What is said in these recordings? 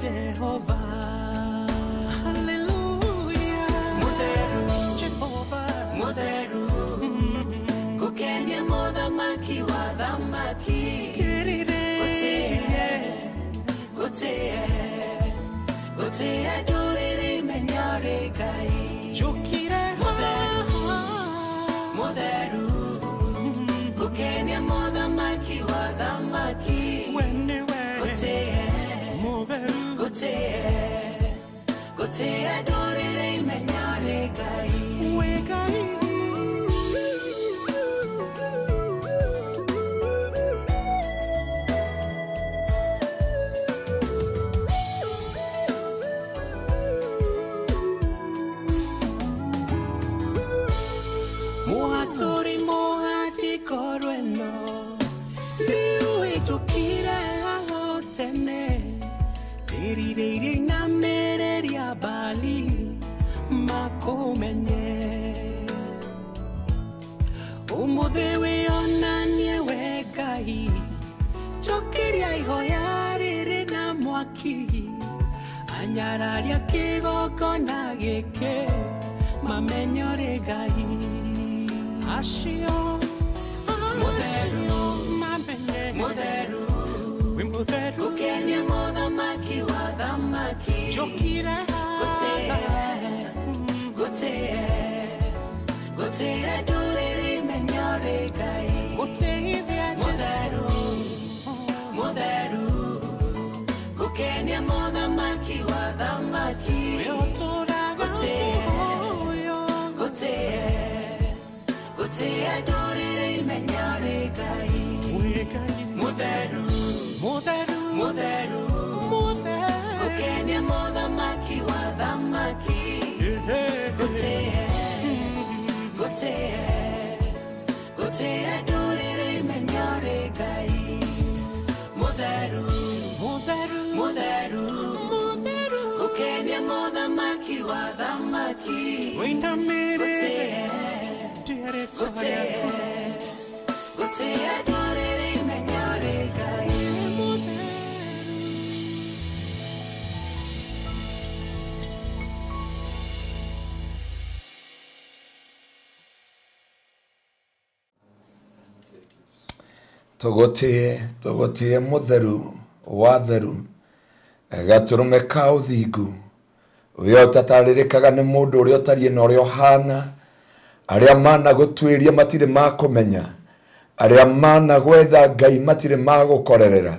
Jehova. Hallelujah. Mutheru Jehova, mutheru gukenia muthamaki wa thamaki. Gutie, gutie ndũrĩrĩ imenya ũrĩ Ngai. Njũkire mutheru, mutheru gukenia muthamaki wa thamaki. We nĩwe gutie, mutheru gutie, gutie ndũrĩrĩ imenya ũrĩ Ngai. We Ngai. Muhaturi muhati korweno niuhĩtũkire aho tene ndĩrirĩirie inamĩrĩria Baali makũmenye. Ũmũthĩ wĩonanie we Ngai, njokeria ihoya rĩrĩ na mwaki, anyararia kĩgongona gĩkĩ mamenye ũrĩ Ngai. Acio, acio mamenye mutheru, wĩ mutheru gukenia muthamaki wa thamaki. Njũkire haha, gutie, gutie ndũrĩrĩ imenya ũrĩ Ngai. Gũtĩithia Jesu, mutheru gukenia muthamaki wa thamaki. We ũtũũraga muoyo, gutie, gutie ndũrĩrĩ imenya ũrĩ Ngai. Wĩ Ngai mutheru, mutheru, mutheru, mutheru gukenia muthamaki wa thamaki. Gutie, gutie, gutie ndũrĩrĩ imenya ũrĩ Ngai. Mutheru, mutheru, mutheru, mutheru gukenia muthamaki wa thamaki. Wĩinamĩrĩre gutie, gutie ndũrĩrĩ imenya ũrĩ Ngai. Tũgũtĩe, tũgũtĩe mũtheru wa theru, gatũrũme ka ũthingu, ũrĩa ũtatarĩrĩkaga nĩ mũndũ ũrĩa ũtariĩ na ũrĩa ũhana. Arĩa managũtuĩria matirĩ makũmenya, arĩa managwetha Ngai matirĩ magũkorerera.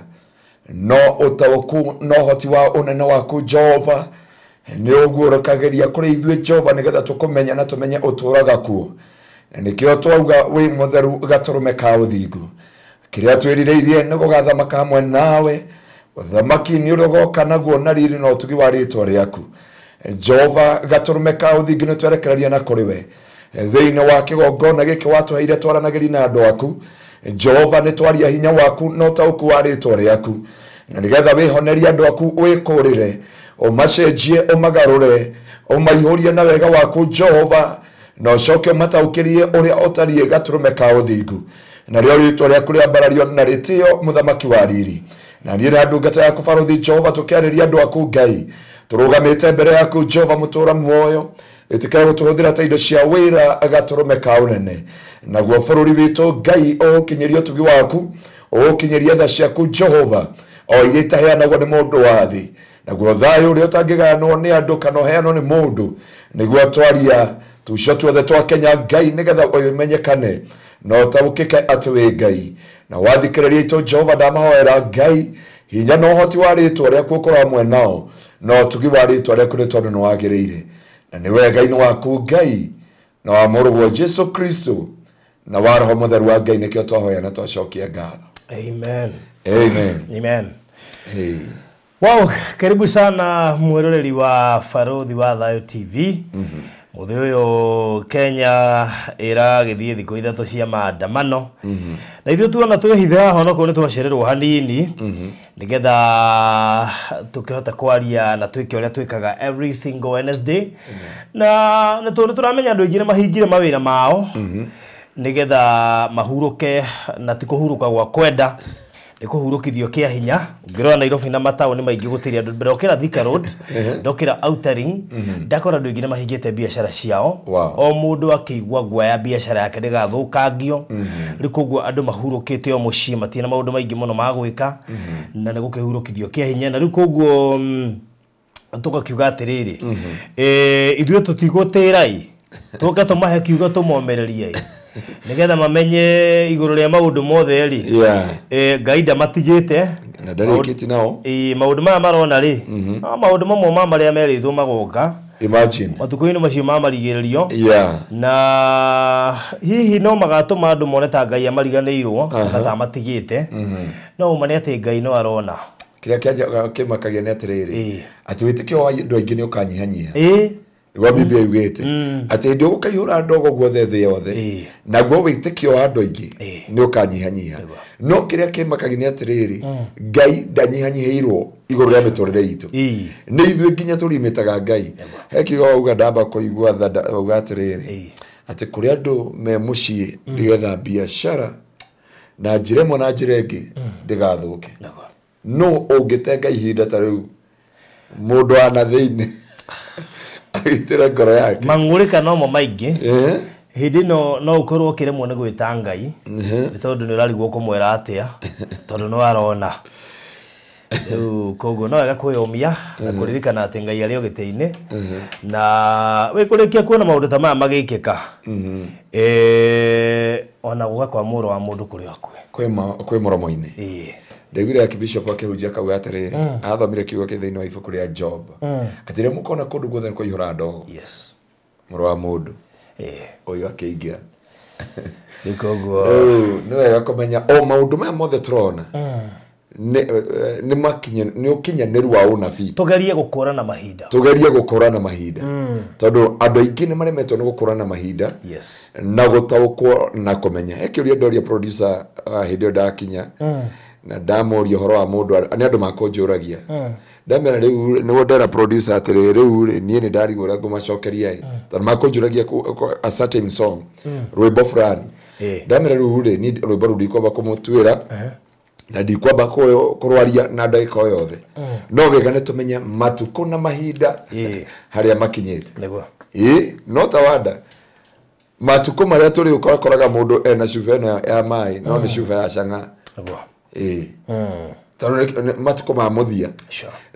No ũtaũku na ũhoti wa ũnene waku Jehova nĩ ũguũrũkagĩria kũrĩ ithuĩ Jehova, nĩgetha tũkũmenye na tũmenye ũtũũraga kuo. Na nĩkĩo twauga wĩ mũtheru gatũrũme ka ũthingu. Kĩrĩa twĩrirĩirie nĩ gũgathamaka hamwe nawe, ũthamaki nĩ ũrĩa ũgoka naguo na riri na ũtugi wa rĩtwa rĩaku. Jehova gatũrũme ka ũthingu nĩ twerekereria na kũrĩ we thĩinĩ wa kĩgongona gĩkĩ watũheire twaranagĩria na andũ aku. Jehova nĩ twaria hinya waku na ũtaũku wa rĩtwa rĩaku, na nĩgetha wĩhonerie andũ aku wĩkũrĩre, ũmacenjie, ũmagarũre, ũmaihũrie na wega waku Jehova, na ũcoke ũmataũkĩrie ũrĩa ũtariĩ gatũrũme ka ũthingu. Narĩo rĩtwa rĩaku rĩambarario na rĩtĩo mũthamaki wa riri. Na niĩ na ndungata yaku Barũthi Jehova tũkĩarĩria andũ aku Ngai, tũrũgamĩte mbere yaku Jehova mũtũũra muoyo, ĩtĩkĩra gũtũhũthĩra ta indo cia wĩra gatũrũme ka ũnene. Naguo bũrũri witũ Ngai ũũkinyĩrie ũtugi waku, ũũkinyĩrie tha ciaku Jehova, o iria itaheanagwo nĩ mũndũ wa thĩ. Naguo thayũ ũrĩa ũtangĩgayanwo nĩ andũ kana ũheanwo nĩ mũndũ, nĩguo twaria tucio tuothe twa Kenya Ngai, nĩgetha ũmenyekane na ũtaũkĩke atĩ wĩ Ngai. Na wathikĩrĩria itũ Jehova, ndamahoera Ngai hinya na ũhoti wa rĩtwa rĩaku ũkorwo hamwe nao, na ũtugi wa rĩtwa rĩaku nĩ tondũ nĩ wagĩrĩire. Na nĩ wega-inĩ waku Ngai na wa mũrũguo Jesu Kristo na wa Roho Mũtheru wa Ngai, nĩkĩo twahoya na twacokia ngatho. Amen. Amen. Amen. Hey. Wow, karibu sana mwiroreri wa Barũthi wa Thayũ TV. Mũthĩ ũyũ Kenya ĩragĩthiĩ thikũ ithatũ cia maandamano. Na ithuĩ tuona twĩhithe haha onokorwo nĩ twacererwo hanini, nĩgetha tũkĩhote kwaria na twĩke ũrĩa twĩkaga every single Wednesday. Na nĩ tũramenya andũ aingĩ nĩ mahingire mawĩra mao, nĩgetha mahurũke, na ti kũhurũka gwa kwenda, Nĩ kũhurũkithio kĩa hinya. Ũngĩrora Nairobi na mataũni maingĩ gũtirĩ andũ. Ndokĩra Thika Road, ndokĩra Outer Ring, ndakora andũ aingĩ nĩ mahingĩte biacara ciao. O mũndũ akĩigua guoya biacara yake ndĩgathũkangio. Rĩu koguo andũ mahurũkĩte o mũciĩ, matirĩ na maũndũ maingĩ mũno ma gwĩka, na nĩ gũkĩhurũkithio kĩa hinya. Na rĩu koguo tũgakiuga atĩrĩrĩ, ithuĩ tũtigũtĩra ĩ, tũke tũmahe kiugo tũmomererie nĩgetha mamenye igũrũ rĩa maũndũ mothe rĩ, Ngai ndamatigĩte na ndarĩkĩtie nao. Maũndũ maya marona rĩ, no maũndũ mamwe ma marĩa merĩtwo magoka. Imagine. Matukũ-inĩ macio ma marigĩrĩrio. Na hihi no magatũma andũ mone ta Ngai amariganĩirwo kana ta amatigĩte. No ũma nĩ atĩ Ngai no arona. Kĩrĩa kĩmakagia nĩ atĩrĩrĩ, atĩ wĩtĩkio wa andũ aingĩ nĩ ũkanyihanyiha. Nĩguo Biblia yugĩte atĩ hĩndĩ ũgũkaihũra ndogo guothe thĩ yothe, naguo wĩtĩkio wa andũ aingĩ nĩ ũkanyihanyiha. No kĩrĩa kĩmakagia nĩ atĩrĩrĩ, Ngai ndanyihanyihĩirwo igũrũ rĩa mĩtũrĩre itũ. Nĩ ithuĩ nginya tũrimĩtaga Ngai. He kiugo wauga ndamba kũigua tha, wauga atĩrĩrĩ, atĩ kũrĩ andũ me mũciĩ nĩgetha biacara na njĩra ĩmwe na njĩra ĩngĩ ndĩgathũke. No ũngĩtenga ihinda ta rĩu mũndũ wa na thĩinĩ agitĩre ngoro yake. Mang'ũrĩka nomo maingĩ. Hĩndĩ ĩno no ũkorwo ũkĩremwo nĩ gwĩta Ngai, nĩ tondũ nĩ ũrarigwo kũmwĩra atĩa, tondũ no arona. Rĩu koguo no wega kwĩyũmia na kũririkana atĩ Ngai arĩ o gĩtĩ-inĩ. Na wĩkũrĩkia kuona maũndũ ta maya magĩkĩka, ona gũka kwa mũrũ wa mũndũ kũrĩ hakuhĩ. Kwĩ mũromo-inĩ. Ndaiguire Archbishop akĩhunjia akauga atĩrĩrĩ, athomire kiugo kĩ thĩinĩ wa ibuku rĩa Job, atĩ rĩrĩa mũkona kũndũ guothe nĩ kũihũra ndogo, mũrũ wa mũndũ ũyũ akĩingĩra. Rĩu koguo nĩ wega kũmenya o maũndũ maya mothe tũrona nĩ ũkinyanĩru wa ũnabii. Tũgerie gũkũrana mahinda. Tũgerie gũkũrana mahinda. Tondũ andũ aingĩ nĩ maremetwo nĩ gũkũrana mahinda. Na gũtaũkwo na kũmenya. He kĩũria ndoria producer hĩndĩ ĩyo ndakinya, na ndamũria ũhoro wa mũndũ, nĩ andũ makũnjũragia. Ndamera rĩu nĩguo ndera producer atĩrĩ, rĩu rĩ niĩ nĩ ndarigwo ũrĩa ngũmacokeria ĩ, tondũ makũnjũragia a certain song, rwĩmbo fulani. Ndamera rĩu rĩ niĩ rwĩmbo rũu ndikwamba kũmũtuĩra, na ndikwamba kũrwaria na ndagĩka o yothe. No wega nĩ tũmenye matukũ na mahinda harĩa makinyĩte. No ta wanda matukũ marĩa tũrĩ ũkoraga mũndũ ena cuba ĩno ya maĩ, no nĩ cuba ya cang'a. Tondũ matukũ ma mũthia.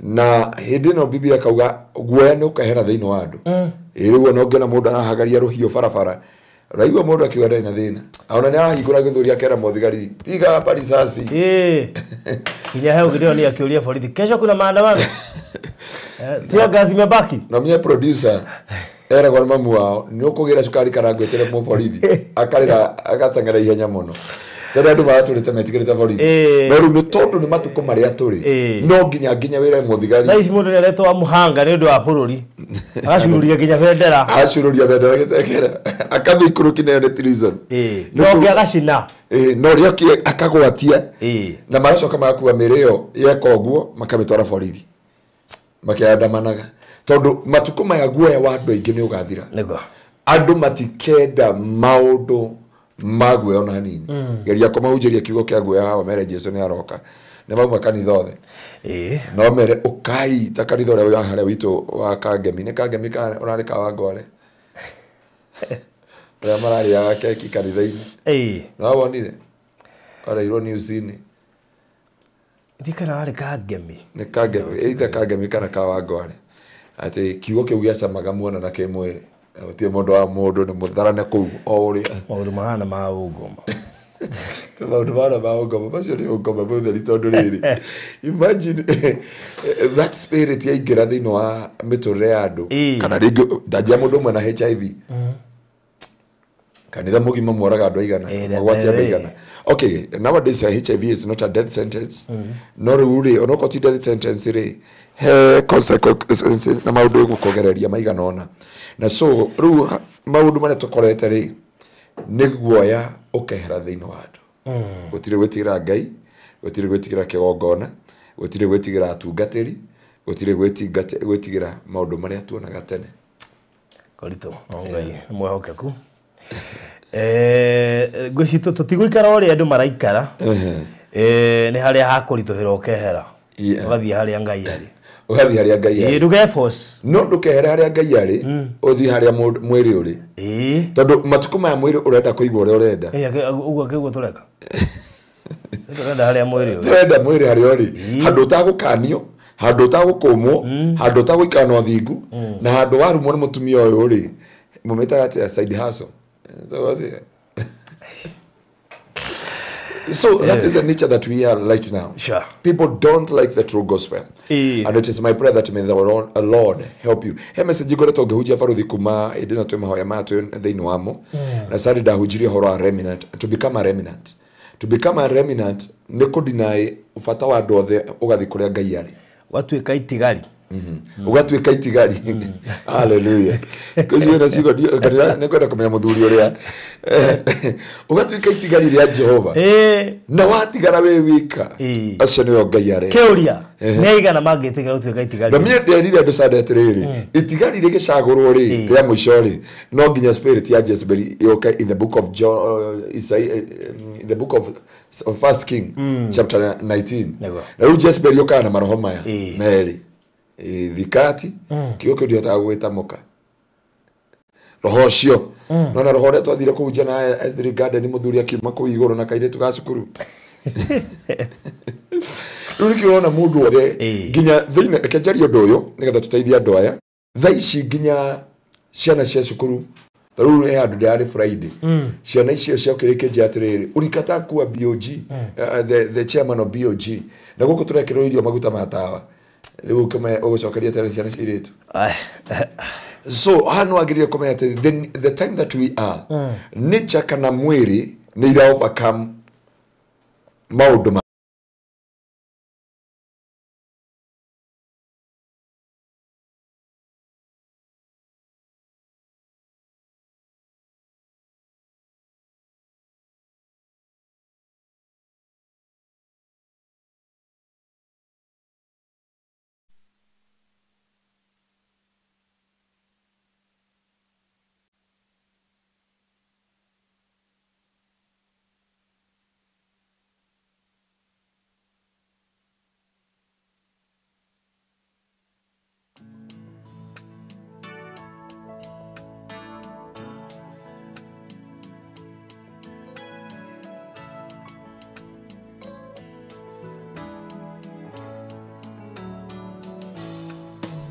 Na hĩndĩ ĩno Biblia kauga guoya nĩ ũkehera thĩinĩ wa andũ. Rĩu ona ũngĩona mũndũ arahagaria rũhiũ barabara, ũraigua mũndũ akiuga ndarĩ na thĩna. Ona nĩ arahingũra gĩthũri akera mũthigari, piga hapa risasi. Nginya he ũngĩ ndĩronire akĩũria borithi, kesho kuna maandamano? Tear gas imebaki? Na mie producer eragwo nĩ mamu wao, nĩ ũkũgĩra cukari kana ngwĩtĩre mũborithi. Akarĩra agateng'era ihenya mũno. Tondũ andũ maratũrĩte metigĩrĩte borithi. No rĩu nĩ tondũ nĩ matukũ marĩa tũrĩ, no nginya wĩre mũthigari. Thaa ici mũndũ nĩ aretwo wa mũhanga nĩ ũndũ wa bũrũri. Agacururia nginya bendera. Agacururia bendera gĩteng'era. Akathiĩ ikũrũki nayo nĩ treason. No ũngĩ agacina. No ũrĩa ũngĩ akagwatia. Na magacoka magakua mĩĩrĩ ĩyo yeka ũguo makamĩtwara borithi. Makĩandamanaga. Tondũ matukũ maya guoya wa andũ aingĩ nĩ ũgathira. Andũ matikenda maũndũ ma guoya ona hanini. Geria kũmahunjĩria kiugo kĩa guoya haha mere Jesu nĩ aroka. Nĩ mauma kanitha othe. No mere ũkai ta kanitha ũrĩa wa harĩa witũ wa Kangemi. Nĩ Kangemi kana ũrarĩ ka Wangware? Ũrĩa mararĩaga keki kanitha-inĩ. No wonire? Wareirwo news-inĩ. Ndikana warĩ Kangemi. Nĩ Kangemi, either Kangemi kana ka Wangware. Atĩ kiugo kĩu gĩacamaga muona na kĩmwĩrĩ. Gũtirĩ mũndũ wa mũndũ nĩ mũtharane kũu o ũrĩa. Maũndũ mahana ma ũngoma. Maũndũ mahana ma ũngoma, macio nĩ ũngoma mũtheri tondũ rĩrĩ. Imagine that spirit yaingĩra thĩinĩ wa mĩtũrĩre ya andũ. Kana rĩngĩ ndanjia mũndũ ũmwe na HIV. Kanitha mũgima mworaga andũ aigana, magwatia andũ aigana. Okay, nowadays HIV is not a death sentence. No rĩu rĩ, onokorwo ti death sentence rĩ, he consequences na maũndũ ĩgũkũgereria maigana ũna. Na so rĩu maũndũ marĩa tũkorete rĩ, nĩ guoya ũkehera thĩinĩ wa andũ. Gũtirĩ gwĩtigĩra Ngai, gũtirĩ gwĩtigĩra kĩgongona, gũtirĩ gwĩtigĩra atungatĩri, gũtirĩ gwĩtigĩra maũndũ marĩa tuonaga tene. Koritũ, no Ngai mwĩhokeku. Ngwĩciria tũtigũikara ũrĩa andũ maraikara. Nĩ harĩa hakũritũhĩra ũkehera. Ũgathiĩ harĩa Ngai arĩ. Ũgathiĩ harĩa Ngai arĩ. Ndũke force. No ndũkehere harĩa Ngai arĩ, ũthiĩ harĩa mwĩrĩ ũrĩ. Tondũ matukũ maya mwĩrĩ ũrenda kũigua ũrĩa ũrenda. Ũguo kĩguo tũreka. Tũrenda harĩa mwĩrĩ ũrĩ. Tũrenda mwĩrĩ harĩa ũrĩ. Handũ ũtagũkanio, handũ ũtagũkũmwo, handũ ũtagũikara na ũthingu, na handũ warumwo nĩ mũtumia ũyũ rĩ, mũmĩtaga atĩa side hustle. So that is the nature that we are right now. Sure. People don't like the true gospel. And it is my prayer that may the Lord help you. He message ngoretwo ngĩhunjia baruthi kuma hĩndĩ ĩno twĩ mahoya maya twĩ thĩinĩ wamo. Na Sunday ndahunjirie ũhoro wa remnant, to become a remnant. To become a remnant nĩ kũ-deny bata wa andũ othe ũgathiĩ kũrĩa Ngai arĩ. Ũgatuĩka itigari. Ũgatuĩka itigari. Hallelujah. Kũcio na ciugo nĩ kwenda kũmenya mũthuri ũrĩa. Ũgatuĩka itigari rĩa Jehova. Na watigara wĩ wika. Acio nĩo Ngai arĩ. Kĩũria. Nĩ aigana mangĩtĩkĩra gũtuĩka itigari? Na niĩ nderire andũ Sunday atĩrĩrĩ, itigari rĩgĩcagũrwo rĩ, rĩa mũico rĩ, no nginya spirit ya Jezebel yũke in the book of John, Isaiah, in the book of First King chapter 19. Na rĩu Jezebel yũkaga na maroho maya merĩ. Thikati kiugo kĩu ndihotaga gwĩtamũka roho ũcio nona roho ũrĩa twathire kũhunjia na S3 Garden mũthuri akiuma kũu igũrũ na kairĩtu ga cukuru. Rĩu nĩkĩo ũrona mũndũ othe nginya thĩinĩ reke njarie ũndũ ũyũ nĩgetha tũteithie andũ aya thaa ici nginya ciana cia cukuru ta rĩu he handũ ndĩrarĩ Friday ciana icio ciokire ikĩnjĩra atĩrĩrĩ ũrikata kuwa BOG, the chairman of BOG, na gũkũ tũrekĩrwo irio maguta ma tawa rĩu ũgũcokeria tena ciana cia airĩtu. So haha nĩ wagĩrĩire kũmenya atĩ the time that we are, nature kana mwĩrĩ nĩ ira overcome maũndũ ma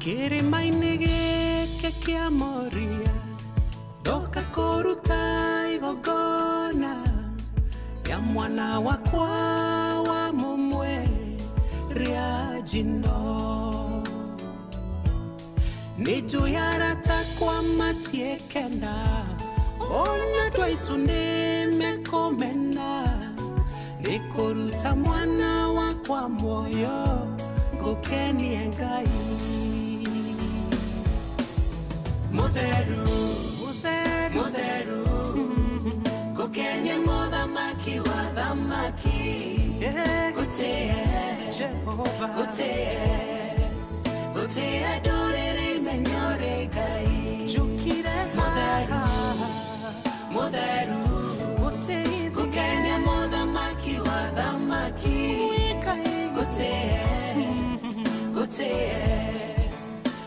Kĩrĩma-inĩ gĩkĩ kĩa Moria ndoka kũruta igongona rĩa mwana wakwa wa mũmwe rĩa njino. Nĩ njũĩ arata akwa matiĩkena ona andũ aitũ nĩ mekũmena nĩ kũruta mwana wakwa muoyo ngũkenie Ngai. Mutheru, mutheru, mutheru, ngũkenie mũthamaki wa thamaki, gũtĩe Jehova, gũtĩe, gũtĩe ndũrĩrĩ imenye ũrĩ Ngai. Njũkire haha, mutheru, ngũkenie mũthamaki wa thamaki, gũtĩe, gũtĩe,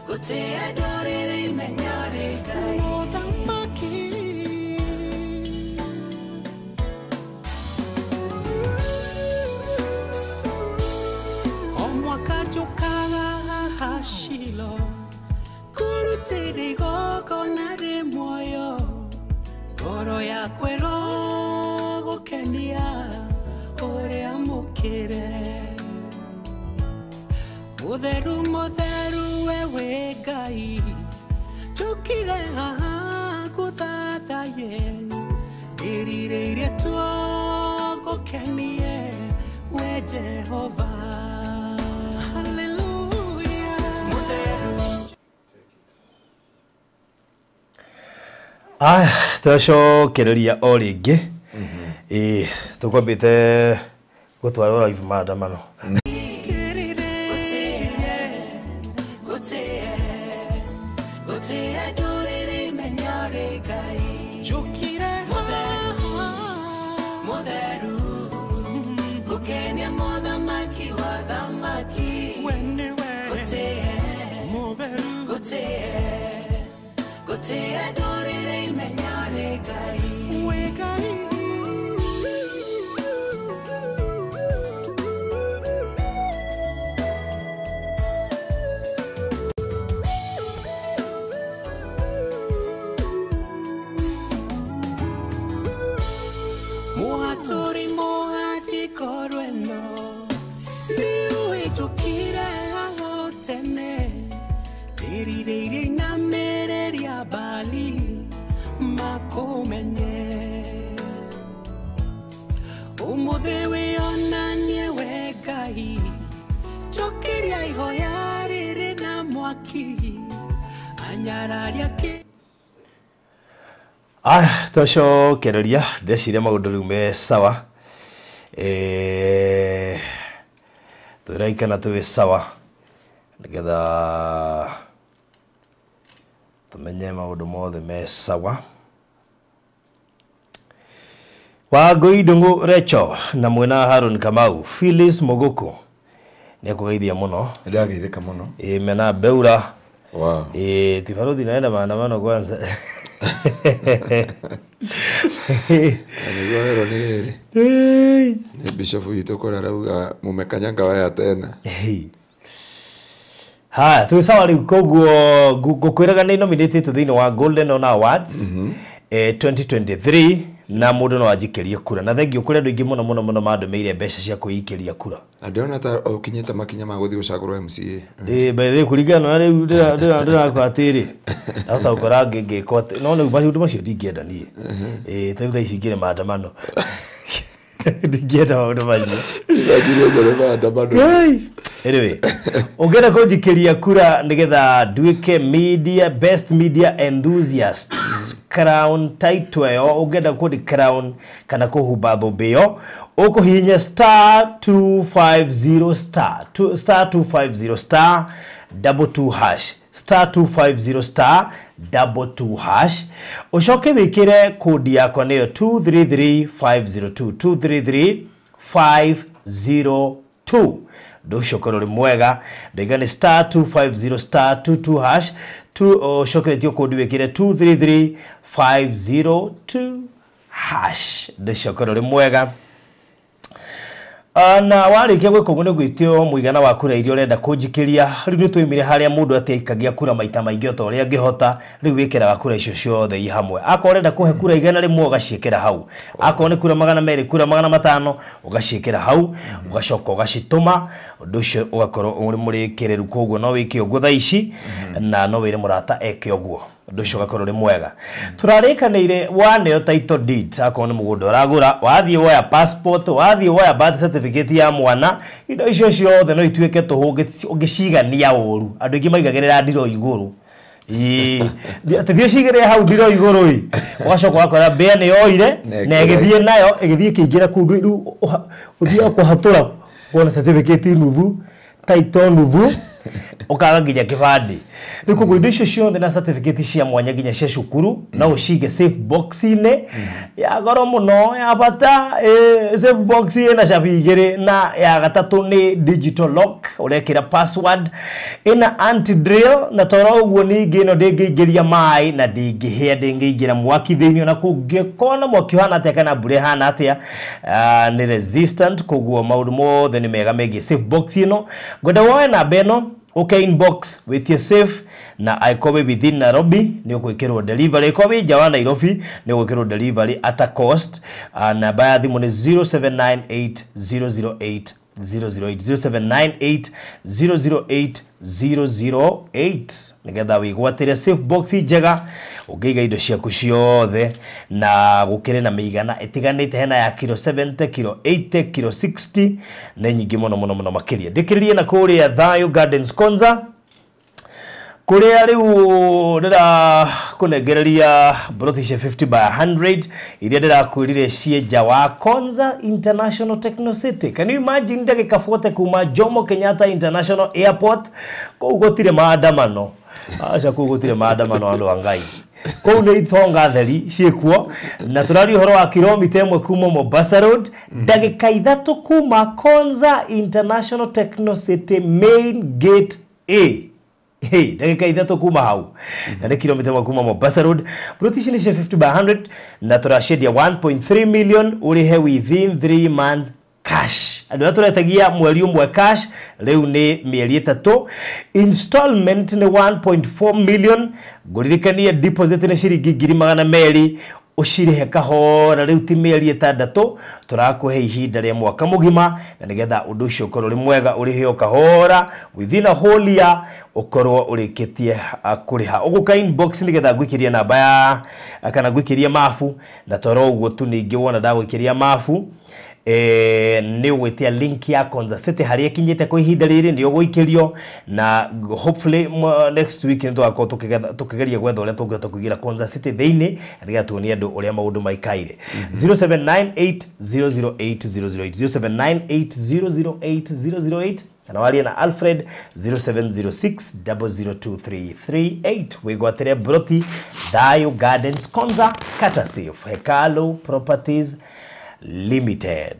gũtĩe ndũrĩrĩ imenye ũrĩ Ngai. Mũthamaki. O mwaka njũkaga haha Shilo kũrutĩra igongona rĩ muoyo, ngoro yakwa ĩrogũkenia ũrĩa mũkĩre. Mũtheru, mũtheru we wĩ Ngai, njũkire haha ngũthathaye, ndĩrirĩirie tu ngũkenie we Jehova. Hallelujah. Aya, twacokereria o rĩngĩ. Tũkwambĩte gũtwarwo live maandamano. Njũkire haha, mũtheru, ngũkenie Gũtĩe ndũrĩrĩ imenya nĩ Ngai. Wĩ Ngai. Muhaturi muhati korweno Niuitukire aho tene Ndĩrirĩirie inamĩrĩria Bali makũmenye Ũmũthĩ wĩonanie we Ngai Njokeria ihoya rĩrĩ na mwaki Anyararia kĩ. Aya, twacokereria ndeciria maũndũ rĩu me sawa. Twĩraikana twĩ sawa nĩgetha tũmenye maũndũ mothe me sawa. Wangũi Ndung'u Recho na mwena Harun Kamau, Phyllis Muguku nĩekũgeithia mũno. Nĩndageithĩka mũno. Mena Beura. Wow. Ti baruthi naenda maandamano kwanza. Nĩguo werwo nĩ rĩrĩ. Nĩ bishop witũ kũrĩa arauga mumekanyanga waya tena. Haya, twĩ sawa rĩu koguo ngũkwĩraga nĩ nominated thĩinĩ wa Golden Honor Awards 2023 na mũndũ no anjikĩrie kura na thengio kũrĩ andũ aingĩ mũno mũno mũno mandũmĩire mbeca cia kwĩikĩria kura. Na ndĩrona ta ũkinyĩte makinya ma gũthiĩ gũcagũrwo MCA. By the way kũringana na rĩu ndĩrakora atĩrĩ ndahota gũkora ngĩkwo atĩ no rĩu maũndũ macio ndingĩenda niĩ. Ta rĩu thaa ici ngĩrĩ maandamano. Ndingĩenda maũndũ macio. Ndĩranjirie njore maandamano. Anyway, ũngĩenda kũnjikĩria kura nĩgetha nduĩke media best media enthusiast crown title ĩyo ũngĩenda kũndi crown kana kũhumba thũmbĩ ĩyo ũkũhihinya star 250 star two, star 250 star 22 hash star 250 star 22 hash ũcoke wĩkĩre kodi yakwa nĩyo 233502 233502 ndå ũcio ũkorwo ũrĩ mwega ndaiga nĩ star 250 star 22 hash ũcoke wĩtio kodi wĩkĩre 233502 hash ndå ũcio ũkorwo ũrĩ mwega. Na warĩkia gwĩka ũguo nĩ gwĩtio mũigana wa kura iria ũrenda kũnjikĩria. Rĩu nĩ twaumire harĩa mũndũ atĩ aikagia kura maita maingĩ o ta ũrĩa angĩhota. Rĩu wĩkĩraga kura icio ciothe i hamwe. Akorwo ũrenda kũhe kura 100 ũgaciĩkĩra hau, akorwo nĩ kura 200 kura 500 ũgaciĩkĩra hau, ũgacoka ũgacitũma. Ũndũ ũcio ũgakorwo ũrĩ mũrĩkĩrĩru. Koguo no wĩke ũguo thaa ici na no wĩre mũrata eke ũguo. Ũndũ ũcio ũgakorwo ũrĩ mwega. Tũrarĩkanĩire waneo title deed akorwo nĩ mũgũnda ũragũra, wathiĩ woya passport, wathiĩ woya birth certificate ya mwana, indo icio ciothe no ituĩke tũhũ ũngĩcigania ũru. Andũ aingĩ maigagĩrĩra ndiro igũrũ. Atĩ thiĩ ũcigĩrĩre hau ndiro igũrũ ĩ, ũgacoka ũgakora mbĩa nĩ yoire na ĩgĩthiĩ nayo ĩgĩthiĩ ĩkĩingĩra kũu rĩu ũthiaga kũhatũra kuona certificate nuthu, title nuthu, ũkaga nginya kĩbandĩ. Rĩu koguo indo icio ciothe na certificate cia mwanya nginya cia cukuru no ũcige safe box-inĩ ya goro mũno ya bata. Safe box ĩna cabi igĩrĩ na ya gatatũ nĩ digital lock ũrekĩra password, ĩna anti drill na toro ũguo ningĩ ĩno ndĩngĩingĩria maĩ na ndĩngĩhĩa, ndĩngĩingĩra mwaki thĩinĩ ona kũngĩkorwo na mwaki ũhana atĩa kana mbura ĩhana atĩa, nĩ resistant. Koguo maũndũ mothe nĩ mega megiĩ safe box ĩno. Ngwenda woe namba ĩno uke inbox wĩtie safe na angĩkorwo wĩ within Nairobi nĩ ũgwĩkĩrwo delivery, angĩkorwo wĩ nja wa Nairobi nĩ ũgwĩkĩrwo delivery at a cost. Namba ya thimũ nĩ 0798 008 008 0798 008 008 nĩgetha wĩgwatĩre safe box njega ũngĩiga indo ciaku ciothe na gũkĩrĩ na mĩigana ĩtiganĩte. Hena ya kilo 70, kilo 80, kilo 60 nĩ nyingĩ mũno mũno mũno makĩria. Ndĩkĩrĩrie na kũrĩa Thayo Gardens Konza kũrĩa rĩu ndĩrakũnengereria broti cia 50 by 100 iria ndĩrakwĩrire ciĩ nja wa Konza International Techno City. Can you imagine ndagĩka 40 kuma Jomo Kenyatta International Airport? Kũu gũtirĩ maandamano. Aca kũu gũtirĩ maandamano andũ a Ngai. Kũu nĩ itonga theri ciĩkuo na tũraria ũhoro wa kilomita 1 kuma Mombasa Road, ndagĩka 3 kuma Konza International Techno City main gate A. Hey, ndagĩka 3 kuma hau na nĩ kilomita 1 kuma Mombasa Road. Ploti ici nĩ cia 50 by 100 na tũraciendia 1.3 million ũrĩhe within 3 months cash. Andũ arĩa tũretagia mweri ũmwe cash rĩu nĩ mĩeri 3. Installment nĩ 1.4 million. Ngũririkanie deposit nĩ ciringi 200,000 ũcirĩhe kahora rĩu ti mĩeri 6 tũrakũhe ihinda rĩa mwaka mũgima na nĩgetha ũndũ ũcio ũkorwo ũrĩ mwega ũrĩhe o kahora within a whole year ũkorwo ũrĩkĩtie kũrĩha. Ũgũka inbox nĩgetha ngwĩkĩrie namba ya kana ngwĩkĩrie mabu na toro ũguo tu ningĩ wona ndagwĩkĩria mabu nĩ ũgwĩtia link ya Konza City harĩa ĩkinyĩte kwa ihinda rĩrĩ nĩ ũgũikĩrio na hopefully next week nĩ tũgakorwo tũkĩgeria gwetha ũrĩa tũngĩhota kũingĩra Konza City thĩinĩ nĩgetha tuonie andũ ũrĩa maũndũ maikaire. 0798008008 0798008008 kana warie na Alfred 0706002338 wĩgwatĩre broti Thayu Gardens Konza courtesy of Hekalu Properties Limited.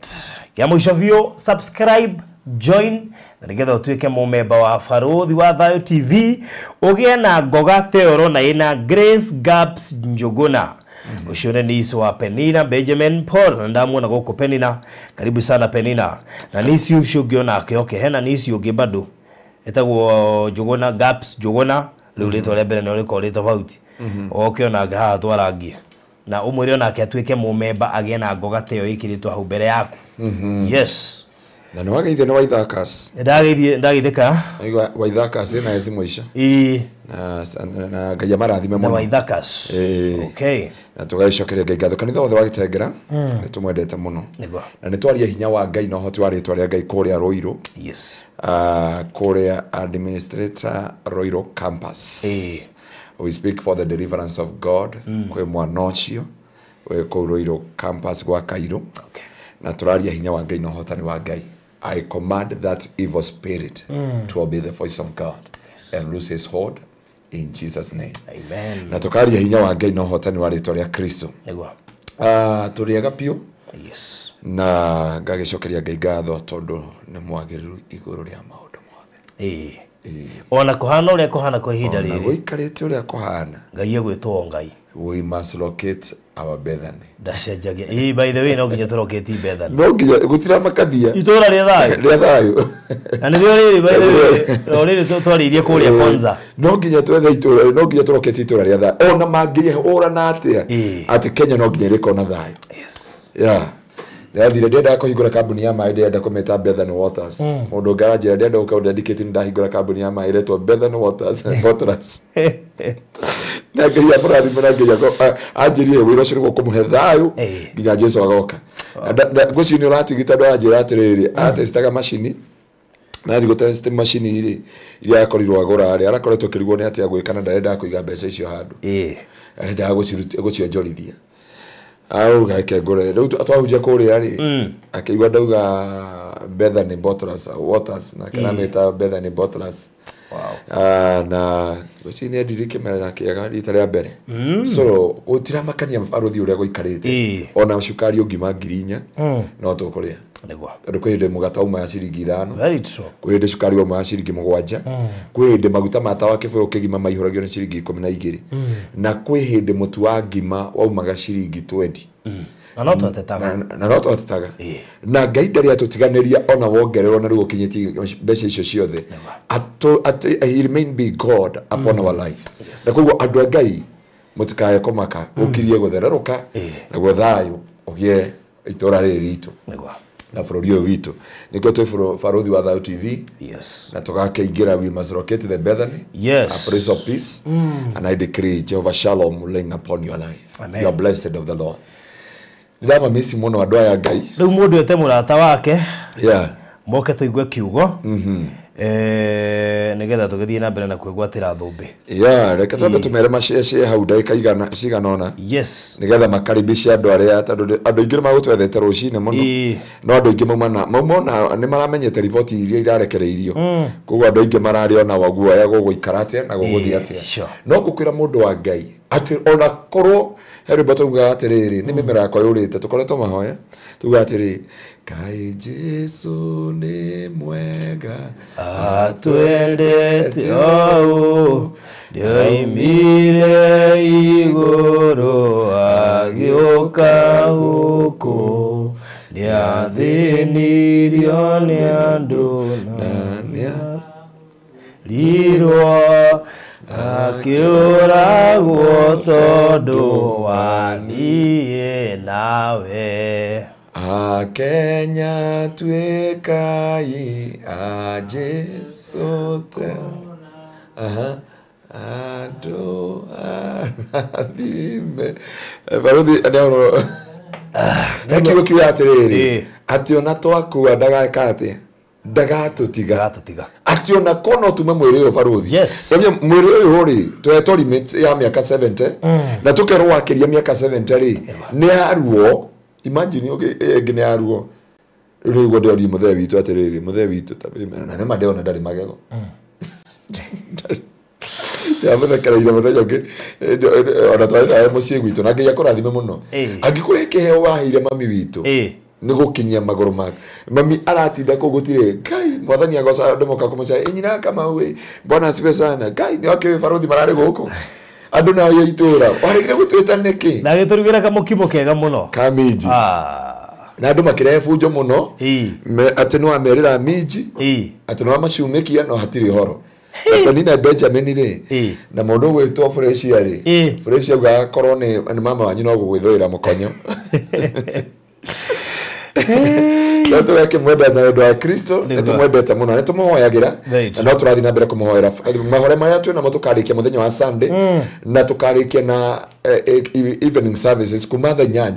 Kĩa mũico biũ, subscribe, join na nĩgetha ũtuĩke mũmemba wa Barũthi wa Thayu TV ũgĩe na ngoga teoro na ĩna Grace Gaps Njuguna. Ũcio nĩ niece wa Penina Benjamin Paul na ndamuona gũkũ Penina. Karibu sana Penina. Na niece ũcio ũngĩ onake oke hena niece ũngĩ bado etagwo Njuguna Gaps Njuguna rĩu rĩtwa rĩa mbere nĩ rĩkorwo rĩ tofauti. Oke onake haha twarangie na umwire onake atuĩke mũmemba agĩe na ngoga ta ĩyo ĩkĩrĩtwo hau mbere yaku. Yes. Na nĩ wageithio nĩ Waithakas. Ndageithĩka. Waithakas ĩna eci mũico. Ĩĩ. Na Ngai amarathime mũno. Na Waithakas. Okay. Na tũgagĩcokeria Ngai ngatho. Kanitha wothe wa Gĩtengera nĩ tũmwendete mũno. Nĩguo. Na nĩ twarie hinya wa Ngai na ũhoti wa rĩtwa rĩa Ngai kũrĩa Ruiru. Yes. Kũrĩa administrator Ruiru campus. Ĩĩ. We speak for the deliverance of God. Kwĩ mwana ũcio wĩ kũu Ruiru campus gwa Cairo. Okay. Na tũraria hinya wa Ngai na ũhotani wa Ngai. I command that evil spirit to obey the voice of God. Yes. And lose his hold in Jesus name. Amen. Na tũkaria hinya wa Ngai na ũhotani wa rĩtwa rĩa Kristo. Nĩguo. Tũrĩega biũ. Yes. Na ngagĩcokeria Ngai ngatho tondũ nĩ mwagĩrĩru igũrũ rĩa maũndũ mothe. Ĩĩ. Ona kũhana ũrĩa kũhana kwa ihinda Ona rĩrĩ. gũikarĩte ũrĩa kũhana. Ngai egwĩtwo Ngai. We must locate our Bethany. Ndacenjagia. Ĩĩ, by the way no nginya tũroketi Bethany. No nginya gũtiramakania. Itũra rĩa thayũ. Rĩa thayũ. Na nĩrĩo rĩrĩ by the way, o rĩrĩ twarĩirie kũrĩa Konza. No nginya twethe itũra, no nginya tũroketi itũra rĩa thayũ. Ona mangĩhũrana atĩa atĩ Kenya no nginya ĩrĩkorwo na thayũ. Yes. Yeah. Ndĩrathire ndĩendaga kũhingũra kambuni ya maĩ ndĩrenda kũmĩta Bethany Waters. Mũndũ ũngĩ aranjĩra ndĩrenda gũka ũndedicate nĩ ndahingũra kambuni ya maĩ ĩretwo Bethany Waters Bottlers. Na Ngai amũrathime na Ngai anjĩrie wĩra ũcio nĩguo kũmũhe thayũ nginya Jesũ agoka. Ngwĩciria nĩ ũratigita andũ aranjĩra atĩrĩrĩ atestaga macini na athiĩ gũtest macini rĩ iria akorirwo agũra rĩ arakoretwo akĩrigwo nĩ atĩa gwĩka na ndarendaga kũiga mbeca icio handũ. Arendaga gũcionjorithia. Auga reke ngũre rĩu twahunjia kũrĩa rĩ akĩigua ndauga Bethany Bottlers Waters na kĩramĩta Bethany Bottlers. Wow. Na ngwĩciria nĩ endirie kĩmera kĩega rita rĩa mbere. So gũtiramakania barũthi ũrĩa gũikarĩte. Ona cukari ũngiuma 4,000 no tũkũrĩa. Nĩguo. Tondũ kwĩ hĩndĩ mũgate wauma ciringi 5. Very true. Kwĩ hĩndĩ cukari wauma ciringi 7. Kwĩ hĩndĩ maguta ma tawa kĩbũyũ kĩgima maihũragio nĩ ciringi 12. Na kwĩ hĩndĩ mũtu wa ngima waumaga ciringi 20. Na no twatetaga. Na no twatetaga. Na Ngai ndarĩ atũtiganĩria ona wongererwo na rĩu ũkinyĩtie mbeca icio ciothe. He remain be God upon our life. Na koguo andũ a Ngai mũtikae kũmaka ũkirie gũthererũka naguo thayũ ũgĩe itũra rĩrĩ ritũ. Nĩguo. Na bũrũri ũyũ witũ. Nĩkĩo twĩ Barũthi wa Thayu TV. Yes. Na tũgakĩingĩra we must locate the Bethany. Yes. A place of peace. And I decree Jehovah Shalom laying upon your life. Amen. You are blessed of the Lord. Ndĩramamisi mũno andũ aya Ngai. Rĩu mũndũ ete mũrata wake. Yeah. Moke tũigue kiugo. Nĩgetha tũgĩthiĩ na mbere na kwĩgwatĩra thũmbĩ. Yeah, reke twambe tũmere maciacie hau ndagĩka cigana ũna. Yes. Nĩgetha makaribishe andũ arĩa tondũ andũ aingĩ nĩmagũtwethete rũcinĩ mũno. No andũ aingĩ mauma ona nĩ maramenyete riboti iria irarekereirio. Koguo andũ aingĩ mararĩ ona waguoya gũgũikara atĩa na gũgũthiĩ atĩa. No ngũkwĩra mũndũ wa Ngai atĩ ona korwo he rwĩmbo taugaga atĩrĩrĩ nĩ mĩmera yakwa yũrĩte tũkoretwo mahoya tugaga atĩrĩ Ngai Jesũ nĩ mwega Atwendete o Ndoimire igũrũ agĩũka gũkũ nĩathĩnirio nĩ andũ na nĩarirwo akĩũragwo tondũ wa niĩ nawe. Akenya tuĩkai a Jesũ te andũ arathime. Baruthi nĩaũrwo kiugo kiuga atĩrĩrĩ atĩ ona twakua ndageka atĩa ndagatũtiga atĩ ona kono tume mwĩrĩ ũyũ baruthi. Yes. Mwĩrĩ ũyũ rĩ twetwo limit ya mĩaka 70 na tũkerwo wakĩria mĩaka 70 rĩ nĩ aruo. Imagine ĩngĩ nĩ aruo rĩu nĩguo ndĩroria mũthee witũ atĩrĩrĩ mũthee witũ na nĩ ma ndĩrona ndarĩ magego. Ndĩramũthekereire mũthenya ũngĩ ona twarĩ nawe mũciĩ gwitũ na Ngai akũrathime mũno. Angĩkũhe kĩheo waheire mami witũ nĩ gũkinyia magũrũ make. Mami aratinda kũu gũtirĩ Ngai mwathani agoca andũ moka kũmũcaria nyina Kamau ĩ bwana asifiwe sana Ngai nĩ wakĩũĩ baruthi mararĩ gũkũ andũ nao ya itũra waregire gũtwĩta nĩkĩ na agĩtũrugĩra kamũkimo kega mũno ka minji na andũ makĩrehe bunjo mũno atĩ nĩ wamerĩra minji atĩ nĩ wamacumĩkia no hatirĩ ũhoro. Penina Benjamin rĩ na mũndũ ũgwĩtwo Fresia rĩ Fresia augaga korwo nĩ mama wanyu no gũgwĩthũĩra mũkonyo. No tũgakĩmwenda na ũndũ wa Kristo nĩ tũmwendete mũno nĩ tũmũhoyagĩra na no tũrathiĩ na mbere kũmũhoera mahore marĩa twĩ namo tũkarĩkia mũthenya wa Sunday na tũkarĩkia na evening services kuma thaa 8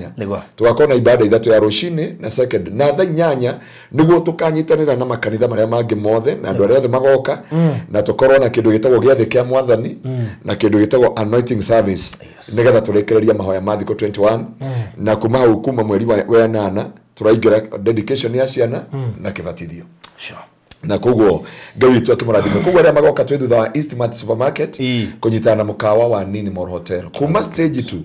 tũgakorwo na ibada ithatũ ya rũcinĩ na second na thaa 8 nĩguo tũkanyitanĩra na makanitha marĩa mangĩ mothe na andũ arĩa othe magoka na tũkorwo na kĩndũ gĩtagwo gĩathĩ kĩa mwathani na kĩndũ gĩtagwo anointing service nĩgetha tũrĩkĩrĩrie mahoya ma thikũ 21 na kuma hau kuma mweri wa 8 tũraingĩra dedication ya ciana na kĩbatithio. Sure. Na koguo Ngai witũ akĩmũrathime. Koguo arĩa magoka twĩ thutha wa Eastmart Supermarket kũnyitana na mũkawa wa Nini Mall Hotel kuma stage 2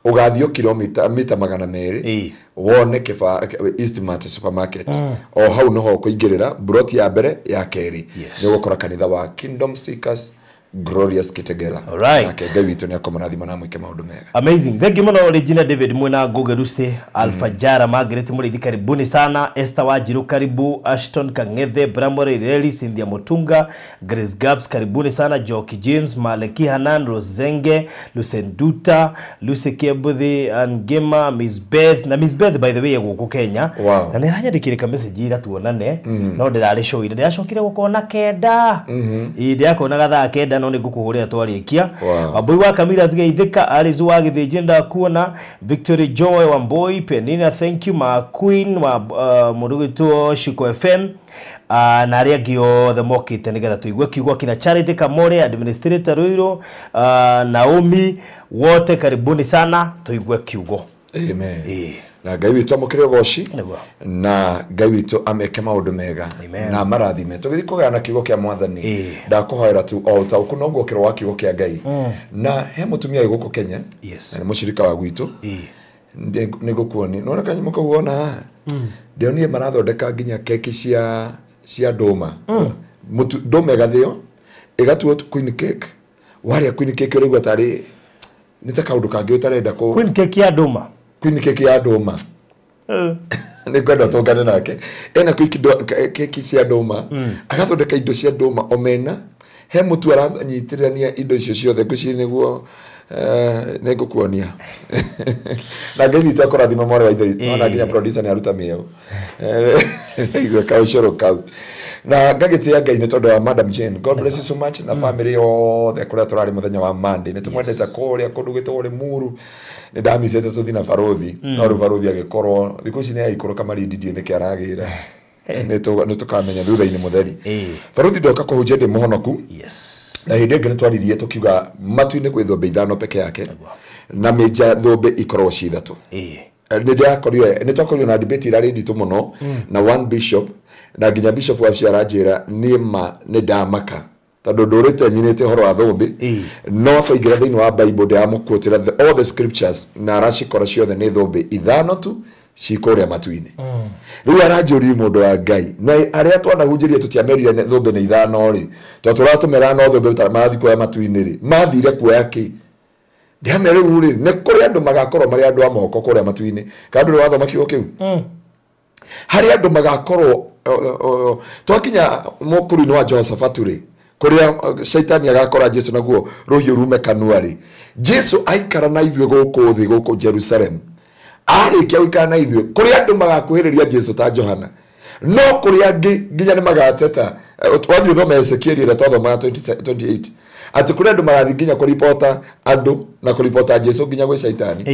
ũgathiĩ kilomita mita 200 wone kĩba Eastmart Supermarket o hau noho ũkũingĩrĩra broti ya mbere ya kerĩ nĩ ũgũkora kanitha wa Kingdom Seekers Glorious Kitegela. Alright. Nake Ngai witũ nĩakũmũrathima na amwĩke maũndũ mega. Amazing. Thank you muno Regina David mwena Nguge Ruse, Alfajara Margaret Muriithi karibuni sana, Esther Wanjiru karibu, Ashton Kangethe, Bramore Ireli, Cynthia Mutunga, Grace Gaps karibuni sana, Joki James, Maleki Hanan, Rosenge, Lusenduta, Lucy Kebuthi, Angema, Miss Beth. Na Miss Beth by the way gũkũ Kenya. Wow. Na nĩaranyandĩkire ka message ira tuonane no ndĩrarĩ show-inĩ ndĩracokire gũkona 9. Ĩ ndĩrakonaga thaa 9 no nĩngũkũhũrĩra twarĩkia. Wambui wa Kamira Zigaithĩka, Alice wa Gĩthĩnji ndakuona, Victory Joy Wambui, Penina thank you, ma Queen wa mũndũ gwĩtwo Shiko FM na arĩa angĩ othe mokĩte nĩgetha tũigue kiugo kina Charity Kamore, Administrator Ruiro, Naomi, wote karibuni sana tũigue kiugo. Amen. Na Ngai witũ amũkĩre ũgoci na Ngai witũ ameke maũndũ mega na amarathime. Tũgĩthiĩ kũgayana kiugo kĩa mwathani ndakũhoera tu o ũtaũku noguo kĩro wa kiugo kĩa Ngai. Na he mũtumia wĩ gũkũ Kenya na nĩ mũcirika wa gwitũ nĩ ngũkuonia nĩwona kanyamũ kau wona haha ndĩronire marathondeka nginya keki cia ndũma. Ndũma ĩgathĩo ĩgatuo queen cake. Warĩa queen cake ũraigua tarĩ nĩ ta kaũndũ kangĩ ũtarenda kũ Queen cake ya ndũma. Queen cake ya ndũma. Nĩ ngwenda tũngane nake ena keki cia ndũma agathondeka indo cia ndũma omena he mũtu aranyitithania indo icio ciothe ngwĩciria nĩguo nĩ ngũkuonia. Na Ngai witũ akũrathima mwarĩ wa ithe witũ ona nginya producer nĩ aruta mĩeũ igua kaũcũrũ kau. Na ngagĩtĩa Ngai nĩ tondũ wa Madam Jane. God bless you so much na family yothe kũrĩa tũrarĩ mũthenya wa Monday. Nĩ tũmwendete kũrĩa kũndũ gwĩtagwo Limuru. Nĩ ndamicĩte tũthiĩ na baruthi no rĩu baruthi agĩkorwo thikũ ici nĩ aikũrũka Malindi ndiũĩ nĩkĩ aragĩra. Nĩ tũkamenya thutha-inĩ mũtheri. Baruthi ndoka kũhunjia ndĩ mũhonoku. Na hĩndĩ ĩngĩ nĩ twaririe tũkiuga matu-inĩ kwĩ thũmbĩ 5 peke yake na mĩnja thũmbĩ ikoragwo ci 3. Nĩ twakorirwo na debate ĩrarĩ nditũ mũno na one bishop na nginya bishop wacio aranjĩra niĩ ma nĩ ndamaka tondũ ndũrĩte nyinĩte ũhoro wa thũmbĩ no twaingĩra thĩinĩ wa Bible ndĩramũquotĩra all the scriptures na aracikora ciothe nĩ thũmbĩ 5 tu cikũrĩa matu-inĩ. Rĩu aranjũria mũndũ wa Ngai na arĩa twanahunjĩria tũtiamerire thũmbĩ nĩ ithano rĩ, tondũ tũratũmera no thũmbĩ marathiĩ kuoya matu-inĩ rĩ, mathire kuoya kĩ? Ndĩramera rĩu rĩ, nĩ kũrĩ andũ magakorwo marĩ andũ a moko kũrĩa matu-inĩ. Kana ndũrĩ wathoma kiugo kĩu? Harĩ andũ magakorwo twakinya mũkuru-inĩ wa Jehoshafatu rĩ, kũrĩa Shaitani agakora Jesu naguo rũhiũ rume kanua rĩ, Jesu aikara na ithuĩ gũkũ thĩ, gũkũ Jerusalem. Arĩkia gũikara na ithuĩ, kũrĩ andũ magakuhĩrĩria Jesu ta Johana, no kũrĩ angĩ nginya nĩ magateta. Wathiĩ ũthome Ezekieli ĩrĩa twathomaga 28, atĩ kũrĩ andũ magathiĩ nginya kũribota andũ na kũribota Jesu nginya gwĩ Shaitani.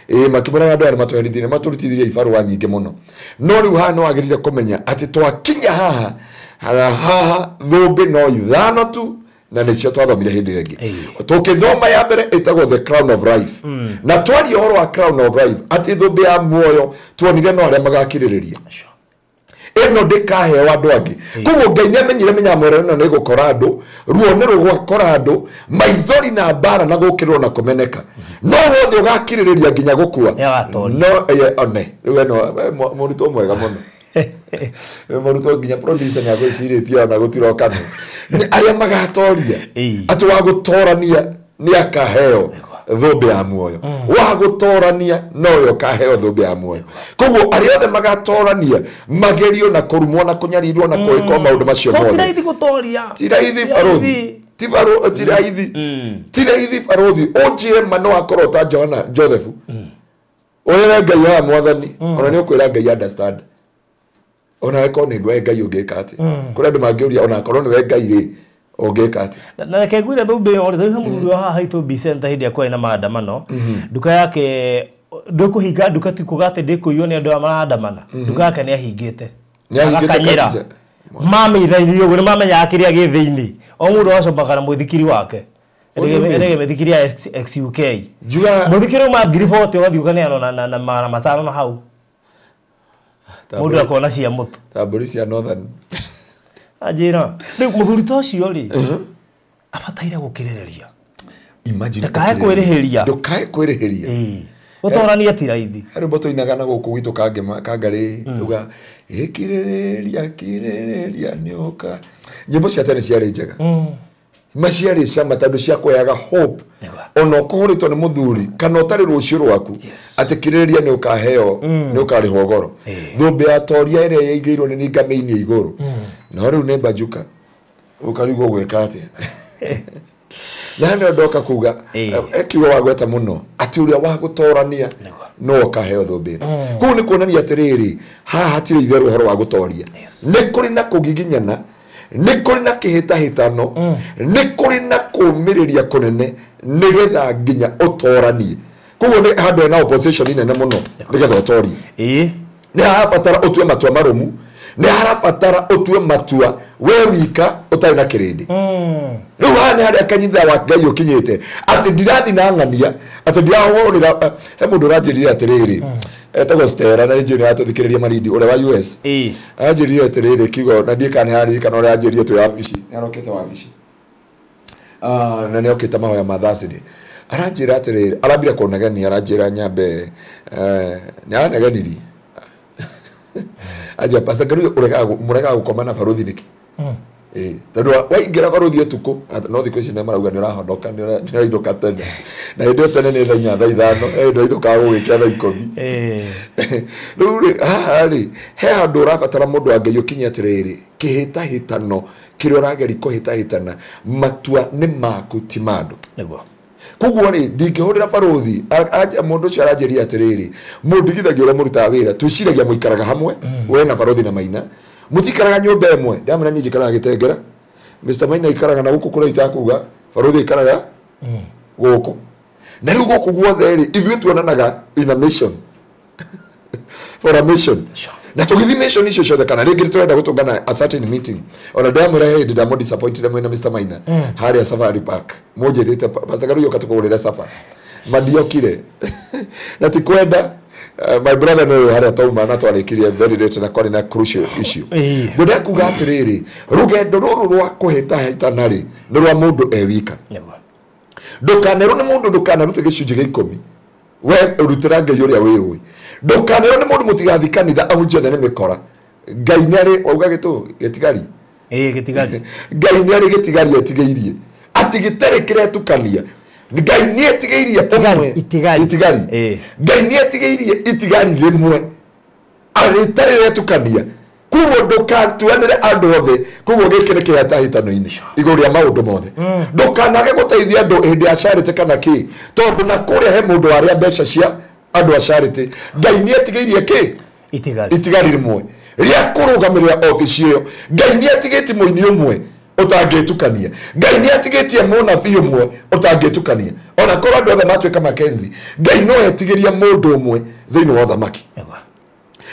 Makĩmwĩraga andũ aya nĩmatũherithirie, nĩmatũrutithirie ibarũa nyingĩ mũno. No rĩu haha nĩwagĩrĩire kũmenya atĩ twakinya haha, haha thũmbĩ no ithano tu, na nĩcio twathomire hĩndĩ ĩyo ĩngĩ. Tũkĩthoma ya mbere ĩtagwo the crown of life. Na twaria ũhoro wa crown of life, atĩ thũmbĩ ya muoyo tuonire no arĩa magakirĩrĩria. Ĩno ndĩkaheo andũ angĩ. Koguo Ngai nĩamenyire mĩnyamaro ĩno nĩ ĩgũkora andũ, ruo nĩ rũgũkora andũ, maithori na mbara na gũkĩrĩrwo na kũmeneka. No wothe ũgakirĩrĩria nginya gũkua. No one rĩu ĩno mũrutwo mwega mũno. Mũrutwo nginya producer nĩagwĩcirĩtie ona gũtirokano. Nĩ arĩa magatoria, atĩ wa gũtorania nĩ akaheo thũmbĩ ya muoyo. Wa gũtorania nowe ũkaheo thũmbĩ ya muoyo. Koguo arĩa othe magatorania magerio na kũrumwo na kũnyarirwo na kwĩkwo maũndũ macio mothe. Ti raithi gũtoria. Ti raithi barũthi. Ti raithi. Ti raithi barũthi. Ũnjĩre ma no akorwo ta Johana Joseph. Ũrere Ngai haha mwathani, ona nĩ ũkwĩra Ngai understand. Ona akorwo nĩ we Ngai ũngĩka atĩa. Kũrĩ andũ mangĩũria ona akorwo nĩ we Ngai rĩ, ũngĩka atĩa. Na reke ngwĩre thũmbĩ ĩyo rĩ, he mũthuri wa haha haitũ B Center hĩndĩ ĩrĩa kwarĩ na maandamano, nduka yake ndũkũhinga nduka ti kuga atĩ ndĩkũiywo nĩ andũ aya maraandamana. Nduka yake nĩ ahingĩte. Nĩ ahingĩte kabisa. Mamĩithaithirie ũguo nĩ mamenyaga kĩrĩa gĩ thĩinĩ. O mũndũ acomaga na mũithikiri wake. Ĩrĩge mĩithikiri ya XUK. Mũithikiri uma 40,000 ũgathiĩ ũkaneanwo na 500 na hau. Mũndũ akona cia mũtu. Ta mbũri cia Northern. Anjĩra, rĩu mũthuri ta ũcio rĩ, abataire gũkirĩrĩria. Imagine ndakae kwĩrĩhĩria. Ndũkae kwĩrĩhĩria. Gũtorania ti raithi. He rwĩmbo tũinaga na gũkũ gwitũ Kangarĩ, tuga ĩkirĩrĩria kirĩrĩria nĩũka. Nyĩmbo cia tene ciarĩ njega. Ma ciarĩ cia tondũ ciakũheaga hope. Ona ũkũhũrĩtwo nĩ mũthuri kana ũtarĩ rũciũ rwaku, atĩ kirĩrĩria nĩ ũkaheo, nĩ ũkarĩhwo goro. Thũmbĩ ya toria ĩrĩa yaigĩirwo nĩ ningamĩinie igũrũ. No rĩu nĩ mbanjuka ũkarigwo gwĩka atĩa. Na nĩ ndoka kuga ekiugo wagweta mũno atĩ ũrĩa wa gũtorania no ũkaheo thũmbĩ ĩno. Koguo nĩ kuonania atĩrĩrĩ, haha hatirĩ itherũ ũhoro wa gũtoria. Nĩ kũrĩ na kũgiginyana, nĩ kũrĩ na kĩhĩtahĩtano, nĩ kũrĩ na kũũmĩrĩria kũnene nĩgetha nginya ũtoranie. Koguo nĩ handũ hena opposition nene mũno nĩgetha ũtorie. Nĩ harabatara ũtue matua marũmu, nĩ harabatara ũtue matua we wika ũtarĩ na kĩrĩndĩ. Rĩu haha nĩ harĩa kanyitha wa Ngai ũkinyĩte atĩ ndirathi na ng'ania, atĩ ndirahũrĩra. He mũndũ ũranjĩrire atĩrĩrĩ, etagwo Stella na nĩnjũĩ nĩaratũthikĩrĩria Malindi ũrĩa wa US. Anjĩrire atĩrĩrĩ kiugo na ndiĩ kana nĩararirikana ũrĩa anjĩrire twĩ wabici, nĩarokĩte wabici. Na nĩokĩte mahoya ma Thursday. Aranjĩra atĩrĩrĩ, arambire kũnegenia, aranjĩra nyambe, nĩaranegenirie. Anjĩra Pastor Ngaruiya mũregaga gũkoma na barũthi nĩkĩ? Tondũ waingĩra barũthi ũtukũ, no thikũ ici nĩ marauga nĩ ũrahonoka, nĩ ũrainũka tene. Na hĩndĩ ĩyo tene nĩ thaa 4, thaa 5, hĩndĩ ũrainũkaga gũgĩkĩa thaa 10. Rĩu rĩ, haha rĩ, he handũ ũrabatara mũndũ wa Ngai ũkinye atĩrĩrĩ, kĩhĩtahĩtano kĩrĩa ũrageria kũhĩtahĩtana, matua nĩ maku ti ma andũ. Koguo rĩ, ndingĩhũrĩra barũthi, mũndũ ũcio aranjĩrire atĩrĩrĩ, mũndigithagia ũrĩa mũrutaga wĩra, twĩciragia mũikaraga hamwe, we na barũthi na Maina. Mũtikaraga nyũmba ĩmwe. Ndamwĩra niĩ njikaraga Gĩtengera, Mr. Maina aikaraga na gũkũ kũrĩa itakuga, barũthi aikaraga gũkũ. Na rĩu gũkũ guothe rĩ, ithuĩ tuonanaga in a mission. For a mission. Na tũgĩthiĩ mission icio ciothe kana rĩngĩ tũrenda gũtũngana a certain meeting. Ona ndamwĩra hĩndĩ ndamũ disappointed mwena Mr. Maina harĩa Safari Park. Mũnjĩtĩte Pastor Ngaruiya ũka tũkũgũrĩre sapa. Mandiokire. Na ti kwenda. My brother no harĩa tauma na twarĩkirie very late na kwarĩ na crucial issue. Ngwenda kuga atĩrĩrĩ, rũgendo rũrũ rwa kũhĩtahĩtana rĩ, nĩ rwa mũndũ e wika. Ndũkanerwo nĩ mũndũ, ndũkanarute gĩcunjĩ gĩa 10. We rutĩra Ngai ũrĩa wĩũĩ. Ndũkanerwo nĩ mũndũ mũtigathiĩ kanitha ahunjia othe nĩ mĩkora. Ngai nĩ arĩ wauga gĩtũ gĩtigari. Ĩĩ gĩtigari. Ngai nĩ arĩ gĩtigari etigĩirie. Atĩ gĩtarĩ kĩretukania. Ngai nĩ etigĩirie ũmwe. Itigari. Itigari. Ngai nĩ etigĩirie itigari rĩmwe. Arĩtarĩ retukania. Koguo ndũkatuanĩre andũ othe. Koguo gĩkĩ nĩ kĩhĩtahĩtano-inĩ igũrũ rĩa maũndũ mothe. Ndũkanage gũteithia andũ hĩndĩ ya charity kana kĩ, tondũ na kũrĩa he mũndũ warĩa mbeca cia andũ a charity. Ngai nĩ etigĩirie kĩ? Itigari. Itigari rĩmwe rĩa kũrũgamĩrĩra obici ĩyo. Ngai nĩ etigĩtie mũini ũmwe ũtangĩtukania. Ngai nĩ atigĩtie mũnabii ũmwe ũtangĩtukania. Ona korwo andũ othe matuĩka Mackenzie, Ngai no etigĩrie mũndũ ũmwe thĩinĩ wa ũthamaki.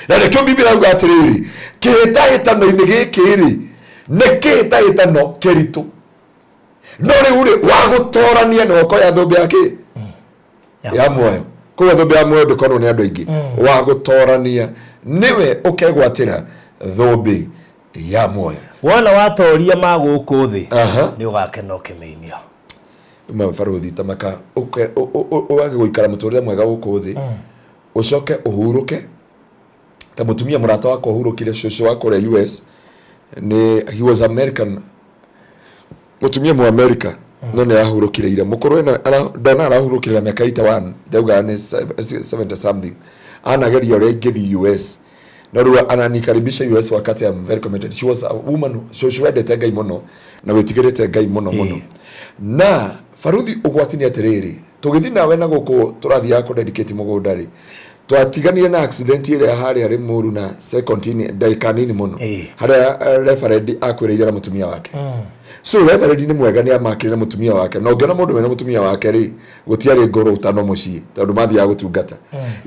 Na nĩkĩo Biblia yauga atĩrĩrĩ, kĩhĩtahĩtano-inĩ gĩkĩ rĩ, nĩ kĩhĩtahĩtano kĩritũ. No rĩu rĩ, wa gũtorania nĩ ũkoya thũmbĩ ya kĩ? Ya muoyo. Koguo thũmbĩ ya muoyo ndĩkorwo nĩ andũ aingĩ. Wa gũtorania nĩwe ũkegwatĩra thũmbĩ ya muoyo. Wona watoria ma gũkũ thĩ, nĩ ũgakena ũkĩmĩinio. Mabaruthi ta maka ũgage gũikara mũtũrĩre mwega gũkũ thĩ, ũcoke ũhurũke. Ta mũtumia mũrata wakwa ũhurũkire cũcũ wa kũrĩa US, nĩ he was American, mũtumia mu America, no nĩ arahurũkire ira. Mũkũrũ ena ndona arahurũkire na mĩaka 81, ndaugaga nĩ 70 something. Anageria ũrĩa ingĩthiĩ US. No rĩu ananikaribisha US wakati I'm very committed. She was a woman, cũcũ wendete Ngai mũno na wĩtigĩrĩte Ngai mũno mũno. Na baruthi ũgwati nĩ atĩrĩrĩ, tũgĩthiĩ nawe na gũkũ tũrathiaga kũ-dedicate mũgũnda rĩ, twatiganire na accident ĩrĩa harĩa Limuru na second ndagĩka nini mũno, harĩa referend akwĩrĩire na mũtumia wake. So referend nĩ mwega nĩ amakire na mũtumia wake, na ũngĩona mũndũ wĩna mũtumia wake rĩ, gũtiarĩ ngoro ũtano mũciĩ tondũ mathiaga gũtungata.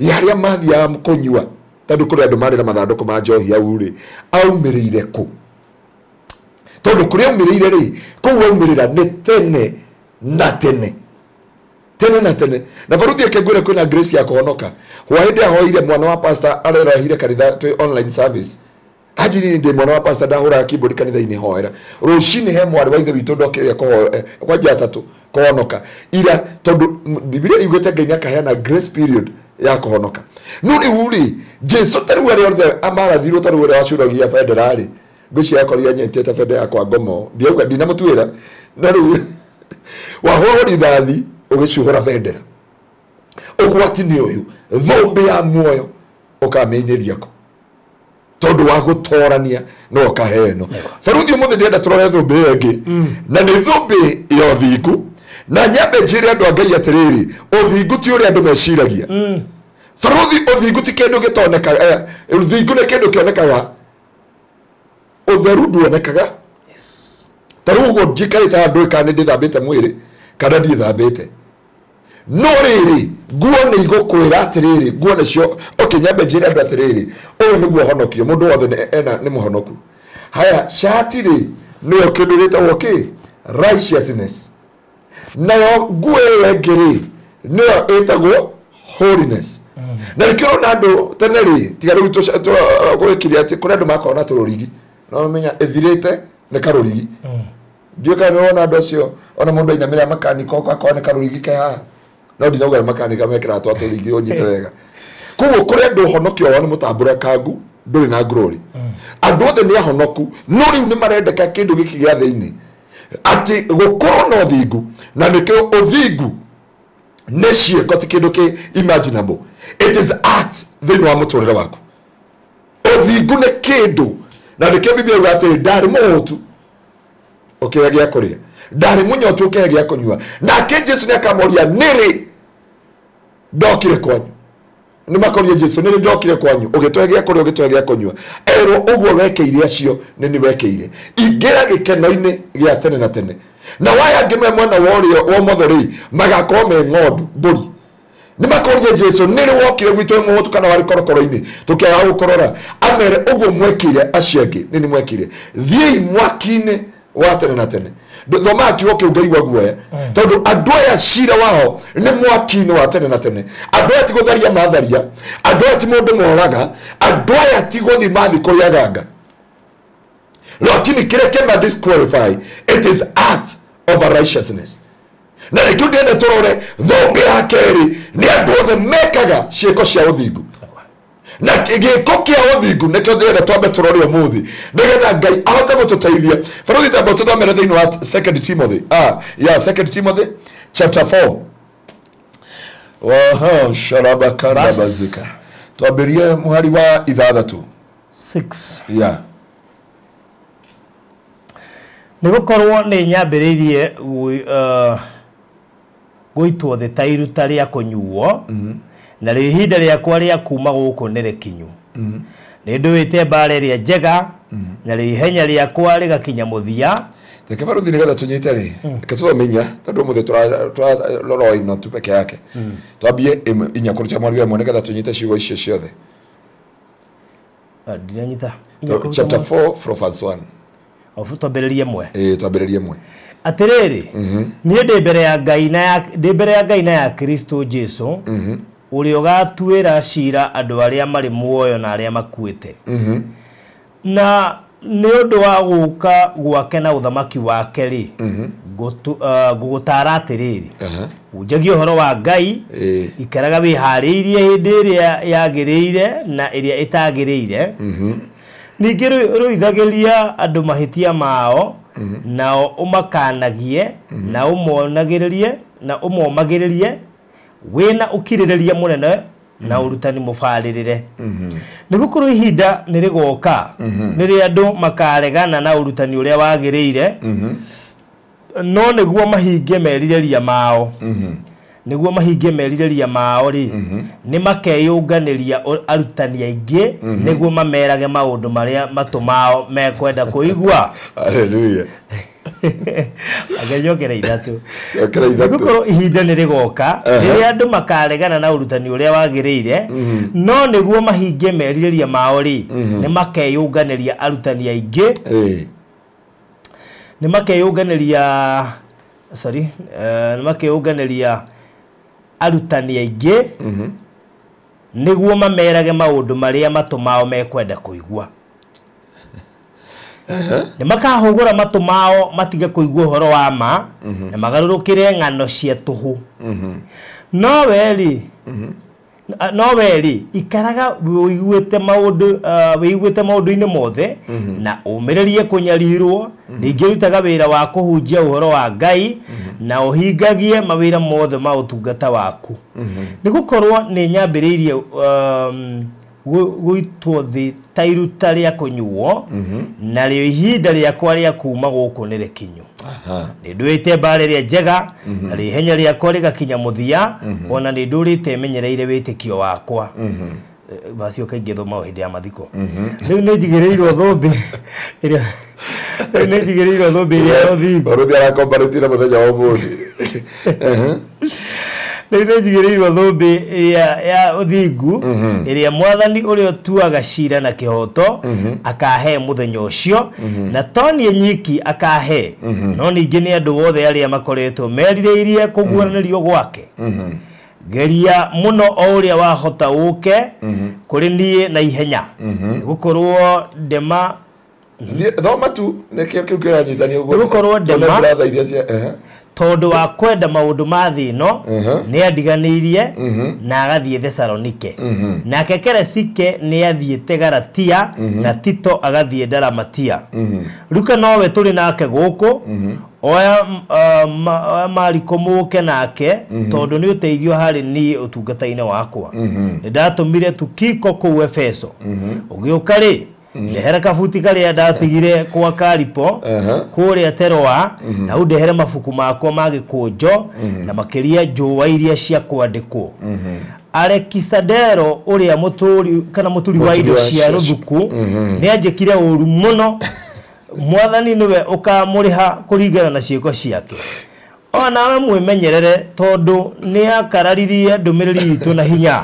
Harĩa mathiaga kũnyua, tondũ kũrĩ andũ marĩ na mathandũkũ ma njohi hau rĩ, aumĩrĩire kũ? Tondũ kũrĩa aumĩrĩire rĩ, kũu aumĩrĩra nĩ tene na tene. Tene na tene. Na baruthi eke ngwĩre kwĩna grace ya kũhonoka. Hwa hĩndĩ ahoire mwana wa pastor arerahire kanitha twĩ online service. Anjĩrire ndĩ mwana wa pastor ndahũraga keyboard kanitha-inĩ hoera. Rũcinĩ he mwarĩ wa ithe witũ ndokĩrĩre kwanja atatũ kũhonoka. Ira tondũ Biblia yugĩte Ngai nĩakaheana grace period ya kũhonoka. No rĩu rĩ, Jesu ta rĩu arĩa othe amarathirwo ta rĩu ũrĩa wacuragia bendera rĩ, ngwĩciria akorire nyitĩte bendera yakwa ngomo. Ndiauga ndinamũtuĩra. No rĩu wahũrwo rithathi ũgĩcuhũra bendera. Ũgwati nĩ ũyũ, thũmbĩ ya muoyo ũkamĩinĩria kũ? Tondũ wa gũtorania no ũkaheo ĩno. Baruthi ũmũthĩ ndĩrenda tũrore thũmbĩ ĩyo ĩngĩ, na nĩ thũmbĩ ya ũthingu. Na nyambe njĩre andũ a Ngai atĩrĩrĩ, ũthingu ti ũrĩa andũ meciragia. Baruthi ũthingu ti kĩndũ gĩtonekaga, ũthingu nĩ kĩndũ kĩonekaga, ũtheru nduonekaga. Ta rĩu ũguo njikarĩte haha ndũĩ kana nĩ ndĩthambĩte mwĩrĩ kana ndiĩthambĩte. No rĩrĩ, nguo nĩ igũkwĩra atĩrĩrĩ, nguo nĩcio, okay, nyambe njĩre andũ atĩrĩrĩ, ũyũ nĩguo ũhonokio, mũndũ wothe ena nĩ mũhonoku. Haya, shati rĩ, nĩyo kĩndũ gĩtagwo kĩ? Righteousness. Nayo nguo ĩyo ĩngĩ rĩ, nĩyo ĩtagwo holiness. Na nĩkĩo ũrona andũ tene rĩ, tiga rĩu gwĩkire atĩ kũrĩ andũ makoragwo na tũrũrigi. No menya ĩthirĩte nĩ karũrigi. Ndiũĩ kana nĩwona andũ acio, ona mũndũ ainamĩrĩra makanika akorwo nĩ karũrigi ke haha. No ndinauga nĩ makanika mekĩraga twa tũrũrigi ũnyite wega. Koguo kũrĩ andũ ũhonokio wao nĩ mũtambũrũkangu, ndũrĩ na glory. Andũ othe nĩ ahonoku, no rĩu nĩ marendeka kĩndũ gĩkĩ gĩa thĩinĩ. Atĩ gũkorwo na ũthingu, na nĩkĩo ũthingu nĩ ciĩko ti kĩndũ kĩ imaginable. It is art thĩinĩ wa mũtũrĩre waku. Ũthingu nĩ kĩndũ, na nĩkĩo Biblia yugaga atĩrĩ, ndarĩ mũhũtu ũkĩhe gĩa kũrĩa, ndarĩ mũnyotu ũkĩhe gĩa kũnyua. Nake Jesu nĩakamoria, nĩrĩ ndokire kwanyu? Nĩ makoria Jesu, nĩrĩ ndokire kwanyu ũgĩtũhe gĩa kũrĩa, ũgĩtũhe gĩa kũnyua? Erwo ũguo wekĩire acio nĩ nĩ wekĩire. Ingĩra gĩkeno-inĩ gĩa tene na tene. Na waya angĩ me mwena wa ũrĩo wa ũmotho rĩ, magakorwo me ng'ondu, mbũri. Nĩ makoria Jesu, nĩrĩ wokire gwitũ wĩ mũhũtu kana warĩ korokoro-inĩ tũkĩaga gũkũrora? Amere ũguo mwekĩire acio angĩ nĩ nĩ mwekĩire. Thiĩi mwaki-inĩ wa tene na tene. Thomaga kiugo kĩu ngaigua guoya, tondũ andũ aya cira wao nĩ mwaki-inĩ wa tene na tene. Andũ aya ti gũtharia matharia, andũ aya ti mũndũ moraga, andũ aya ti gũthiĩ mathiĩ kũrĩ aganga. Lakini kĩrĩa kĩma disqualify, it is act of righteousness. Na nĩkĩo ndĩrenda tũrore thũmbĩ ya kerĩ nĩ andũ othe mekaga ciĩko cia ũthingu. Na gĩko kĩa ũthingu nĩkĩo ndĩrenda twambe tũrore ũmũthĩ nĩgetha Ngai ahote gũtũteithia. Barũthi tamba tũthomere thĩinĩ wa 2 Timothy, 2 Timothy chapter 4. Waha sharabakanda bazika. Twambĩrie mũhari wa 6. 6. Yeah. Nĩgũkorwo nĩ nyambĩrĩirie gũitwo thĩ ta iruta rĩa kũnyuo, na rĩu ihinda rĩakwa rĩa kuma gũkũ nĩ rĩkinyu. Nĩ ndũĩte mbara ĩrĩa njega, na rĩu ihenya rĩakwa rĩgakinya mũthia. Reke barũthi nĩgetha tũnyite rĩ, reke tũthome inya tondũ ũmũthĩ tũrarora ino tu peke yake. Twambie inya kũruta mweri wa ĩmwe nĩgetha tũnyite ciugo icio ciothe. Ndinanyita. Chapter 4 from verse 1. Ofu twambĩrĩrie ĩmwe. Twambĩrĩrie ĩmwe. Atĩrĩrĩ, niĩ ndĩ mbere ya Ngai na ya ndĩ mbere ya Ngai na ya Kristo Jesu, ũrĩa ũgatuĩra cira andũ arĩa marĩ muoyo na arĩa makuĩte. Na nĩ ũndũ wa gũka gwake na ũthamaki wake rĩ, ngũgũtaara atĩrĩrĩ, hunjagia ũhoro wa Ngai, ikaraga wĩharĩirie hĩndĩ ĩrĩa yagĩrĩire na ĩrĩa ĩtagĩrĩire. Ningĩ rũithagĩria andũ mahĩtia mao, nao ũmakanagie, na ũmonagĩrĩrie, na ũmomagĩrĩrie wĩna ũkirĩrĩria mũnene na ũrutani mũbarĩrĩre. Nĩgũkorwo ihinda nĩ rĩgoka rĩrĩa andũ makaregana na ũrutani ũrĩa wagĩrĩire, no nĩguo mahingie merirĩria mao. Nĩguo mahingie merirĩria mao rĩ, nĩ makeyũnganĩria arutani aingĩ nĩguo mamerage maũndũ marĩa matũ mao mekwenda kũigua. Hallelujah. Agĩnjokera ithatũ. Jokera ithatũ. Nĩgũkorwo ihinda nĩ rĩgoka rĩrĩa andũ makaregana na ũrutani ũrĩa wagĩrĩire, no nĩguo mahingie merirĩria mao rĩ, nĩ makeyũnganĩria arutani aingĩ. Nĩ makeyũnganĩria sorry, nĩ makeyũnganĩria arutani aingĩ nĩguo mamerage maũndũ marĩa matũ mao mekwenda kũigua. Nĩ makahũgũra matũ mao matige kũigua ũhoro wa ma, na magarũrũkĩre ng'ano cia tũhũ. No we rĩ, ikaraga wĩiguĩte maũndũ, wĩiguĩte maũndũ-inĩ mothe, na ũmĩrĩrie kũnyarirwo, ningĩ rutaga wĩra wa kũhunjia ũhoro wa Ngai, na ũhingagie mawĩra mothe ma ũtungata waku. Nĩgũkorwo nĩ nyambĩrĩirie gũitwo thĩ ta iruta rĩa kũnyuo, na rĩo ihinda rĩakwa rĩa kuma gũkũ nĩ rĩkinyu. Nĩ ndũĩte mbara ĩrĩa njega, na rĩo ihenya rĩakwa rĩgakinya mũthia, ona nĩ ndũrĩte menyereire wĩtĩkio wakwa. Bacio kaingĩ thomagwo hĩndĩ ya mathiko. Rĩu nĩ njigĩrĩirwo thũmbĩ ĩrĩa, rĩu nĩ njigĩrĩirwo thũmbĩ ĩrĩa ya ũthingu. Barũthi arakombarĩtie na mũthenya wa ũmũthĩ. Rĩu nĩ njigĩrĩirwo thũmbĩ ya ũthingu, ĩrĩa mwathani ũrĩa ũtuaga cira na kĩhoto akahe mũthenya ũcio, na to niĩ nyiki akahe, no ningĩ nĩ andũ othe arĩa makoretwo merirĩirie kũguũranĩrio gwake. Geria mũno o ũrĩa wahota ũke kũrĩ niĩ na ihenya, nĩgũkorwo ndema Thoma tu nĩkĩo kĩu kĩranyitanio ũguo. Nĩgũkorwo ndema brother iria cia tondũ wa kwenda maũndũ ma thĩ ĩno, nĩ andiganĩirie na agathiĩ Thesalonike. Nake Keresike nĩ athiĩte Galatia, na Tito agathiĩ Dalamatia. Luka nowe tũrĩ nake gũkũ, oya Mariko mũke nake, tondũ nĩ ũteithio harĩ niĩ ũtungata-inĩ wakwa. Nĩ ndatũmire Tukiko kũu Efeso. Ũgĩũka rĩ, ndehera kabuti karĩa ndatigire kwa Karipo kũrĩa Teroa, na ũndehere mabuku makwa ma gĩkũnjo, na makĩria njũa iria cia kwandĩkwo. Alekisadero ũrĩa mũtũri kana mũturi wa indo cia rũthuku nĩ anjĩkire ũru mũno. Mwathani nĩwe ũkamũrĩha kũringana na ciĩko ciake. O nawe mwĩmenyerere, tondũ nĩ akararirie ndũmĩrĩri itũ na hinya.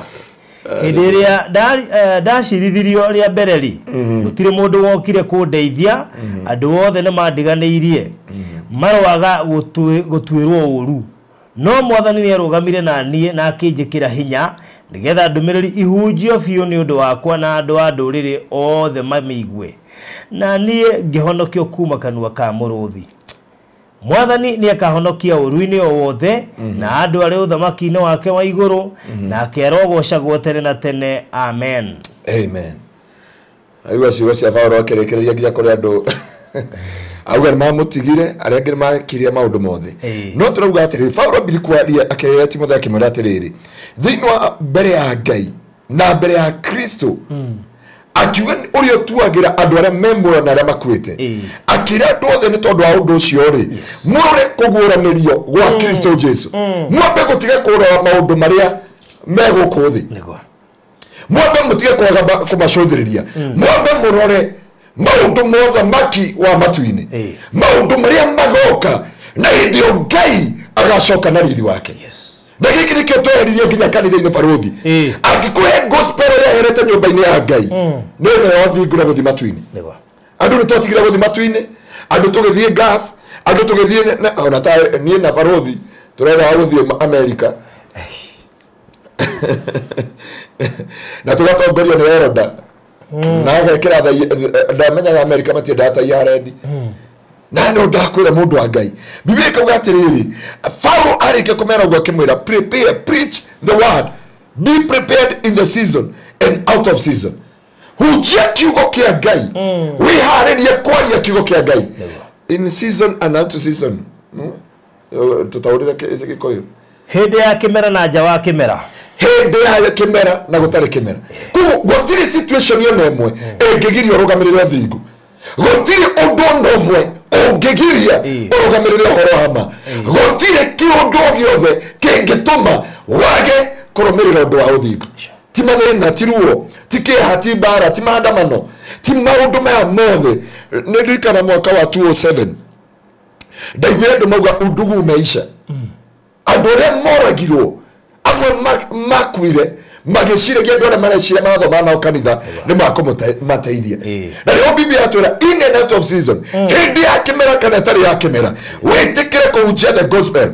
Hĩndĩ ĩrĩa ndacirithirio rĩa mbere rĩ, gũtirĩ mũndũ wokire kũndeithia, andũ othe nĩ mandiganĩirie, maroaga gũtuĩrwo ũru. No mwathani nĩ arũgamire na niĩ na akĩnjĩkĩra hinya, nĩgetha ndũmĩrĩri ihunjio biũ nĩ ũndũ wakwa na andũ a ndũrĩrĩ othe mamĩigue, na niĩ ngĩhonokio kuma kanua ka mũrũthi. Mwathani nĩ akahonokia ũru-inĩ o wothe, na andũ arĩa ũthamaki-inĩ wake wa igũrũ, nake arogocagwo tene na tene. Amen. Amen. Aigua ciugo cia Paulo akĩrĩkĩrĩria nginya kũrĩ andũ auga nĩmamũtigire arĩa angĩ nĩmakirie maũndũ mothe. No tũrauga atĩrĩrĩ, Paulo ambire kwaria akĩrĩra Timotheo akĩmwĩra atĩrĩrĩ, thĩinĩ wa mbere ya Ngai na mbere ya Kristo, akiuga ũrĩa ũtuagĩra andũ arĩa me muoyo na arĩa makuĩte, akĩra andũ othe nĩ tondũ wa ũndũ ũcio rĩ, mũrore kũguũranĩrio gwa Kristo Jesu, mwambe gũtige kũrora maũndũ marĩa me gũkũ thĩ, mwambe mũtige kwaga kũmacũthĩrĩria, mwambe mũrore maũndũ ma ũthamaki wa matu-inĩ, maũndũ marĩa magoka, na hĩndĩ ĩyo Ngai agacoka na riri wake. Na gĩkĩ nĩkĩo tweheririe nginya kanitha-inĩ barũthi. Angĩkũhe gospel yeherete nyũmba-inĩ ya Ngai, nĩ ĩno ya ũthingu na gũthiĩ matu-inĩ. Andũ nĩ twatigire gũthiĩ matu-inĩ, andũ tũgĩthiĩ Gulf, andũ tũgĩthiĩ ona ta niĩ na barũthi tũrethaga gũthiĩ America na tũgatongorio nĩ Heroda na agekĩra ndamenyaga America matiendaga ta IRD. Na no ndakwĩra mũndũ wa Ngai, Biblia ĩkauga atĩrĩrĩ, Paulo arĩkia kũmera ũguo akĩmwĩra, prepare, preach the word, be prepared in the season and out of season. Hunjia kiugo kĩa Ngai, wĩharĩrie kwaria kiugo kĩa Ngai in season and out of season. Tũtaũrĩre Gĩkũyũ, hĩndĩ ya kĩmera na nja wa kĩmera, hĩndĩ ya kĩmera na gũtarĩ kĩmera. Koguo gũtirĩ situation ona ĩmwe ĩngĩgiria ũrũgamĩrĩre ũthingu, gũtirĩ ũndũ ona ũmwe ũngĩgiria ũrũgamĩrĩre ũhoro wa ma, gũtirĩ kĩũndũ o gĩothe kĩngĩtũma wage kũrũmĩrĩra ũndũ wa ũthingu. Ti mathĩna, ti ruo, ti kĩeha, ti mbara, ti maandamano, ti maũndũ maya mothe. Nĩ ndirikana mwaka wa 2007 ndaiguire andũ mauga undugu umeisha. Andũ arĩa moragirwo amwe makuire magĩciragia andũ arĩa mareciria marathoma nao kanitha nĩ makũmateithia. Na rĩo Biblia yatwĩra in and out of season, hĩndĩ ya kĩmera kana ĩtarĩ ya kĩmera, wĩtĩkĩre kũhunjia the gospel.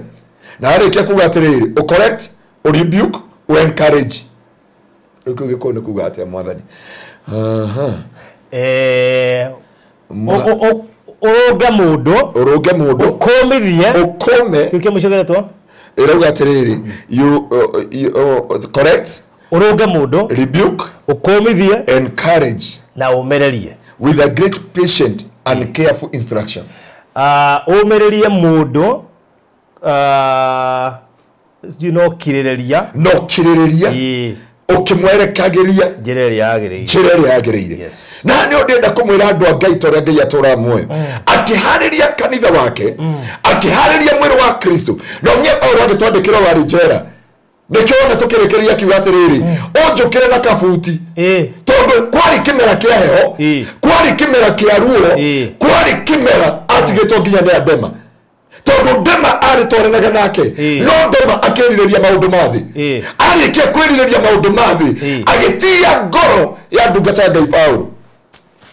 Na arĩkia kuga atĩrĩrĩ, ũ correct, ũ rebuke, ũ encourage. Rĩu kĩu Gĩkũyũ nĩ kuga atĩa Mwathani? Ũrũnge mũndũ, ũrũnge mũndũ, ũkũmithie, ũkũme. Kĩu kĩa mũico kĩretwo ĩrauga atĩrĩrĩ, you correct, ũrũnge mũndũ, rebuke, ũkũmithie, encourage na ũmĩrĩrie with a great patient and careful instruction. Ũmĩrĩrie mũndũ, sijui no kirĩrĩria, no kirĩrĩria, ũkĩmwerekagĩria njĩra ĩrĩa yagĩrĩire, njĩra ĩrĩa yagĩrĩire. Na nĩ ndĩrenda kũmwĩra andũ a Ngai ta ũrĩa Ngai atũũraga muoyo, akĩharĩria kanitha wake, akĩharĩria mwĩrĩ wa Kristo. Na ũmenye Paulo agĩtwandĩkĩra warĩ njera, nĩkĩo wona tũkĩrĩkĩrĩria akiuga atĩrĩrĩ, ũnjũkĩre na kabuti, tondũ kwarĩ kĩmera kĩa heho, kwarĩ kĩmera kĩa ruo, kwarĩ kĩmera atigĩtwo nginya nĩ Ndema, tondũ Ndema arĩtwaranaga nake, no Ndema akĩrirĩria maũndũ ma thĩ. Arĩkia kwĩrirĩria maũndũ ma thĩ, agĩtiia ngoro ya ndungata ya Ngai Paulo.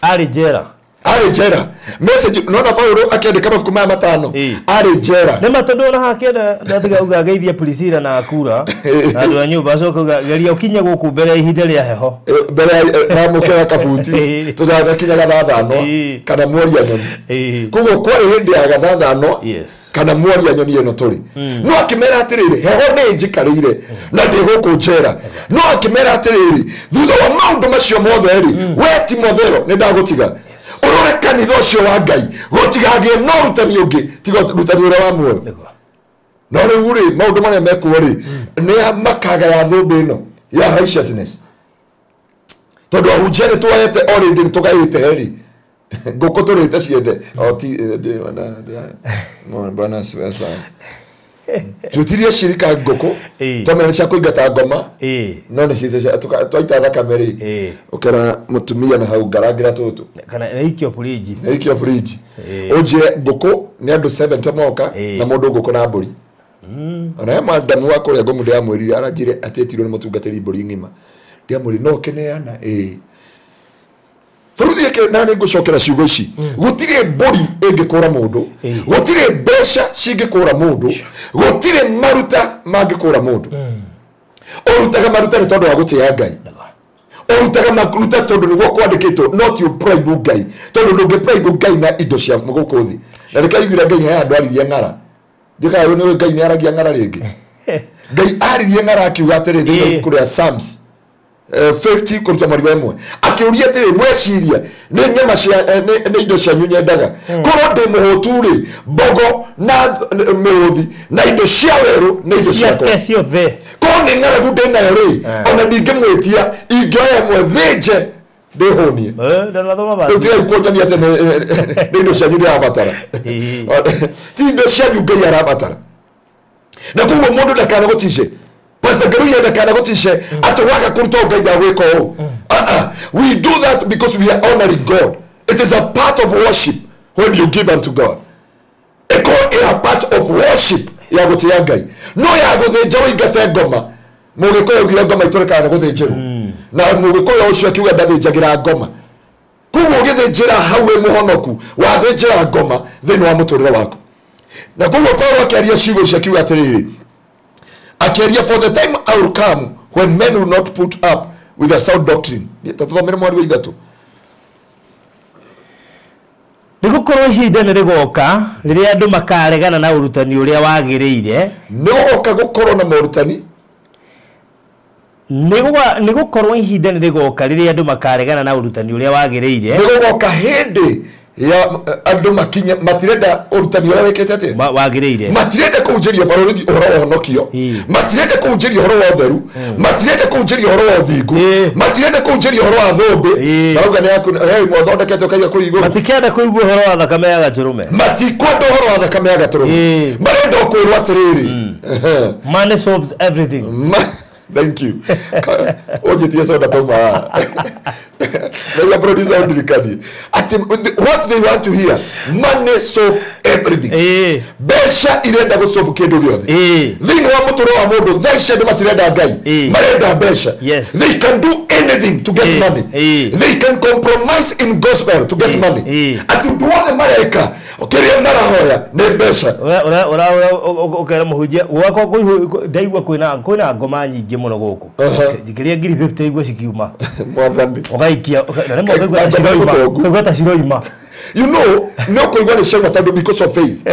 Arĩ njera, arĩ njera. Message nona Paulo akĩandĩka mabuku maya matano, arĩ njera. Nĩ ma tondũ ona hakĩenda ndatiga uga geithie Priscilla na Akura na andũ a nyũmba, acoka uga geria ũkinye gũkũ mbere ya ihinda rĩa heho, mbere ya namũkĩra kabuti tũtagakinya gathathano kana mworia nyoni. Koguo kwarĩ hĩndĩ ya gathathano kana mworia nyoni ĩno tũrĩ. No akĩmera atĩrĩrĩ, heho nĩ njikarĩire na ndĩ gũkũ njera. No akĩmera atĩrĩrĩ, thutha wa maũndũ macio mothe rĩ, we Timotheo nĩ ndagũtiga ũrore kanitha ũcio wa Ngai gũtigagĩe no ũrutani ũngĩ tiga ũrutani ũrĩa wa muoyo. No rĩu rĩ, maũndũ marĩa mekuo rĩ, nĩ makaga ya thũmbĩ ĩno ya righteousness, tondũ ahunjia nĩ tuoete already, nĩ tũgaĩte rĩ, ngũkũ tũrĩte ciende o ti bwana asifiwe sana. Twĩtirie cirika ngũkũ twamenya nĩ cia kũingata ngoma, no nĩ ciĩte twaita thakame rĩ, ũkera mũtumia na hau ngarangĩra tũtũ kana ĩikio fridge, ĩikio fridge, ũnjĩre ngũkũ nĩ andũ 70 moka na mũndũ ngũkũ na mbũri. Ona he madamu wa kũrĩa ngũmũ ndĩramwĩrire, aranjĩre atĩtirwo nĩ mũtungatĩri mbũri ng'ima, ndĩramwĩrire no ũkĩneana. Bũrũri ĩkĩ na nĩ ngũcokera ciugo ici, gũtirĩ mbũri ĩngĩkũra mũndũ, gũtirĩ mbeca cingĩkũra mũndũ, gũtirĩ maruta mangĩkũra mũndũ. Ũrutaga maruta nĩ tondũ wa gũtĩĩa Ngai, ũrutaga maruta tondũ nĩguo kwandĩkĩtwo, no ti ũbribe Ngai, tondũ ndũngĩbribe Ngai na indo cia gũkũ thĩ. Na reke aiguire Ngai he andũ aririe ng'ara, ndikaga nĩ Ngai nĩ aragia ng'ara rĩngĩ. Ngai aririe ng'ara akiuga atĩrĩ thĩinĩ wa ibuku rĩa Psalms 50 kũruta marigũ ĩmwe. Akĩũria atĩrĩ, mweciria nĩ nyama cia nĩ indo cianyu nyendaga, korwo ndĩ mũhũtu rĩ, mbogo na mĩrũthi na indo cia werũ nĩ indo ciakwa ciothe. Korwo nĩ ng'aragu ndĩ nayo rĩ, ona ndingĩmwĩtia, ingĩoya ĩmwe thĩnje ndĩhũnie. Ndanathoma Rĩu tigai kuonjania atĩ nĩ indo cianyu ndĩrabatara. Ti indo cianyu Ngai arabatara. Na koguo mũndũ ndakana gũtice, Pastor Ngaruiya ndakana gũtice atĩ waga kũruta Ngai ndagwĩka ũũ. We do that because we are honoring God. It is a part of worship when you give unto God. Ĩkorwo ĩ a part of worship ya gũtĩĩa Ngai. No ya gũthĩnja ũingate ngoma. Mũgĩkũyũ augire ngoma itũrĩkaga nĩ gũthĩnjĩrwo. Na mũgĩkũyũ ũcio akiuga ndathĩnjagĩra ngoma. Koguo ũgĩthĩnjĩra hau wĩ mũhonoku, wathĩnjĩra ngoma thĩinĩ wa mũtũrĩre waku. Na koguo Paulo akĩaria ciugo ici akiuga atĩrĩrĩ, akĩaria, for the time I will come when men will not put up with a sound doctrine. Ta tũthomere mweri wa 3. Nĩ gũkorwo ihinda nĩ rĩgoka rĩrĩa andũ makaregana na ũrutani ũrĩa wagĩrĩire. Nĩ gũgoka gũkorwo na morutani. Nĩ gũkorwo ihinda nĩ rĩgoka rĩrĩa andũ makaregana na ũrutani ũrĩa wagĩrĩire. Nĩ gũgoka hĩndĩ ya andũ makinye matirenda ũrutani ũrĩa wĩkĩte atĩa? Wagĩrĩire. Matirenda kũhunjĩria barũthi ũhoro wa ũhonokio, matirenda kũhunjĩria ũhoro wa ũtheru, matirenda kũhunjĩria ũhoro wa ũthingu, matirenda kũhunjĩria ũhoro wa thũmbĩ. Marauga nĩ yaku he mwathondekete ũkaiga kũu igũrũ. Matikenda kũigua ũhoro wa thakame ya gatũrũme. Matikwenda ũhoro wa thakame ya gatũrũme. Marenda o kwĩrwo atĩrĩrĩ, money solves everything. Thank you. Ũnjĩtie soda tauma haha. Na producer undirikanie. Ati what they want to hear, money solve everything. Mbeca irenda gũsolve kĩndũ gĩothe. Thĩinĩ wa mũtũrĩre wa mũndũ, thaa ici andũ matirenda Ngai, marenda mbeca. They can do anything to get money. They can compromise in gospel to get money. Ati ũndũ wothe mareka, kĩrĩa marahoya nĩ mbeca. Ũkera mũhunjia gwakwa ndaigua kwĩna ngoma nyingĩ mũno gũkũ. Njikĩria ngiri 50 igua cikiuma. Mwathani. Ũgaikia, na rĩmwe ũkaigua ta ciroima. You know, no kũigua nĩ ciauma tondũ because of faith.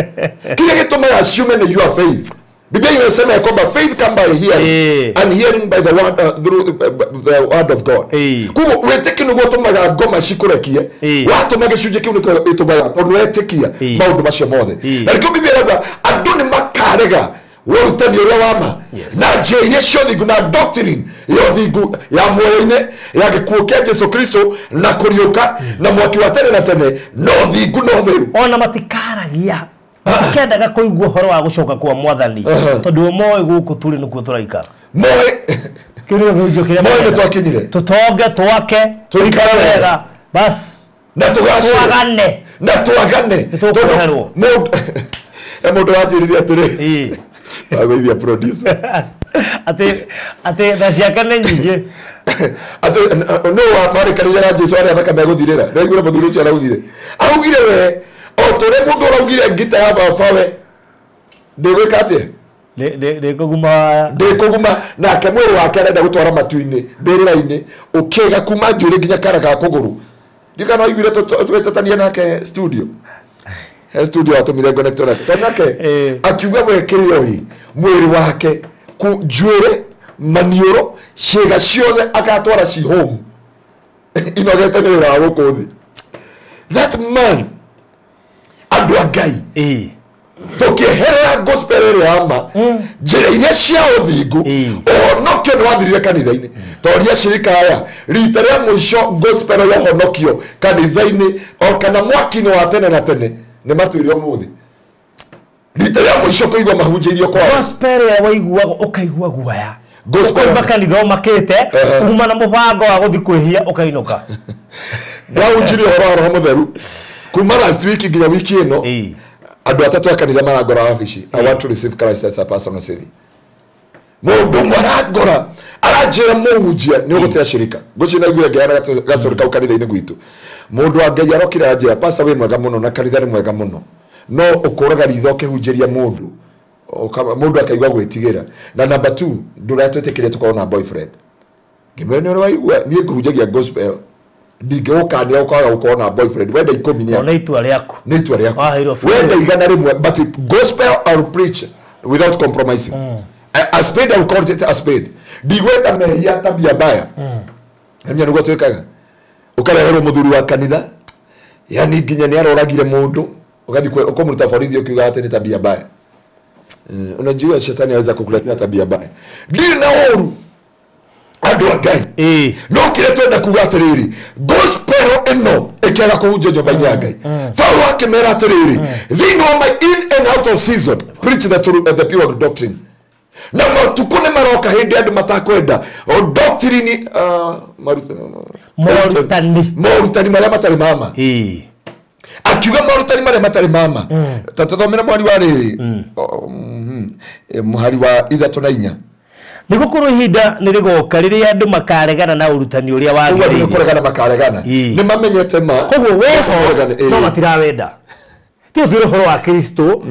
Kĩrĩa gĩtũmaga ciume nĩ your faith. Biblia inasema ya kwamba faith come by hearing and hearing by the word, through the word of God. Koguo wĩtĩkio nĩguo ũtũmaga ngoma cikũrekie, watũma gĩcunjĩ kĩu nĩkĩo ĩtũmaga tondũ wetĩkia maũndũ macio mothe. Na nĩkĩo Biblia ĩrauga andũ nĩ makarega ũrutani ũrĩa wa ma na njĩra iria cia ũthingu na doctrine ya ũthingu ya muoyo-inĩ ya gĩkuũ kĩa Jesu Kristo na kũriũka na mwaki wa tene na tene na ũthingu na ũtheru. Ona matikaragia, matikendaga kũigua ũhoro wa gũcoka kwa mwathani tondũ moĩ gũkũ tũrĩ nĩkuo tũraikara. Moĩ kĩu nĩkĩo kĩhunjio kĩrĩa moĩ nĩ marenda. twakinyire. Tũtonge, twake, tũikare wega, bas na tũgacĩre, twagane, na twagane. Nĩ tũkũreherwo. Mũndũ wanjĩrire atĩrĩ, wagũithia producer Atĩ tha ciake nĩ nyingĩ. Atĩ no marĩkanĩire na Jesu arĩa thakame egũthirĩra. Nĩwaiguire mũthuri ũcio araugire, augire we o ta ũrĩa mũndũ ũraugire ngita ya baba we ndĩgwĩka atĩa, ndĩkũguma, ndĩkũguma. Nake mwĩrĩ wake arenda gũtwara matu-inĩ mbĩrĩra-inĩ ũkĩga kuma njuĩrĩ nginya kara ga kũgũrũ. Ndiũĩ kana waiguire tũgĩtetania nake studio. He studio atũmire ngonecto nake tondũ nake akiuga we kĩrĩa oĩ mwĩrĩ wake njuĩrĩ maniũrũ ciĩga ciothe agatwara ci home inogete nĩ wĩra wa gũkũ thĩ. That man, andũ a Ngai, tũkĩeherera gospel ĩrĩa ya ma, njĩra iria cia ũthingu, ũhonokio nĩ wathirire kanitha-inĩ. Toria shirika aya rita rĩa mũico gospel ya ũhonokio kanitha-inĩ o kana mwaki-inĩ wa tene na tene nĩ matuire ũmũthĩ. Rita rĩa mũico kũigua mahunjĩirio kwao. Gospel ĩrĩa waiguaga ũkaigua guoya. Gospel. Ũkauma kanitha ũmakĩte, uma na mũbango wa gũthiĩ kwĩhia ũkainũka. Ndahunjirie ũhoro wa Roho Mũtheru kuma last week nginya wiki ĩno. Andũ atatũ a kanitha marangora wabici. I want to receive Christ as a personal savior. Mũndũ ũmwe arangora aranjĩra mũhunjia nĩ ũgũtea shirika. Ngwĩciria naiguire ngĩheana gacori kau kanitha-inĩ gwitũ. Mũndũ wa Ngai arokire anjĩra, pastor wĩ mwega mũno na kanitha nĩ mwega mũno, no ũkũraga ritho ũkĩhunjĩria mũndũ, mũndũ akaigua gwĩtigĩra. Na number 2, ndũratwĩtĩkĩria tũkorwo na boyfriend. Ngĩmwĩra nĩ ũrĩ waigua niĩ ngũhunjagia gospel, ndingĩgũkania ũkaga gũkorwo na boyfriend. Wenda 10 nĩ Nĩ itua rĩaku. Nĩ itua rĩaku. Waheirwo free. Wenda 100, but gospel I will preach without compromising. A spade I will call it a spade. Ndigweta mehia tabia mbaya. Nĩmenya nĩguo twĩkaga. Ũkareherwo mũthuri wa kanitha, yani nginya nĩ aroragire mũndũ, ũgathiĩ ũkamũruta borithi ũkiuga atĩ nĩ tabia mbaya. Unajua shetani aweza kukuletea tabia mbaya. Ndirĩ na ũru andũ a Ngai. No kĩrĩa twenda kuga atĩrĩrĩ, gospel ĩno ĩkĩaga kũhunjio nyũmba-inĩ ya Ngai. Paulo akĩmera atĩrĩrĩ, thĩinĩ wa my in and out of season preach the truth, the pure doctrine. Na matukũ nĩ maroka hĩndĩ andũ matakwenda o doctrine, morutani marĩa matarĩ mama. Akiuga morutani marĩa matarĩ mama. Ta tũthomere mweri wa rĩrĩ, mũhari wa 3 na 4. Nĩgũkorwo ihinda nĩrĩgoka rĩrĩa andũ makaregana na ũrutani ũrĩa wagĩrĩire. Ũguo nĩkũregana makaregana. Nĩmamenyete ma. Koguo weho no matirawenda. Ti ũtwĩre ũhoro wa Kristo.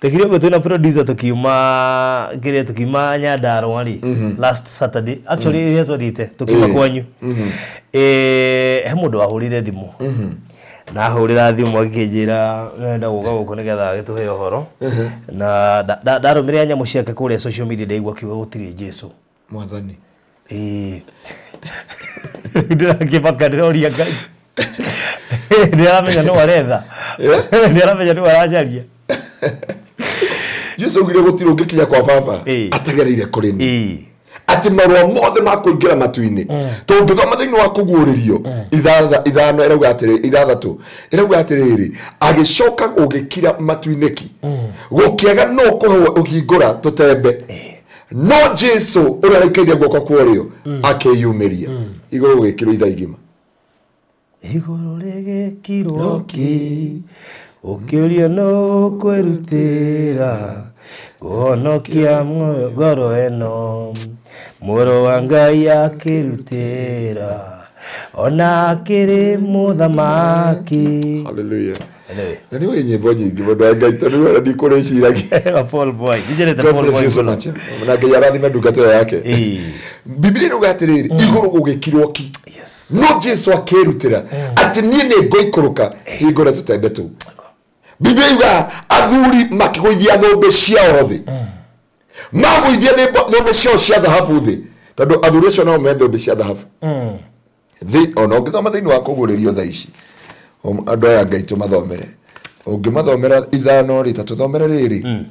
Tekire ũguo twĩna producer tũkiuma kĩrĩa tũkiuma Nyandarũa rĩ, last Saturday actually rĩrĩa twathiĩte tũkiuma kwanyu. He mũndũ wahũrire thimũ. Na ahũrĩra thimũ akĩnjĩra nĩarenda gũka gũkũ nĩgetha agĩtũhe ũhoro. Na ndarũmĩrĩra nyamũ ciake kũrĩa social media ndaigua akiuga gũtirĩ Jesũ. Mwathani. Ndĩrakĩmaka ndĩroria Ngai. Nĩaramenya nũ aretha. Nĩaramenya nũ aracaria. Jesũ augire gũtirĩ ũngĩkinya kwa baba atagereire kũrĩ niĩ. Atĩ marũa mothe ma kũingĩra matu-inĩ. Tũngĩthoma thĩinĩ wa kũguũrĩrio 5 ĩrauga atĩrĩ, 6 ĩrauga atĩrĩrĩ, agĩcoka gũgĩkira matu-inĩ ki. Gũkĩaga no kũheo ũhingũra tũtembe. No Jesũ ũrĩa araikaire guoko kwa ũrĩo akĩyumĩria. Igũrũ gũgĩkirwo ithaa igima. Igũrũ rĩgĩkirwo ki, ũkĩũrio no kwĩrutĩra kũhonokia ngoro ĩno. Mũrũ wa Ngai akĩrutĩra ona akĩrĩ mũthamaki. Hallelujah. Na nĩ ũĩ nyĩmbo nyingĩ mũndũ wa Ngai tondũ rĩu ndikũrĩciragia. Paul Boy. Nĩnjendete Paul Boy. So much. Na Ngai arathime ndungata ĩyo yake. Biblia ĩrauga atĩrĩrĩ, igũrũ gũgĩkirwo ki. No Jesũ akĩrutĩra atĩ niĩ nĩ ngũikũrũka hingũre tũtembe tũu. Biblia yugaga athuri makĩgũithia thũmbĩ ciao thĩ. Magũithia thũmbĩ ciao cia thahabu thĩ. Tondũ athuri acio nao me thũmbĩ cia thahabu. Thĩ ona ũngĩthoma thĩinĩ wa kũguũrĩrio thaa ici, andũ aya Ngai tũmathomere. Ũngĩmathomera 5 rĩ, ta tũthomere rĩrĩ.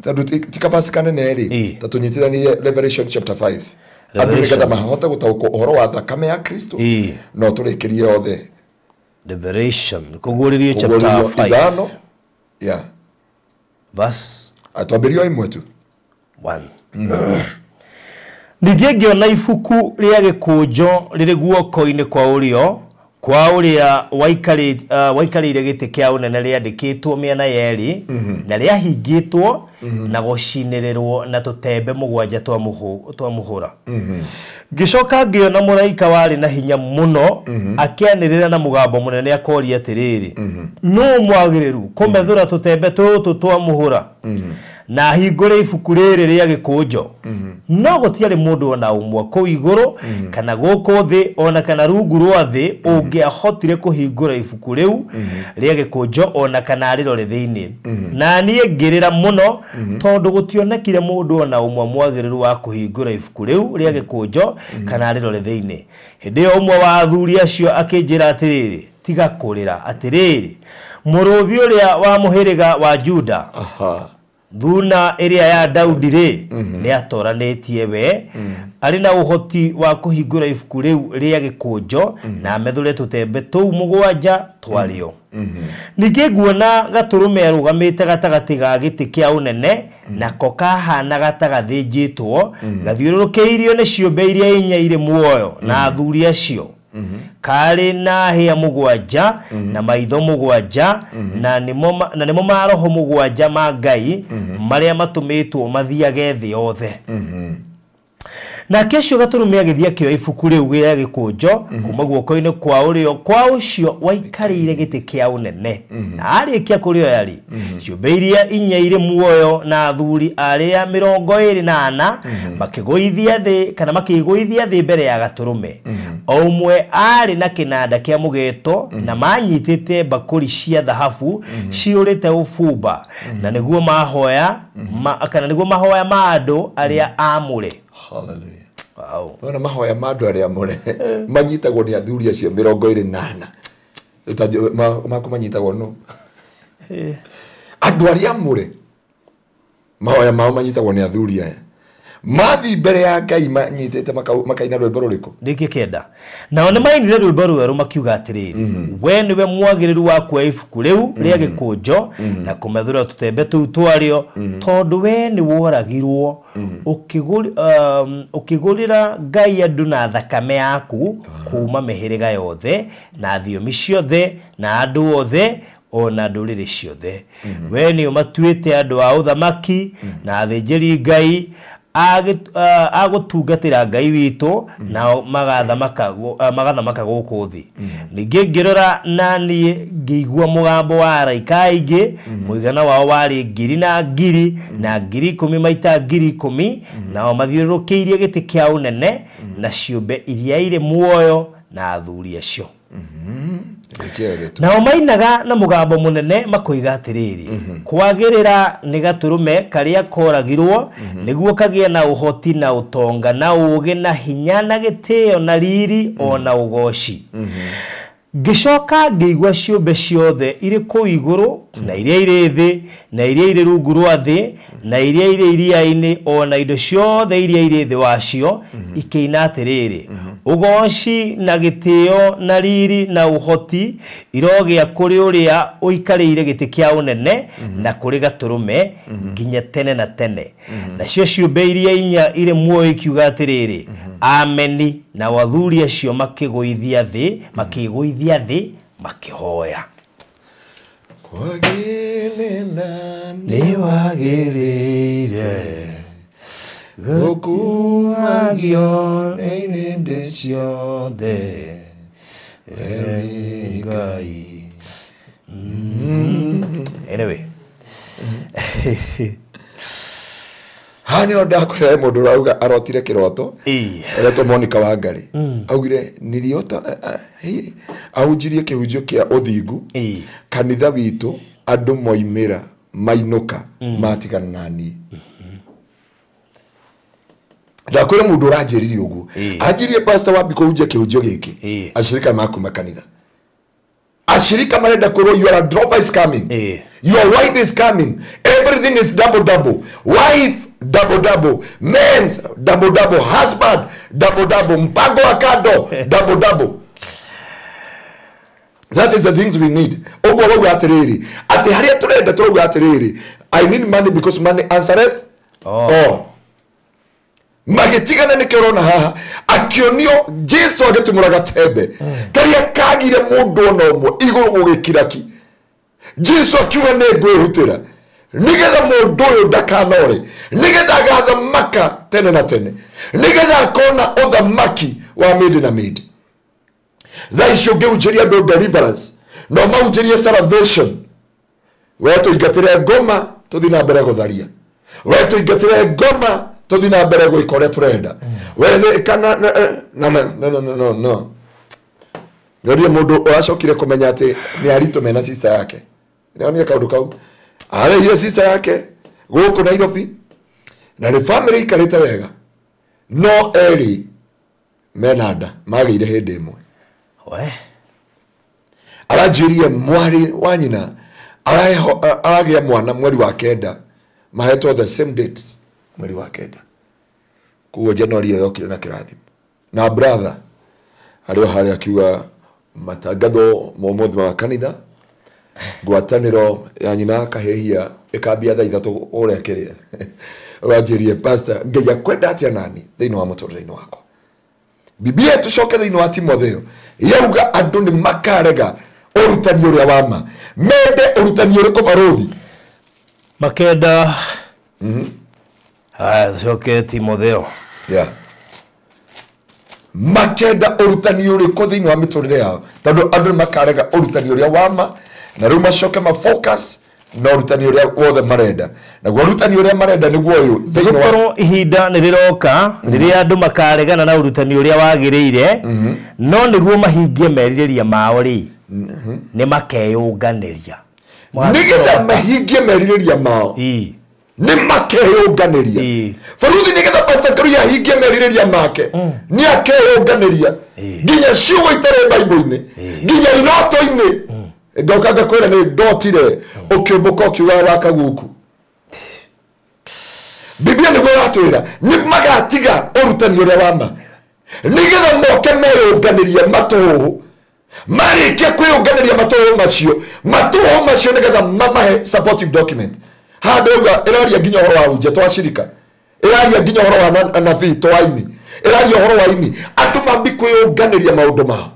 Tondũ ti kabasi kanene rĩ, ta tũnyitithanie Revelation chapter 5. Andũ nĩgetha mahote gũtaũkwo ũhoro wa thakame ya Kristo. No tũrĩkĩrie othe. Revelation kũguũrĩrio chapter 5. 5. Yeah. Verse atwambĩrio 1 tu. 1. Ningĩ ngĩona ibuku rĩa gĩkũnjo rĩrĩ guoko-inĩ kwa ũrĩo kwa ũrĩa waikarĩire gĩtĩ kĩa ũnene rĩandĩkĩtwo mĩena yerĩ na rĩahingĩtwo na gũcinĩrĩrwo na tũtembe 7 twa mũhũra. Ngĩcoka ngĩona mũraika warĩ na hinya mũno akĩanĩrĩra na mũgambo mũnene akoria atĩrĩrĩ, nũ mwagĩrĩru kũmethũra tũtembe tũtũ twa mũhũra na ahingũre ibuku rĩrĩ rĩa gĩkũnjo? No gũtiarĩ mũndũ ona ũmwe kũu igũrũ kana gũkũ thĩ ona kana rungu rwa thĩ ũngĩahotire kũhingũra ibuku rĩu rĩa gĩkũnjo ona kana rĩrore thĩinĩ. Na niĩ ngĩrĩra mũno tondũ gũtionekire mũndũ ona ũmwe mwagĩrĩru wa kũhingũra ibuku rĩu rĩa gĩkũnjo kana rĩrore thĩinĩ. Hĩndĩ ĩyo ũmwe wa athuri acio akĩnjĩra atĩrĩrĩ, tiga kũrĩra, atĩrĩrĩ, mũrũthi ũrĩa wa mũhĩrĩga wa Juda, thuna ĩrĩa ya Daudi rĩ, nĩatoranĩtie we arĩ na ũhoti wa kũhingũra ibuku rĩu rĩa gĩkũnjo na amethũre tũtembe tũu 7 twarĩo. Ningĩ nguona gatũrũme arũgamĩte gatagatĩ ga gĩtĩ kĩa ũnene nako kahanaga ta gathĩnjĩtwo gathiũrũrũkĩirio nĩ ciũmbe iria inya irĩ muoyo na athuri acio. Karĩ na hĩa 7 na maitho 7 na nĩmo maroho 7 ma Ngai marĩa matũmĩtwo mathiage thĩ yothe. Nake ũcio gatũrũme agĩthiĩ akĩoya ibuku rĩu rĩa gĩkũnjo kuma guoko-inĩ kwa ũrĩo kwa ũcio waikarĩire gĩtĩ kĩa ũnene. Na arĩkia kũrĩoya rĩ, ciũmbe iria inya irĩ muoyo na athuri arĩa 24 makĩgũithia thĩ kana makĩigũithia thĩ mbere ya gatũrũme. O ũmwe arĩ na kĩnanda kĩa mũgeto na manyitĩte mbakũri cia thahabu ciyũrĩte ũbumba na nĩguo mahoya kana nĩguo mahoya ma andũ arĩa aamũre. Hallelujah. Wow. Ona mahoya ma andũ arĩa aamũre manyitagwo nĩ athuri acio 24. Maku manyitagwo nũ? Andũ arĩa aamũre mahoya mao manyitagwo nĩ athuri aya. Mathi mbere ya Ngai manyitĩte makaina rwĩmbo rũrĩkũ? Rĩngĩ kenda. Nao nĩ mainire rwĩmbo rwerũ makiuga atĩrĩrĩ, we nĩwe mwagĩrĩru wa kuoya ibuku rĩu rĩa gĩkũnjo na kũmethũra tũtembe tũu twarĩo, tondũ we nĩ woragirwo ũkĩgũrĩra Ngai andũ na thakame yaku kuma mĩhĩrĩga yothe na thiomi ciothe na andũ othe ona ndũrĩrĩ ciothe. We nĩ ũmatuĩte andũ a ũthamaki na athĩnjĩri Ngai agũtungatĩra Ngai witũ nao magathamaka gũkũ thĩ. Ningĩ ngĩrora na niĩ ngĩigua mũgambo wa araika aingĩ, mũigana wao warĩ ngiri na ngiri na 10,000 maita 10,000, nao mathiũrũrũkĩirie gĩtĩ kĩa ũnene na ciũmbe iria irĩ muoyo na athuri acio. Nao mainaga na mũgambo mũnene makoiga atĩrĩrĩ, kwagĩrĩra nĩ gatũrũme karĩa koragirwo nĩguo kagĩe na ũhoti na ũtonga na ũũgĩ na hinya na gĩtĩo na riri ona ũgoci. Ngĩcoka ngĩigua ciũmbe ciothe irĩ kũu igũrũ na iria irĩ thĩ na iria irĩ rungu rwa thĩ na iria irĩ iria-inĩ ona indo ciothe iria irĩ thĩ wacio ikĩina atĩrĩrĩ, ũgoci na gĩtĩo na riri na ũhoti irogĩa kũrĩ ũrĩa ũikarĩire gĩtĩ kĩa ũnene na kũrĩ gatũrũme nginya tene na tene. Nacio ciũmbe iria inya irĩ muoyo ikiuga atĩrĩrĩ, ameni, na athuri acio makĩgũithia thĩ makĩhoya. Kwagĩrĩra nĩ wagĩrĩire gũkumagio nĩ irĩndĩ ciothe, we Ngai. Anyway. Haha nĩho ndakwĩra mũndũ ũrauga arotire kĩroto aretwo Monica Wangari. Augire niliota ahunjirie kĩhunjio kĩa ũthingu kanitha witũ andũ moimĩra mainũka matigana na niĩ. Ndakwĩra mũndũ ũranjĩrire ũguo anjirie pastor wambi kũhunjia kĩhunjio gĩkĩ ashirika makuma kanitha. Ashirika marenda kwĩrwo your driver is coming, your wife is coming, everything is double double, wife double double, men's double double, husband double double, mpango wa kando double double. That is the things we need. Ũguo wauga atĩrĩrĩ, atĩ harĩa tũrenda tũrauga atĩrĩrĩ, I need money because money answereth all. Magĩtigana nĩkĩo ũrona haha akĩonio Jesu agĩtumũra gatembe karĩa kagire mũndũ ona ũmwe igũrũ gũgĩkira ki. Jesu akiuga nĩ ngwĩrutĩra nĩgetha mũndũ ũyũ ndakanore, nĩgetha agathamaka tene na tene, nĩgetha akona ũthamaki wa mĩndĩ na mĩndĩ. Thaa ici ũngĩhunjĩria andũ deliverance no mahunjĩrie salvation, we tũingatĩre ngoma tũthiĩ na mbere gũtharia, we tũingatĩre ngoma tũthiĩ na mbere gwĩka ũrĩa tũrenda, we kana no no no no no. Nĩorie mũndũ ũracokire kũmenya atĩ nĩ aritũ mena sister yake. Nĩonire kaũndũ kau arehire sister yake gũkũ Nairobi na nĩ family ikarĩte wega, no erĩ mena nda magĩire hĩndĩ ĩmwe. Aranjĩrie mwarĩ wa nyina aragĩa mwana mweri wa 9, mahetwo the same dates mweri wa 9. Koguo January ĩyo yokire na kĩrathimo. Na brother arĩ o harĩa akiuga matangatho ma ũmũthĩ ma kanitha, ngwatanĩro ya nyina akahĩhia ĩkambia thaa 3 ũrĩa kĩrĩa. Ũranjĩrie pastor Ngai akwenda atĩa nani thĩinĩ wa mũtũrĩre-inĩ wakwa. Biblia tũcoke thĩinĩ wa Timotheo yauga andũ nĩ makarega ũrutani ũrĩa wa ma, mende ũrutani ũrĩkũ barũthi? Makenda. Haya tũcoke Timotheo. Yeah. Makenda ũrutani ũrĩkũ thĩinĩ wa mĩtũrĩre yao, tondũ andũ nĩ makarega ũrutani ũrĩa wa ma na rĩu macoke ma focus Na ũrutani ũrĩa wothe marenda. Naguo ũrutani ũrĩa marenda nĩguo ũyũ thĩinĩ wa Gũkorwo ihinda nĩ rĩroka rĩrĩa andũ makaregana na ũrutani ũrĩa wagĩrĩire, no nĩguo mahingie merirĩria mao rĩ, nĩ makeyũnganĩria. Nĩgetha mahingie merirĩria mao nĩ makeyũnganĩria. Baruthi nĩgetha Pastor Ngaruiya ahingie merirĩria make nĩ akeyũnganĩria nginya ciugo itarĩ Bible-inĩ, nginya iroto-inĩ. Ndoka ngakwĩra nĩ ndotire ũkĩũmbũka ũkiuga waka guku. Biblia nĩguo ĩratwĩra nĩ magatiga ũrutani ũrĩa wa ma nĩgetha moke meyũnganĩrie matũhũhũ. Marĩkia kwĩyũnganĩria matũhũhũ macio nĩgetha mamahe supportive document. Handũ uga ĩraria nginya ũhoro wa hunjia twacirika, ĩraria nginya ũhoro wa nabii twaini, ĩraria ũhoro wa ini. Andũ mambi kwĩyũnganĩria maũndũ mao.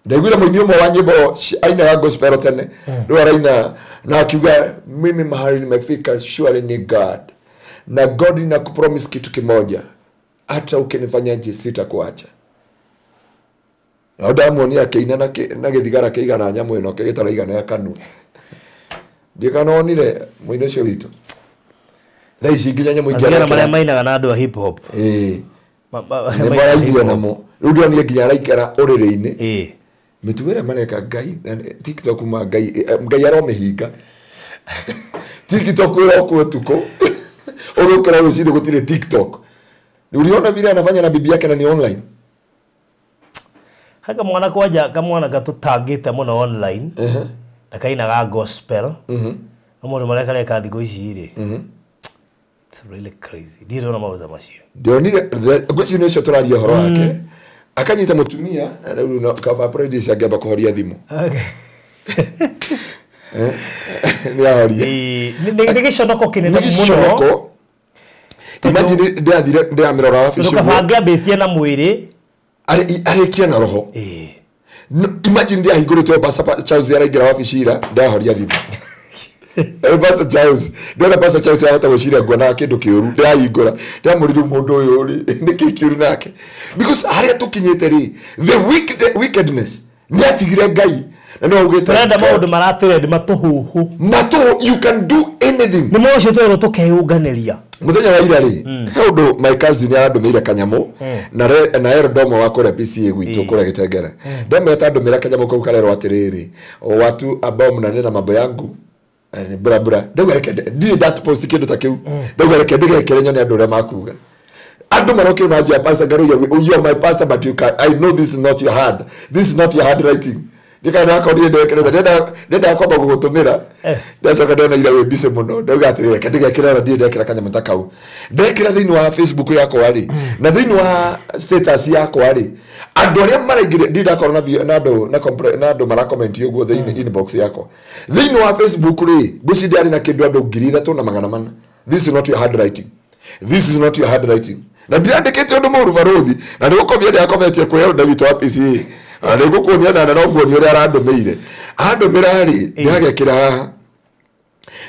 Ndaiguire mũini ũmwe wa nyĩmbo ainaga gospel tene, rĩu araina na akiuga mimi mahali nimefika surely ni God, na God ninakupromise kitu kimoja, hata ukinifanyaje sitakuacha. Na ndamuonia akĩina na gĩthigara kĩigana nyamũ ĩno gĩtaraigana ya kanua. Ndikanonire mũini ũcio witũ thaa ici nginya nyamũ ingĩ Mathigara marĩa mainaga na andũ a hip hop. Nĩ maraithio namo. Rĩu ndĩronire nginya araikara ũrĩrĩ-inĩ. Mĩtugo ĩrĩa mareka Ngai TikTok ma Ngai Ngai aromĩhinga. TikTok ĩrokwo ũtukũ ũgũkora rũcinĩ gũtirĩ TikTok. Uliona vile anafanya na bibi yake na ni online. Haka mwana kwanja kamwana gatũtangĩte mũno online. Na kainaga gospel. No mũndũ mareka reka thikũ ici rĩ. It's really crazy. Ndirona maũndũ macio. Ndionire ngwĩciria nĩ ũcio tũraria ũhoro wake. Akanyita mũtumia rĩu no cover produce angĩamba kũhoria thimũ. Nĩ ahoria. Nĩ gĩconoko kĩnene mũno. Imagine ndĩrathire ndĩramĩrora wabici ũguo. Ndũkabangĩambĩtie na mwĩrĩ. Arĩkie na roho. Imagine ndĩahingũrĩtwo Pastor Charles araingĩra wabici ira ndahoria thimũ. Pastor Charles, ndona Pastor Charles ahota gwĩciria nguona kĩndũ kĩũru ndĩrahingũra ndĩramũririe mũndũ ũyũ rĩ nĩkĩ kĩũru nake, because harĩa tũkinyĩte rĩ the wickedness nĩ atigire Ngai na no augĩte tũrenda maũndũ maratrend matũhũhũ matũhũ, you can do anything. Nĩ mocio twerwo tũkeyũnganĩria. Mũthenya wa ira rĩ he ũndũ my cousin arandũmĩire kanyamũ na Eldomo wa kũrĩa PCA gwitũ kũrĩa Gĩtengera. Ndamwĩra andũmĩra kanyamũ kau karerwo atĩrĩrĩ, watu ambao mnanena mambo yangu bura bura ndauga reke ndirĩ ndat post kĩndũ ta kĩu, ndauga reke ndĩgekere nyone andũ ũrĩa makuga. Andũ marokire na njia Pastor Ngaruiya, you are my pastor but you can, I know this is not your hand, this is not your handwriting. Ndikana akorire ndekerete ndenda kwamba gũgũtũmĩra ndacoka ndona ira wĩ busy mũno ndauga atĩrĩ reke ndĩgekĩra na ndirĩ ndekĩra kanyamũ ta kau. Ndekĩra thĩinĩ wa Facebook yakwa rĩ na thĩinĩ wa status yakwa rĩ andũ arĩa maraingĩra ndirĩ ndakorwo na andũ na andũ marakomenti ũguo thĩinĩ inbox yakwa thĩinĩ wa Facebook rĩ ngwĩciria ndiarĩ na kĩndũ andũ 3400. This is not your handwriting, this is not your handwriting. Na ndirandĩkĩte ũndũ mũũru baruthi na nĩgũkovia ndĩrakobetie kwĩ elder witũ wa PCA na nĩngũkuonia na no nguonia ũrĩa arandũmĩire. Andũmĩra rĩ ndĩragekĩra haha,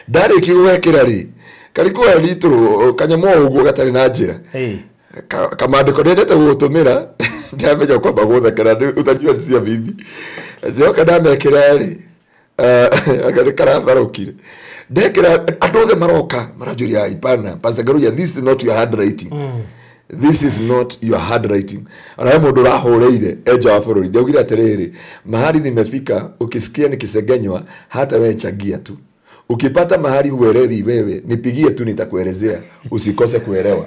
ndarĩkia gũgekĩra rĩ karikuoya litũ kanyamũ o ũguo gatarĩ na njĩra kamandĩko ndendete gũgũtũmĩra ndiramenya kwamba gũthekera utajua cia bibi. Ndĩroka ndamekĩra rĩ anga nĩ karatharũkire ndekĩra andũ othe maroka maranjũria ipana Pastor Ngaruiya, this is not your handwriting. This is not your handwriting. Ona he mũndũ ũrahũrĩire enja wa bũrũri ndaugire atĩrĩrĩ, mahali nimefika ukisikia nikisegenywa hata wewe changia tu, ukipata mahali huelewi wewe nipigie tu nitakuelezea, usikose kuelewa.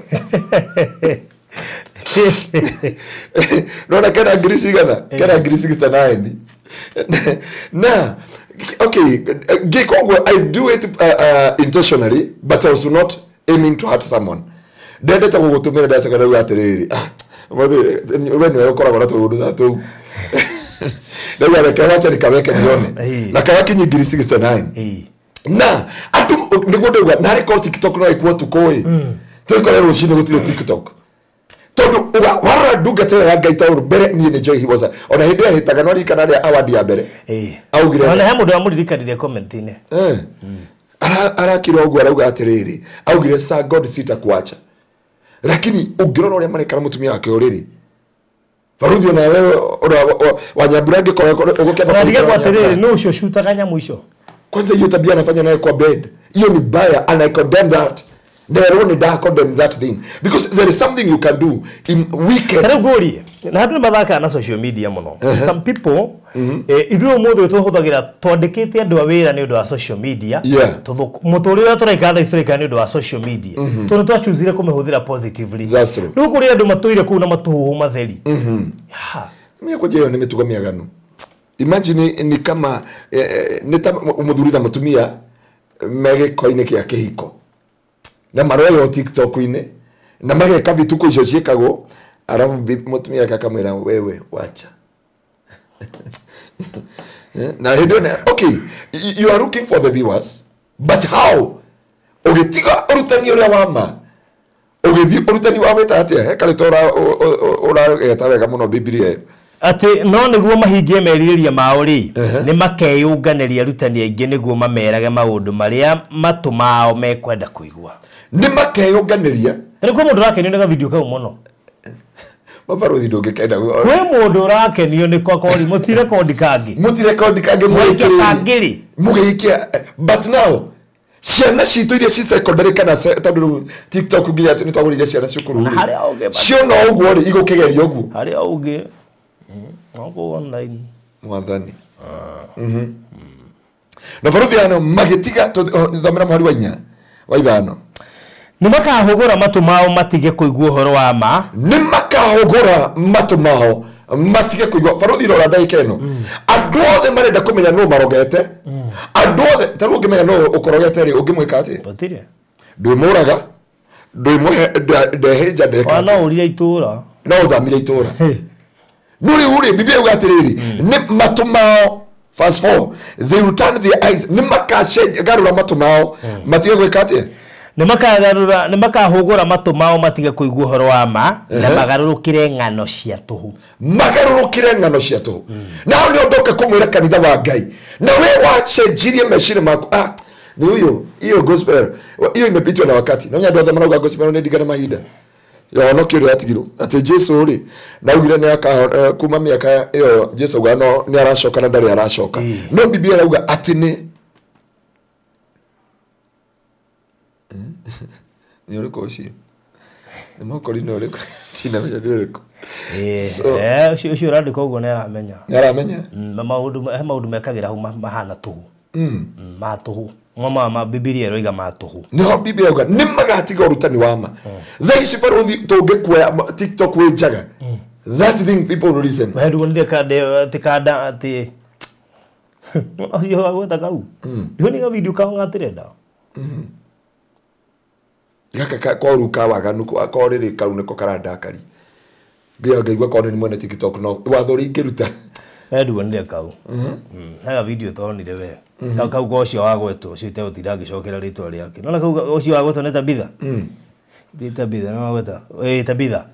Nona kena ngiri cigana kena ngiri 69 na okay ngĩka I do it intentionally but also not aiming to hurt someone. Ndendete gũgũtũmĩra ndacoka ndauga atĩrĩrĩ, we nĩwe ũkoragwo na tũũndũ ta tũu ndauga reke wacha nikaweke nione na kawakinyi ngiri 69 na andũ nĩguo ndauga narĩ korwo TikTok no ĩkuo ũtukũ ĩ tũikore rũcinĩ gũtirĩ TikTok tondũ warora ndungata ĩyo ya Ngai tondũ mbere niĩ nĩ Joy Hiwosa ona hĩndĩ ĩyo ahĩtaga no ririkana rĩa award ya mbere augire ona he mũndũ wamũririkanire comment-inĩ arakira ũguo arauga atĩrĩrĩ, augire sa God sitakuacha, lakini ũngĩrora ũrĩa marekara mũtumia wake ũrĩrĩ baruthi ona wewe wanyambura angĩkorwo ũgũkĩamba na ndigagwo atĩrĩrĩ nũ ũcio ũcutaga nyamũ icio Kwanza hiyo tabia anafanya nayo kwa bed, hiyo ni baya, and I condemn that. There only da condemn that thing because there is something you can do in weekend. Rĩu ngũrie na andũ nĩ na social media mũno. Some people ithuĩ ũmũthĩ tũhũthagĩra twandĩkĩte andũ a wĩra nĩ ũndũ wa social media. Mũtũrĩre ũrĩa tũraikara thaa ici tũraikara nĩ ũndũ wa social media. Tondũ twachuzire kũmĩhũthĩra positively. Rĩu kũrĩ andũ matũire kũu na matũhũhũ matheri. Mimi kwanja hiyo nĩ mĩtugo mĩaganu. Imagine ni kama nĩ ta mũthuri na mũtumia me gĩko-inĩ kĩa kĩhiko na maroyo TikTok-inĩ na mageka vituko icio ciĩkagwo, arabu mũtumia akamwĩra wewe wacha. Na hĩndĩ okay, you are looking for the viewers, but how? Ũgĩtiga ũrutani ũrĩa wa ma, ũgĩthiĩ ũrutani wa wĩta atĩa? He karĩtwa ũrageta wega mũno Bibilia ĩyo. Atĩ no nĩguo mahingie merirĩria mao rĩ, nĩ makeyũnganĩria arutani aingĩ nĩguo mamerage maũndũ marĩa matũ mao mekwenda kũigua. Nĩ makeyũnganĩria. Nĩ kwĩ mũndũ ũrakenio nĩ gavideo kau mũno. Mabarothi ndũngĩkenda. Kwĩ mũndũ ũrakenio nĩ kori mũtirekondi kangĩ. Mũtirekondi kangĩ mũgĩkĩrĩria. Mũgĩikia. But now ciana citũ iria ci secondary kana tondũ rĩu TikTok nginya nĩ twagũrĩire ciana cukuru rĩ. Ciona ũguo rĩ igũkĩgeria ũguo. Harĩa ũngĩ. Go online. Mwathani. Na baruthi ano magĩtiga thomera mũhari wa 4 wa 5. Nĩ makahũgũra matũ mao matige kũigua ũhoro wa ma. Nĩ makahũgũra matũ mao matige kũigua. Baruthi rora ndagĩka ĩno. Andũ othe marenda kũmenya nũ marogete. Andũ othe ta rĩu ũngĩmenya nũ ũkorogete rĩ ũngĩmwĩka atĩa? Gũtirĩ. Ndwĩmũraga, ndwĩmũhe ndehĩnja ndeka. No ũrire itũra. No ũthamire itũra. Nuri uri Biblia yuga atiriri ni matũ mao verse 4 they will turn their eyes ni makagarũra matũ mao matige gwĩka atĩa? Nĩ makagarũra, nĩ makahũgũra matũ mao matige kũigua ũhoro wa ma na magarũrũkĩre ng'ano cia tũhũ. Magarũrũkĩre ng'ano cia tũhũ. Na hau nĩ ũndoka kũmwĩra kanitha wa Ngai na we wacenjirie meciria maku. Ah, ni huyo hiyo gospel hiyo imepitwa na wakati. Na andũ othe marauga gospel nĩ ndigana mahinda. Yahonokio ũrĩa atigirwo atĩ Jesu rĩ na augire nĩ aka kuma mĩaka ĩyo Jesu auga no nĩ aracoka na ndarĩ aracoka. No Biblia ĩrauga atĩ nĩ nĩ ũrĩkũ ũcio? Nĩ mũkori nĩ ũrĩkũ? Ndinamenya nĩ ũrĩkũ. Ũcio ũrandĩka ũguo nĩ aramenya. Nĩ aramenya? He maũndũ mekagĩra hau mahana tũhũ. Ma tũhũ. Mama Biblia ĩroiga ma tũhũ. Nĩho Biblia ĩrauga nĩ magatiga ũrutani wa ma. Thaa ici baruthi tũngĩkuoya TikTok wĩ njaga. That thing people will listen. Mahenduo atĩ kanda atĩ ũcio wagweta kau. Ndĩho nĩ video kau ngatirenda. Gaka koru ka waganu ko rĩrĩ kau nĩko karandakari. Nginya ngaigua korwo nĩ mwene TikTok no watho ũrĩa ingĩruta. Mahenduo nĩ kau. Hega video tonire we. Kau kau ũcio wagwetwo ũcio itegũtinda ngĩcokera rĩtwa rĩake. Nona kau ũcio wagwetwo nĩ Tabitha. Ti Tabitha no wagweta. Tabitha.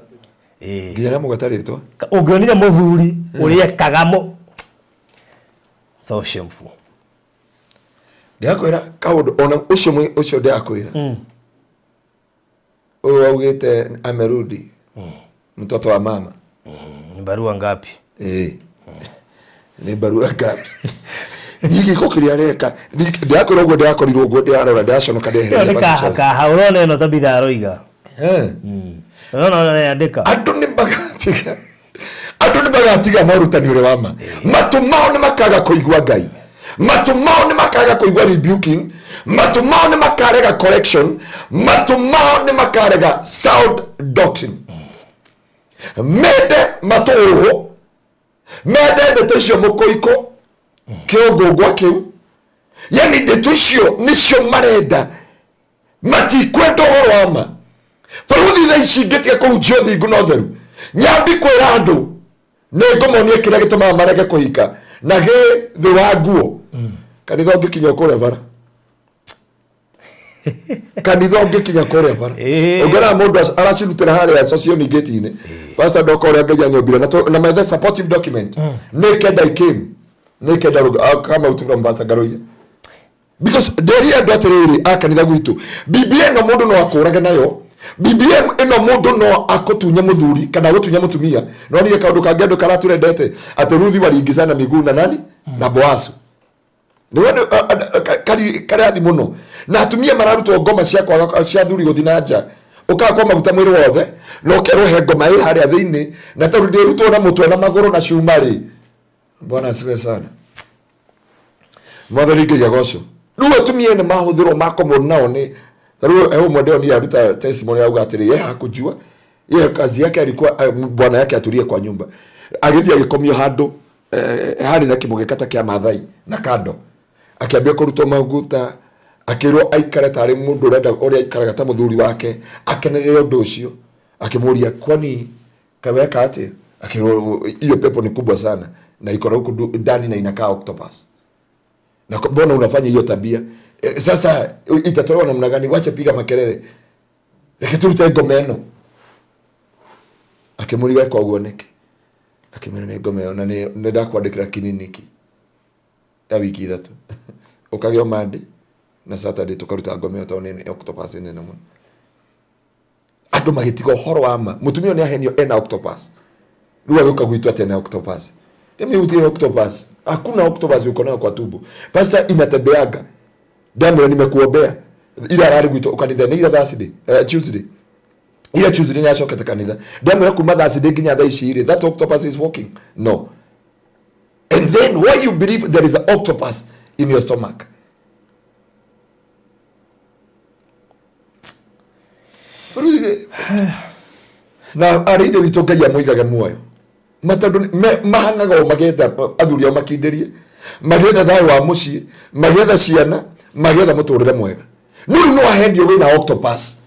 Nginya nĩamũgweta rĩtwa. Ũngĩonire mũthuri ũrĩa ekaga so shameful. Ndĩrakwĩra kaũndũ ona ũcio ũcio ndĩrakwĩra. Ũyũ augĩte amerudi. Mtoto wa mama. Ni barua ngapi? Ni barua ngapi? Ningĩ gĩko kĩrĩa areka ndĩrakwĩra ũguo ndĩrakorirwo ũguo ndĩrarora ndĩraconoka ndehereire. Nĩ kaha ũrona ĩno Tabitha aroiga. Ũrona nĩandĩka. Andũ nĩ magatiga. Andũ nĩ magatiga morutani ũrĩa wa ma. Matũ mao nĩ makaga kũigua Ngai. Matũ mao nĩ makaga kũigua rebuking. Matũ mao nĩ makarega correction. Matũ mao nĩ makarega sound doctrine. Mende matũhũ. Mende ndeto icio mũkũikũ. Kĩũngũngwa kĩu. Yani ndeto icio nĩcio marenda. Matikwenda ũhoro wa ma. Baruthi thaa ici ingĩtiga kũhunjia ũthingu na ũtheru. Nyambi kwĩra andũ nĩ ngũmonia kĩrĩa gĩtũmaga marege kũhika na gĩ thĩ wa nguo. Kanitha ũngĩkinya kũrĩa bara. Kanitha ũngĩkinya kũrĩa bara. Ũngĩona mũndũ aracirutĩra harĩa social media-inĩ. Pastor ndoka ũrĩa Ngai anyũmbire na methe supportive document. Naked I came. Naked I come out from Pastor Ngaruiya. Because ndĩrire andũ atĩrĩrĩ a kanitha gwitũ. Biblia ĩno mũndũ no akũrage nayo. Biblia ĩno mũndũ no akũtunye mũthuri kana agũtunye mũtumia. No nire kaũndũ kangĩ andũ karaturendete atĩ Ruthi waliingizana miguu na nani? Na Boazu. Nĩ karathi mũno na atumia mararutwo ngoma cia kwaga cia thuri gũthiĩ na nja ũkakwa maguta mwĩrĩ wothe na ũkerwo he ngoma ĩ harĩa thĩinĩ na tondũ ndĩrutwo na mũtwe na magũrũ na cuma rĩ. Bwana asifiwe sana. Mwathani Ngai agocwo. Rĩu atumia nĩ mahũthĩrwo makomwo nao nĩ rĩu he ũmwe ndĩronire aruta testimony auga atĩrĩ ye hakujua ye kazi yake alikuwa bwana yake atulie kwa nyumba agĩthiĩ agĩkomio handũ harĩ na kĩmũgeka ta kĩa Maathai na kando akĩambia kũrutwo maguta akĩrwo aikare tarĩ mũndũ ũrenda ũrĩa aikaraga ta mũthuri wake akenerere ũndũ ũcio akĩmũria kwani kaweka atĩa akĩrwo hiyo pepo ni kubwa sana na iko na huku ndani na inakaa octopus na mbona unafanya hiyo tabia sasa itatolewa namna gani wacha piga makelele reke turute ngoma ĩno akĩmũria weka ũguo nĩkĩ akĩmwĩra nĩ ngoma ĩyo na nĩ ndakwandĩkĩra kininiki ya wiki 3 ũkagĩa Monday na Saturday tukaruta ngoma ĩyo tondũ nĩ octopus nene mũno. Andũ magĩtiga ũhoro wa ma mũtumia ũyũ nĩahenio ena octopus rĩu agĩũka gwitũ atĩ ena octopus. Mimi utie octopus. Hakuna octopus uko nayo kwa tumbo. Pasta inatembeaga. Ndamwĩra nimekuombea. Ira ararĩ gwitũ kanitha nĩ ira Thursday, Tuesday. Ira Tuesday nĩ acokete kanitha. Ndamwĩra kuma Thursday nginya thaa ici rĩ, that octopus is walking. No. And then why you believe there is an octopus in your stomach? Na arĩ ithe witũ Ngai amũigage muoyo. Matondũ mahang'aga o magĩetha athuri ao makindĩrie magĩetha thayũ wa mũciĩ magĩetha ciana magĩetha mũtũrĩre mwega. No rĩu no ahendio wĩna octopus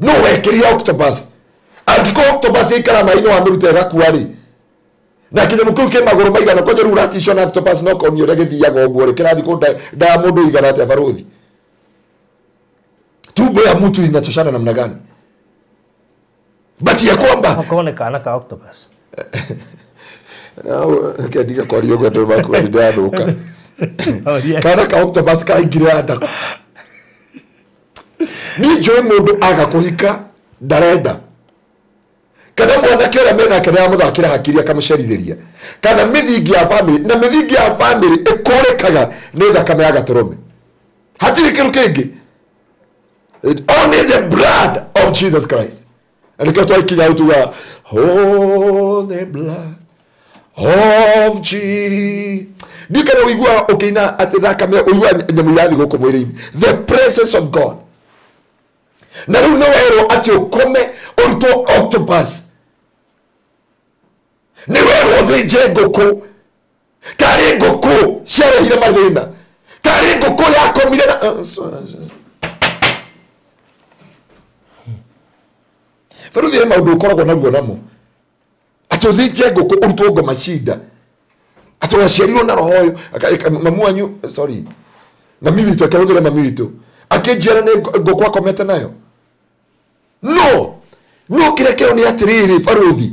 no wekĩria octopus angĩkorwo octopus ĩikara maĩ-inĩ wamĩruta ĩgakua rĩ na kĩnyamũ kĩu kĩ magũrũ maigana kwanja rĩu ũraticwo na octopus no konio ũrĩa gĩthiaga ũguo rĩ kĩrathiĩ kũ nda ya mũndũ igana atĩa barũthi. Tumbo ya mtu inatoshana namna gani? But ya kwamba Okorwo kana ka octopus kendiga kwaria ũguo andũ makuga nĩ ndĩrathũka. Kana ka octopus kaingire nda. Niĩ njũĩ mũndũ aga kũhika ndarenda kana mwanake ũrĩa menake nĩaramũthakĩra hakiri akamũcerithĩria kana mĩthingi ya family na mĩthingi ya family ĩkũrĩkaga nĩ thakame ya gatũrũme hatirĩ kĩndũ kĩngĩ. Only the blood of Jesus Christ. Na nĩkĩo twaikinya hau tuga oh the blood of Jesus. Ndikana ũigua ũkĩina atĩ thakame ũigua nyamũ irathiĩ gũkũ mwĩrĩ-inĩ. The presence of God. Na rĩu nĩ werwo atĩ ũkome ũrutwo octopus. Nĩ werwo ũthĩnje ngũkũ. Karĩ ngũkũ ciarehire mathĩna. Karĩ ngũkũ yakomire na Baruthi he maũndũ ũkoragwo naruo namo. Atĩ ũthĩnje ngũkũ ũrutwo ngoma cinda. Atĩ waciarirwo na roho ũyũ mamu wanyu sorry. Mami witũ akĩhũthĩra mami witũ. Akĩnjiara nĩ ngũkũ akomete nayo. No. No kĩrĩa kĩo nĩ atĩrĩrĩ barũthi.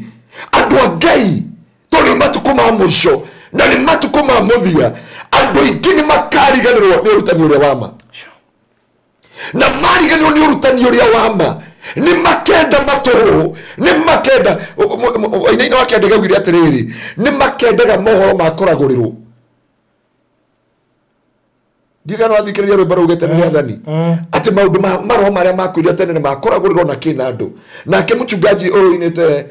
Andũ a Ngai tondũ nĩ matukũ ma mũico na nĩ matukũ ma mũthia andũ aingĩ nĩ makariganĩrwo nĩ ũrutani ũrĩa wa ma. Na mariganĩrwo nĩ ũrutani ũrĩa wa ma nĩ makenda matũhũ nĩ makenda wainaina wakendega augire atĩrĩrĩ nĩ makendaga mohoro ma kũragũrĩrwo. Ndirikana wathikĩrĩria rwĩmbo rũugĩte nĩ rĩathani atĩ maũndũ ma maroho marĩa makuire tene nĩ makũragũrĩrwo na kĩna andũ. Nake mchungaji ũyũ ũinĩte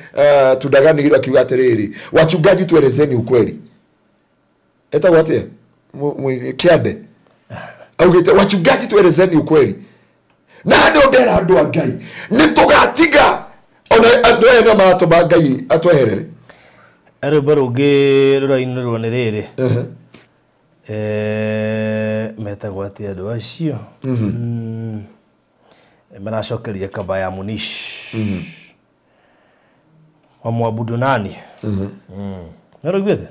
Tudaganĩrwo akiuga atĩrĩrĩ wachungaji tuelezeni ukweli. Etagwo atĩa? Kĩande augĩte wachungaji tuelezeni ukweli. Na nĩ ndera andũ a Ngai nĩ tũgatiga ona andũ aya no maratũma Ngai atweherere. Rwĩmbo rũngĩ rũrainĩrwo nĩ rĩrĩ metagwo atĩa andũ acio maracokeria kaba ya Munish wamwabudu nani? Nĩ ũraiguĩte?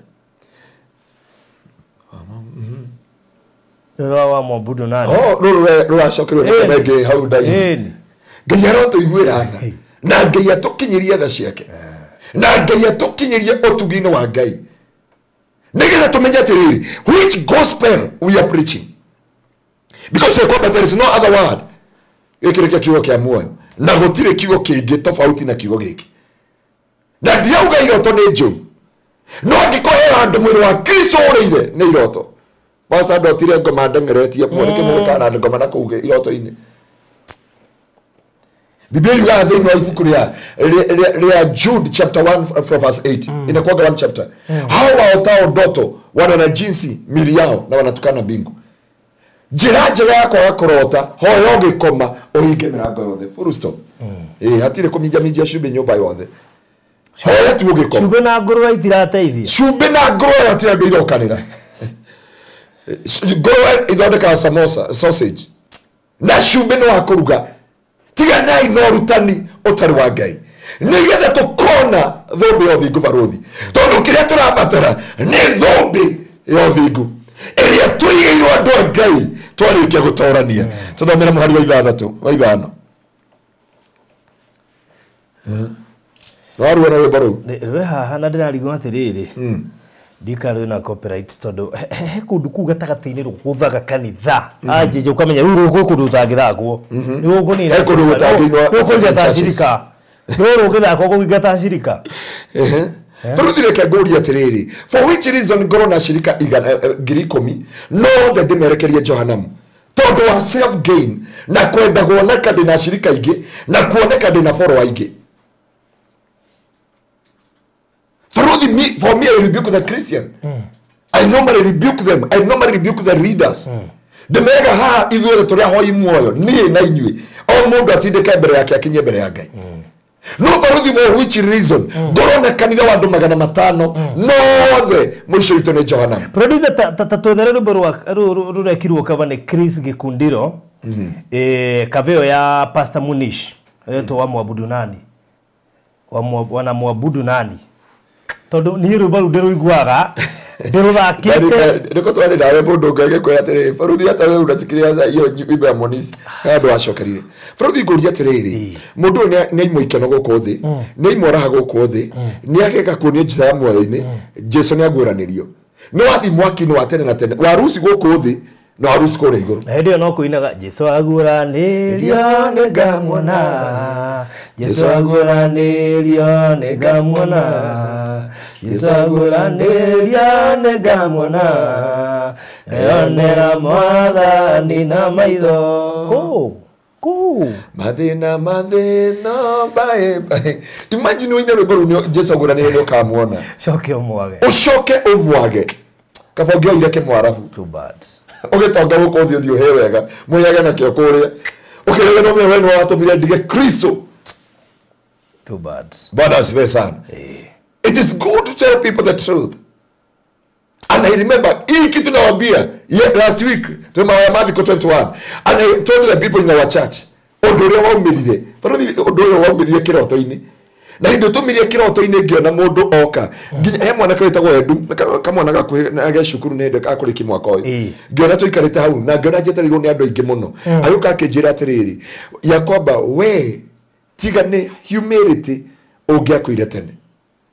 Rũrũ wamwabudu nani? Oh, rũrũ rũracokerio nĩ kĩmengĩ hau ndainĩ. Ngai arotũiguĩra tha na Ngai atũkinyĩrie tha ciake na Ngai atũkinyĩrie ũtugi-inĩ wa Ngai nĩgetha tũmenye atĩrĩrĩ which gospel we are preaching because kwamba there is no other word. Gĩkĩ nĩkĩo kiugo kĩa muoyo na gũtirĩ kiugo kĩngĩ tofauti na kiugo gĩkĩ. Na ndiauga iroto nĩ njũru no angĩkorwo he handũ mwĩrĩ wa Kristo ũrĩire nĩ iroto. Pastor ndotire ngoma ndengeretie mwanake mũgũkana ngoma na kũu iroto-inĩ. Biblia yugaga thĩinĩ wa ibuku rĩa Jude chapter 1 from verse 8 inakuwaga one chapter. Hao waotao ndoto wana jinsi mili yao na wanatukana mbingu. Njĩra njega ya kwaga kũrota hoya ũgĩkoma ũhinge mĩrango yothe full stop. Hatirĩ kũminjaminjia cumbĩ nyũmba yothe. Hoya tu ũgĩkoma. Cumbĩ na ngũrwe itirateithia. Cumbĩ na ngũrwe hatirĩ andũ irokanĩra. Ngũrwe ithondekaga samosa sausage na cumbĩ nĩ wa kũruga. Tiganai na ũrutani ũtarĩ wa Ngai nĩgetha tũkona thũmbĩ ya ũthingu barũthi, tondũ kĩrĩa tũrabatara nĩ thũmbĩ ya ũthingu ĩrĩa tũigĩirwo andũ a Ngai twarĩkia gũtorania. Tũthomere mũhari wa ithathatũ wa ithano. Waruona rwĩmbo rũu? Rwĩ haha na ndĩrarigwo atĩrĩrĩ, ndika rwĩna copyright tondũ he kũndũ kũu gatagatĩ-inĩ rũgũthaga kanitha anjĩnje ũkamenya rĩu rũkũ kũndũ ũtangĩthakwo nĩ gũkũnina He kũndũ gũtangĩinwo gũkũingata cirika no rũngĩthakwo kũingata cirika. Barũthi reke ngũrie atĩrĩrĩ, for which reason ngorwo na cirika 10,000 nothe ndĩmerekerie Johanamu tondũ wa self gain na kwenda kuoneka ndĩna cirika ingĩ na kuoneka ndĩna follower aingĩ. For me, I rebuke the Christian. I normally rebuke them. I normally rebuke the readers. The mega ha ithuothe tũrĩa hoi muoyo niĩ na inyuĩ o mũndũ atindĩke mbere yake akinye mbere ya Ngai. No barũthi for which reason ngorwo na kanitha wa andũ 500 nothe mũico witũ nĩ Johana. Producer ta twethere rwĩmbo rũrekirwo cover nĩ Chris Gĩkundiro, kaveo ya Pastor Munish retwo wa mwabudu nani, wana mwabudu nani, tondũ niĩ rwĩmbo rũu ndĩrũiguaga ndĩrũthakĩte. Nĩko twarĩ nawe mũndũ ũngĩ agĩkwĩra atĩrĩrĩ barũthi hata we unasikiliza hiyo nyimbo ya Monisi he andũ acokerire. Barũthi ngũria atĩrĩrĩ, mũndũ ũyũ nĩ aimwo ikeno gũkũ thĩ, nĩ aimwo raha gũkũ thĩ, nĩ ageka kuonio njĩra ya muoyo-inĩ, Jesu nĩ aguũranĩrio, nĩ wathi mwaki-inĩ wa tene na tene, waruci gũkũ thĩ na waruci kũrĩa igũrũ. Na hĩndĩ ĩyo no kũinaga Jesu aguũranĩrio nĩngamuona, Jesu aguũranĩrio nĩngamuona, Jesu aguũranĩrio nĩngamuona, ndeyonera mwathani na maitho. Kũ mathĩna mathĩna bae bae. Imagine ũine rwĩmbo rũu Jesu aguũranĩrio nĩũkamuona, coke ũmwage, ũcoke ũmwage. Kaba ũngĩoire kĩmwarabu. Too bad. Ũgĩtonga gũkũ thĩ ũthiĩ ũheo wega mwĩyage nakĩo kũrĩa ũkĩrega no we nĩwe watũmire ndige Kristo. Too bad. Bwana asifiwe sana. It is good to tell people the truth. And I remember hii kitu nawaambia last week tumaoya Mathiko 21, and I told the people in our church ũndũ ũrĩa waumĩrire barũthi, ũndũ ũrĩa waumĩrire kĩroto-inĩ na hĩndĩ ũtũmĩrire kĩroto-inĩ ngĩona mũndũ oka nginya he mwanake wĩtagwo Edu kamwana gakuhĩ na ge cukuru nĩ hĩndĩ akũrĩki mwaka ũyũ, ngĩona tũikarĩte hau na ngĩona njetereirwo nĩ andũ aingĩ mũno, agĩũka akĩnjĩra atĩrĩrĩ ya kwamba we tiga nĩ humility ũngĩakuire tene,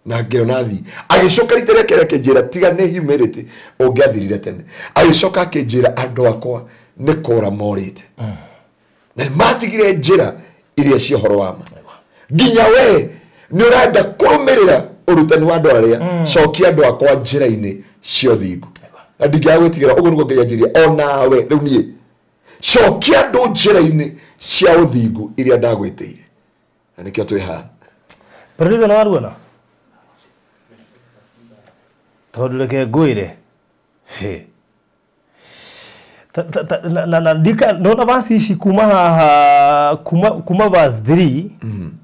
na ngĩona thi agĩcoka rita rĩake akĩnjĩra tiga nĩ humility ũngĩathirire tene, agĩcoka akĩnjĩra andũ akwa nĩ kũra morĩte na matigire njĩra iria cia ũhoro wa ma, nginya we nĩ ũrenda kũrũmĩrĩra ũrutani wa andũ arĩa cokia andũ akwa njĩra-inĩ cia ũthingu. Na ndingĩaga gwĩtigĩra ũguo nĩguo Ngai anjĩrire onawe rĩu niĩ cokia andũ njĩra-inĩ cia ũthingu iria ndagwĩtĩire, na nĩkĩo twĩ haha. Producer nĩ waruona tondũ reke ngwĩre na ndika nona verse ici kuma haha kuma verse 3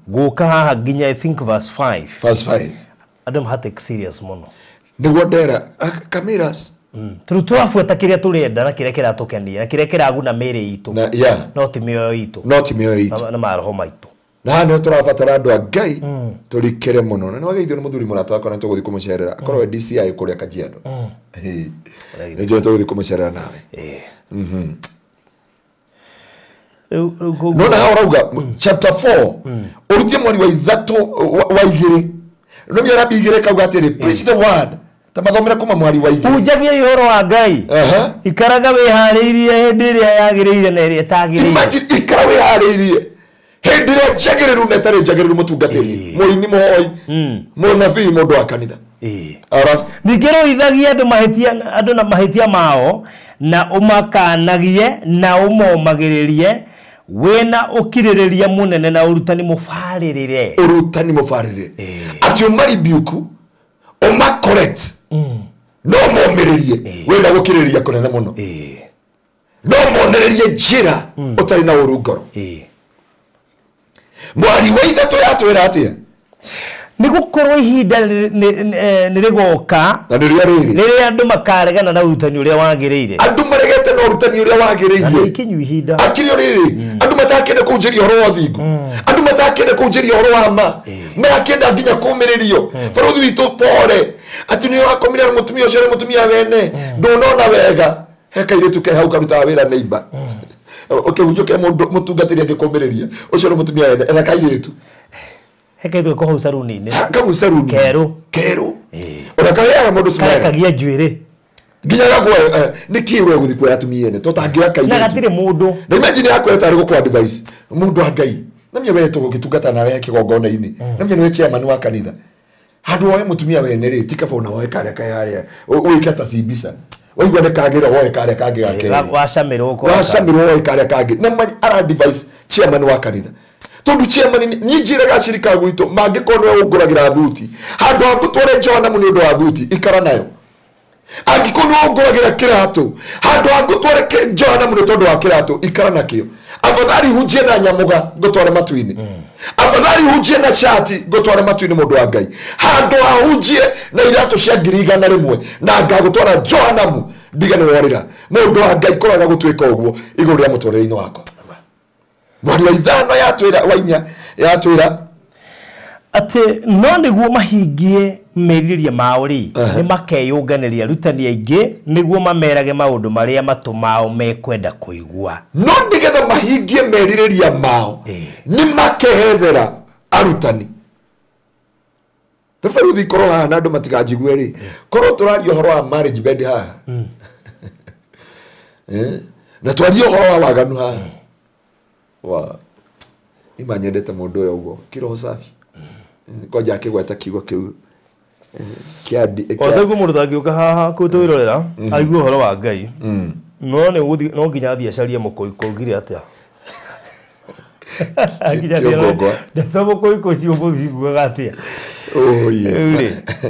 gũka haha nginya I think verse 5. Verse 5 andũ mahatake serious mũno nĩguo ndera cameras tũrĩu tũrabuata kĩrĩa tũrenda na kĩrĩa kĩratũkenia na kĩrĩa kĩraguna mĩĩrĩ itũ no ti mĩoyo itũ, no ti mĩoyo itũ na maroho maitũ. Na haha nĩho tũrabatara andũ a Ngai tũrikĩre mũno na nĩwageithio nĩ mũthuri mũrata wakwa na tũgũthiĩ kũmũcerera akorwo we DCI kũrĩa Kajiado. Nĩ njũĩ tũgũthiĩ kũmũcerera nawe. Nona haha ũrauga chapter 4 ũrutie mweri wa ithatũ wa igĩrĩ no mĩarabi igĩrĩ kauga atĩrĩ preach the word ta mathomere kuma mwari wa igĩrĩ hunjagia ũhoro wa Ngai, ikaraga wĩharĩirie hĩndĩ ĩrĩa yagĩrĩire na ĩrĩa ĩtagĩrĩire. Imagine ikara wĩharĩirie hĩndĩ ĩrĩa njagĩrĩru na ĩtarĩ njagĩrĩru mũtungatĩri mũini mũhoi mũnabii mũndũ wa kanitha. Arafu ningĩ rũithagia andũ mahĩtia andũ na mahĩtia mao na ũmakanagie na ũmomagĩrĩrie wĩna ũkirĩrĩria mũnene na ũrutani mũbarĩrĩre. Ũrutani mũbarĩrĩre. Atĩ ũmaribuku ũma correct no momĩrĩrie wĩna gũkirĩrĩria kũnene mũno. No monererie njĩra ũtarĩ na ũru ngoro. Mwari wa ithatũ yatwĩra atĩa? Nĩ gũkorwo ihinda nĩ rĩgoka na nĩrĩo rĩrĩ rĩrĩa andũ makaregana na ũrutani ũrĩa wagĩrĩire. Andũ maregete na ũrutani ũrĩa wagĩrĩire. Ikinyu ihinda. Akĩrĩ rĩrĩ andũ matakĩenda kũnjĩria ũhoro wa ũthingu. Andũ matakĩenda kũnjĩria ũhoro wa ma. Marakĩenda nginya kũmĩrĩrio. Bũrũri witũ pore. Atĩ nĩ wakomire na mũtumia ũcio nĩ mũtumia wene. Ndũnona wega. He kairĩtu ke hau karutaga wĩra neighbor. Ũkĩhunjũke mũndũ mũtungatĩri angĩkũmĩrĩria. Ũcio nĩ mũtumia wene. Etha kairĩtu. Heke ithuĩ kũhau saruni-inĩ. Kau saruni. Kerũ. Kerũ. Ona kaheaga mũndũ smile. Karekagia njuĩrĩ. Nginya gakwa nĩkĩ we gũthiĩ kuoya atumia ene tũtangĩoya kairĩtu. Na gatirĩ mũndũ. Na imagine yakwĩra tarĩ gũkũ advice. Mũndũ wa Ngai. Na menya we tũgũgĩtungata nawe kĩgongona-inĩ. Na menya nĩwe chairman wa kanitha. Handũ woe mũtumia wene rĩ ti kaba ona woe karĩa ke harĩa. Ũike ta cimbica. Waigua nĩ kagĩra woe karĩa kangĩ ga kerĩ. Wacamirwo ko. Wacamirwo woe karĩa kangĩ. Na ara advice chairman wa kanitha. Tondu chairman niĩ njĩraga acirika gwitũ mangĩkorwo nĩwe ũngũragĩra thuti handũ ha ngũtware Johana nĩ ũndũ wa thuti ikara nayo. Angĩkorwo nĩwe ũngũragĩra kĩratũ handũ ha ngũtware Johana nĩ tondũ wa kĩratũ ikara nakĩo. Afadhali hunjie na nyamũga ngũtware matu-inĩ. Afadhali hunjie na shati ngũtware matu-inĩ mũndũ wa Ngai. Handũ ha hunjie na iratũ cia 100,000 na ngagũtwara Johanamu ndige nĩ worĩra. Mũndũ wa Ngai koraga gũtuĩka ũguo igũrũ rĩa mũtũrĩre-inĩ wakwa. Mwari wa ithano yatwĩra wa inya yatwĩra atĩ no nĩguo mahingie merirĩria mao rĩ nĩ makeyũnganĩria arutani aingĩ nĩguo mamerage maũndũ marĩa matũ mao mekwenda kũigua. No nĩgetha mahingie merirĩria mao nĩ makehethera arutani. Tũbaruthi korwo haha na andũ matikanjigue rĩ korwo tũraria ũhoro wa marriage bed haha na twarie ũhoro wa waganu haha wa ima nyendete mũndũ ũyũ ũguo kiroho safi kwanja akĩgweta kiugo kĩu kĩa othe mũndũ tangĩũka haha kũtwĩrorera aigue ũhoro wa Ngai no nĩ no nginya athiĩ acarie mũkũikũ augire atĩa ndeto mũkũikũ ũcio mũciguaga atĩa.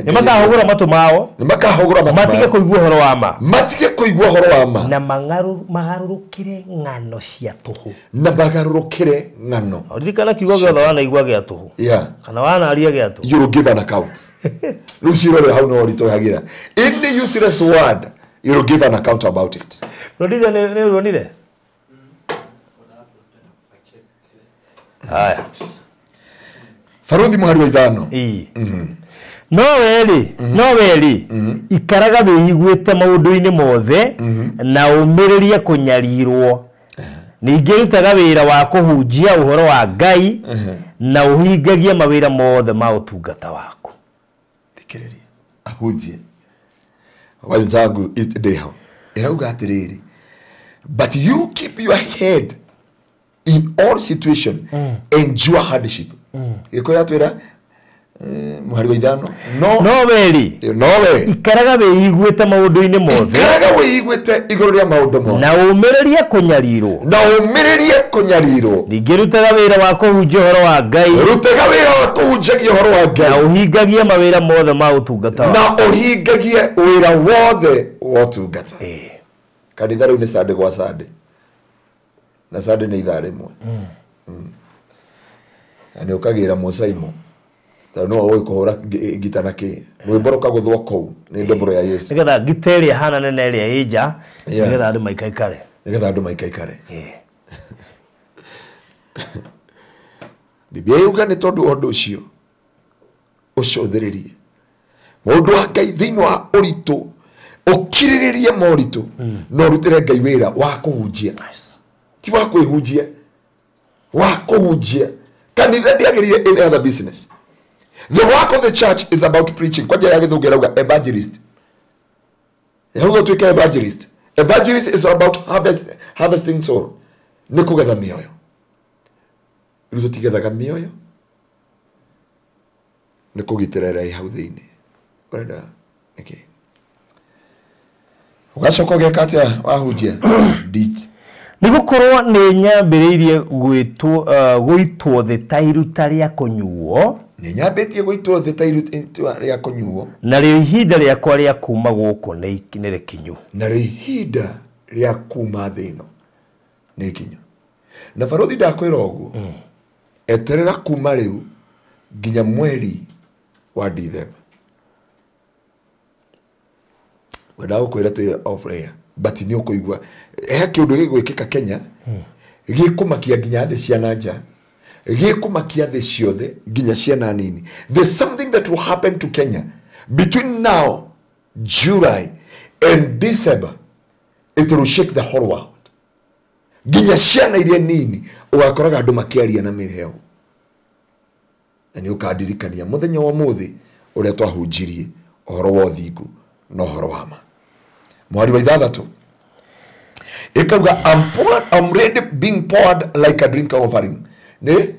Nĩ makahũgũra matũ mao. Nĩ makahũgũra matũ mao. Matige kũigua ũhoro wa ma. Matige kũigua ũhoro wa ma. Na magarũrũkĩre ng'ano cia tũhũ. Na magarũrũkĩre ng'ano. Ririkana kiugo gĩothe wanaigua gĩa tũhũ. Yeah. Kana wanaria gĩa tũhũ. You will give an account. Rĩu cira ũrĩa hau no ũritũhagĩra. Any useless word, you will give an account about it. Producer nĩ ũronire? Haya. Faruthi mũhari wa ithano. No werĩ ikaraga wĩiguĩte maũndũ-inĩ mothe na ũmĩrĩrie kũnyarirwo. Ningĩ rutaga wĩra wa kũhunjia ũhoro wa Ngai na ũhingagie mawĩra mothe ma ũtungata waku. Thikĩrĩria. Ahunjie. Wenzangu ndĩho. Ĩrauga atĩrĩrĩ. But you keep your head in all situation, endure hardship. Gĩkũyũ yatwĩra mũhari wa ithano no weri no we ikaraga wĩiguĩte maũndũ-inĩ mothe, ikaraga wĩiguĩte igũrũ rĩa maũndũ mothe, na ũmĩrĩrie kũnyarirwo, na ũmĩrĩrie kũnyarirwo. Ningĩ rutaga wĩra wa kũhunjia ũhoro wa Ngai, rutaga wĩra wa kũhunjagia ũhoro wa Ngai, na ũhingagie mawĩra mothe ma ũtungata waku, na ũhingagie wĩra wothe wa ũtungata. Kanitha rĩu nĩ Sunday gwa Sunday, na Sunday nĩ ithaa rĩmwe. Na nĩ ũkagĩra mũcaimo tondũ nĩwe ũĩ kũhũra ngita na kĩ rwĩmbo rũkagũthwo kũu nĩ ndomboro ya Yesu, nĩgetha ngita ĩrĩa ĩhana nene ĩrĩa ĩ nja, nĩgetha andũ maikaikare, nĩgetha andũ maikaikare. Biblia yuga nĩ tondũ ũndũ ũcio ũcũthĩrĩrie mũndũ wa Ngai thĩinĩ wa ũritũ, ũkirĩrĩrie moritũ, na ũrutĩre Ngai wĩra wa kũhunjia, ti wa kwĩhunjia, wa kũhunjia. Kanitha ndĩagĩrĩire any other business. The work of the church is about preaching. Kwa njĩra ya gĩthũngũ ĩrauga evangelist. Ĩrauga ũtuĩke evangelist. Evangelist is about harvesting soul. Nĩ kũgetha mĩoyo. Rĩu tũtigethaga mĩoyo, nĩ kũgitĩra ĩrĩa ĩ hau thĩinĩ. Ũrenda nĩkĩ? Ũgacoka ũgeka atĩa wahunjia? Ditch. Nĩ gũkorwo nĩ nyambĩrĩirie gũitwo thĩ ta iruta rĩa kũnyuo. Nĩ nyambĩtie gũitwo thĩ ta iruta rĩa kũnyuo. Narĩo ihinda rĩakwa rĩa kuma gũkũ nĩ rĩkinyu. Narĩo ihinda rĩa kuma thĩ ĩno nĩ ikinyu. Na barothi ndakwĩra ũguo. Eterera kuma rĩu nginya mweri wa Dithemba. Wenda gũkwĩra twĩ off air, but nĩ ũkũigua he kĩũndũ gĩgwĩkĩka Kenya gĩkũmakia nginya thĩ cia na nja, gĩkũmakia thĩ ciothe nginya ciana nini. There's something that will happen to Kenya between now, July and December. It will shake the whole world. Nginya ciana iria nini ũgakoraga andũ makĩaria na mĩheho. Na nĩ ũkandirikania mũthenya wa ũmũthĩ ũrĩa twahunjirie ũhoro wa ũthingu na ũhoro wa ma. Mwari wa ithathatũ ĩkauga I'm already being poured like a drink offering. Nĩ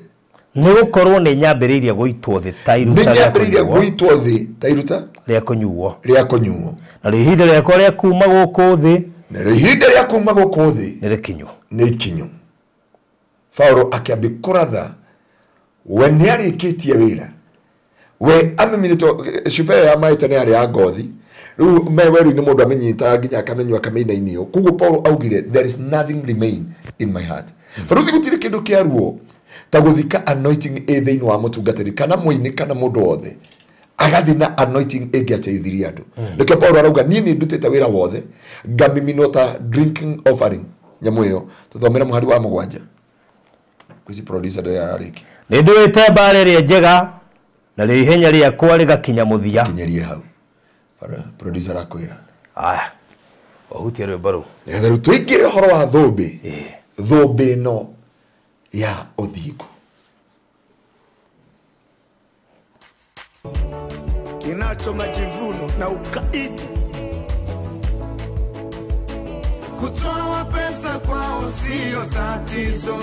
gũkorwo nĩ nyambĩrĩirie gũitwo thĩ ta iruta rĩa kũnyuo. Gũitwo thĩ ta iruta rĩa kũnyuo. Rĩa kũnyuo. Narĩo ihinda rĩakwa rĩa kuma gũkũ thĩ. Narĩo ihinda rĩa kuma gũkũ thĩ nĩ rĩkinyu. Nĩ ikinyu. Paulo akĩambia kũratha we nĩ arĩkĩtie wĩra. We amĩminĩtwo cuba ĩyo ya maĩ tene yarĩ ya ngothi. Rĩu me werũ-inĩ mũndũ amenyitaga nginya akamenyua akamĩinainio. Koguo Paulo augire there is nothing remain in my heart. Baruthi gũtirĩ kĩndũ kĩa ruo ta gũthika anointing ĩ thĩinĩ wa mũtungatĩri kana mũini kana mũndũ wothe. Agathiĩ na anointing ĩngĩateithirie andũ. Nĩkĩo Paulo arauga niĩ nĩ ndutĩte wĩra wothe ngamiminwo ta drinking offering. Nyamũ ĩyo tũthomere mũhari wa 7. Kwĩci producer ndĩrĩ ararĩkia. Nĩ nduĩte mbara ĩrĩa njega narĩo ihenya rĩakwa rĩgakinya mũthia. Kinyerie hau. Producer akwĩra. Aya. Wahutia rwĩmbo rũu. Nĩgetha rĩu tũingĩre ũhoro wa thũmbĩ. Thũmbĩ ĩno ya ũthingu. Kinacho majivuno na ukaidi. Kutoa pesa kwao sio tatizo.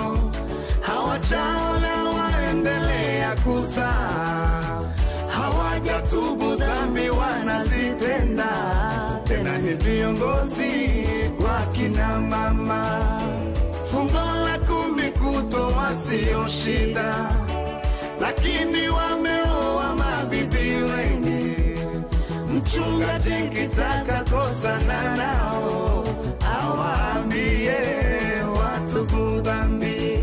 Hawajaolewa waendelea kuzaa. Hawajatubu dhambi wanazitenda. Tena ni viongozi wa kina mama. Fungo la 10 kutoa sio shida, lakini wameoa mabibi wengi. Mchungaji nikitaka kosana nao awaambie watubu dhambi.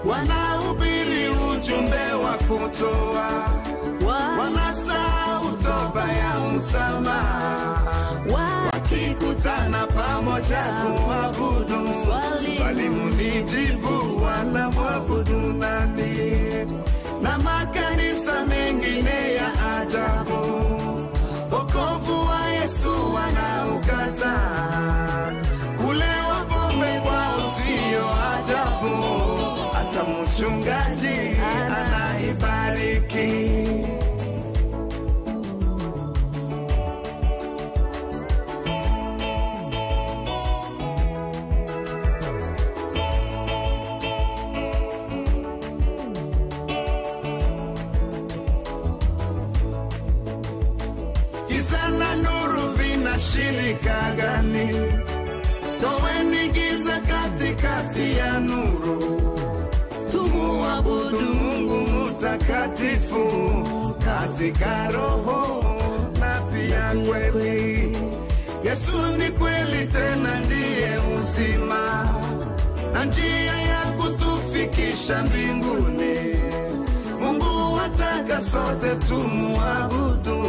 Wanahubiri ujumbe wa kutoa, wanasahau toba ya msamaha. Wakikutana pamoja kuabudu, swali munijibu, wanamwabudu nani? Na makanisa mengine ya ajabu, wokovu wa Yesu wanaukataa. Kulewa pombe kwao sio ajabu, hata mchungaji anaibariki. Giza na nuru vinashirika gani? Toweni giza katikati ya nuru. Tumuabudu Mungu mtakatifu katika roho na pia kweli. Yesu ni kweli tena ndiye uzima na njia ya kutufikisha mbinguni. Mungu ataka sote tumuabudu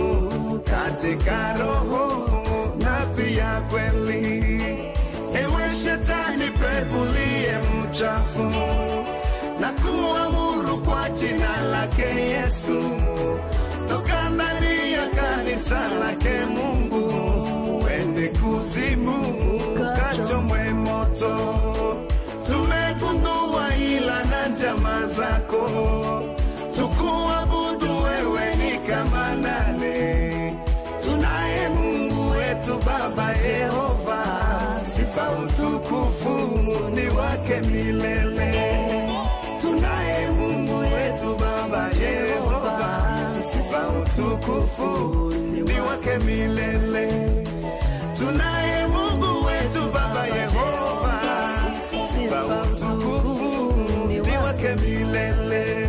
katika roho na pia kweli. Ewe shetani pepulie mchafu, na kuamuru kwa jina lake Yesu, toka ndani ya kanisa lake Mungu, uende kuzimu ukachomwe moto. Tumegundua ila na njama zako, tukuabudu wewe ni kama nani? Tunaye Mungu wetu Baba Yehova, sifa utukufu ni wake milele. Tunaye Mungu wetu Baba Yehova, sifa utukufu ni wake milele. Tunaye Mungu wetu Baba Yehova, sifa utukufu ni wake milele.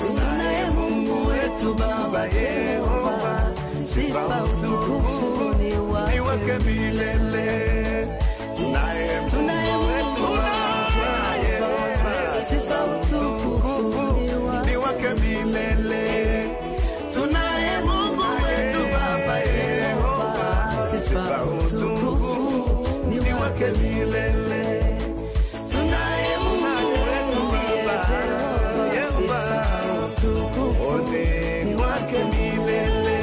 Tunaye Mungu wetu Baba Yehova, sifa utukufu ni wake milele. Tunaye Mungu wetu Baba Yehova, sifa utukufu ni wake milele. Tunaye Mungu wetu Baba Yehova, sifa utukufu ni wake milele. Tunaye Mungu wetu Baba Yehova, utukufu ni wake milele.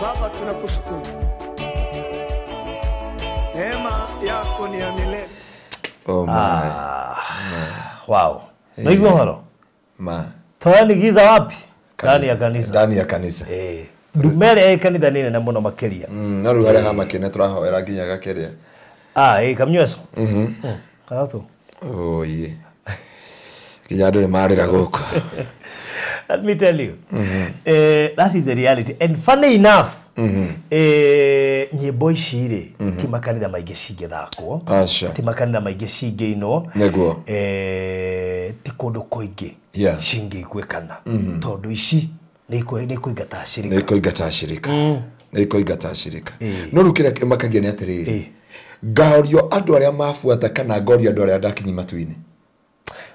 Baba, tunakushukuru. Neema yako ni ya milele. Oh my. Wow. Na hivyo horo. Ma. Toa giza wapi? Ndani ya kanisa. Ndani ya kanisa. Ndumere kanitha nene na muno makiria. No rĩu harĩa hamakene tũrahoera nginya gakeria. Kamnyweso. Kana tu. Oh ye. Nginya andũ nĩ marĩra gũkũ. Let me tell you. That is the reality. And funny enough, nyĩmbo ici rĩ, ti makanitha maingĩ cingĩthakwo, ti makanitha maingĩ cingĩinwo, nĩguo, ti kũndũ kũingĩ cingĩiguĩkana, tondũ ici nĩ ikũingata acirika. Nĩ ikũingata acirika. Nĩ ikũingata acirika. No rĩu kĩrĩa kĩmakagia nĩ atĩrĩrĩ, ngaorio andũ arĩa mabuata kana ngorio andũ arĩa ndakinyi matu-inĩ.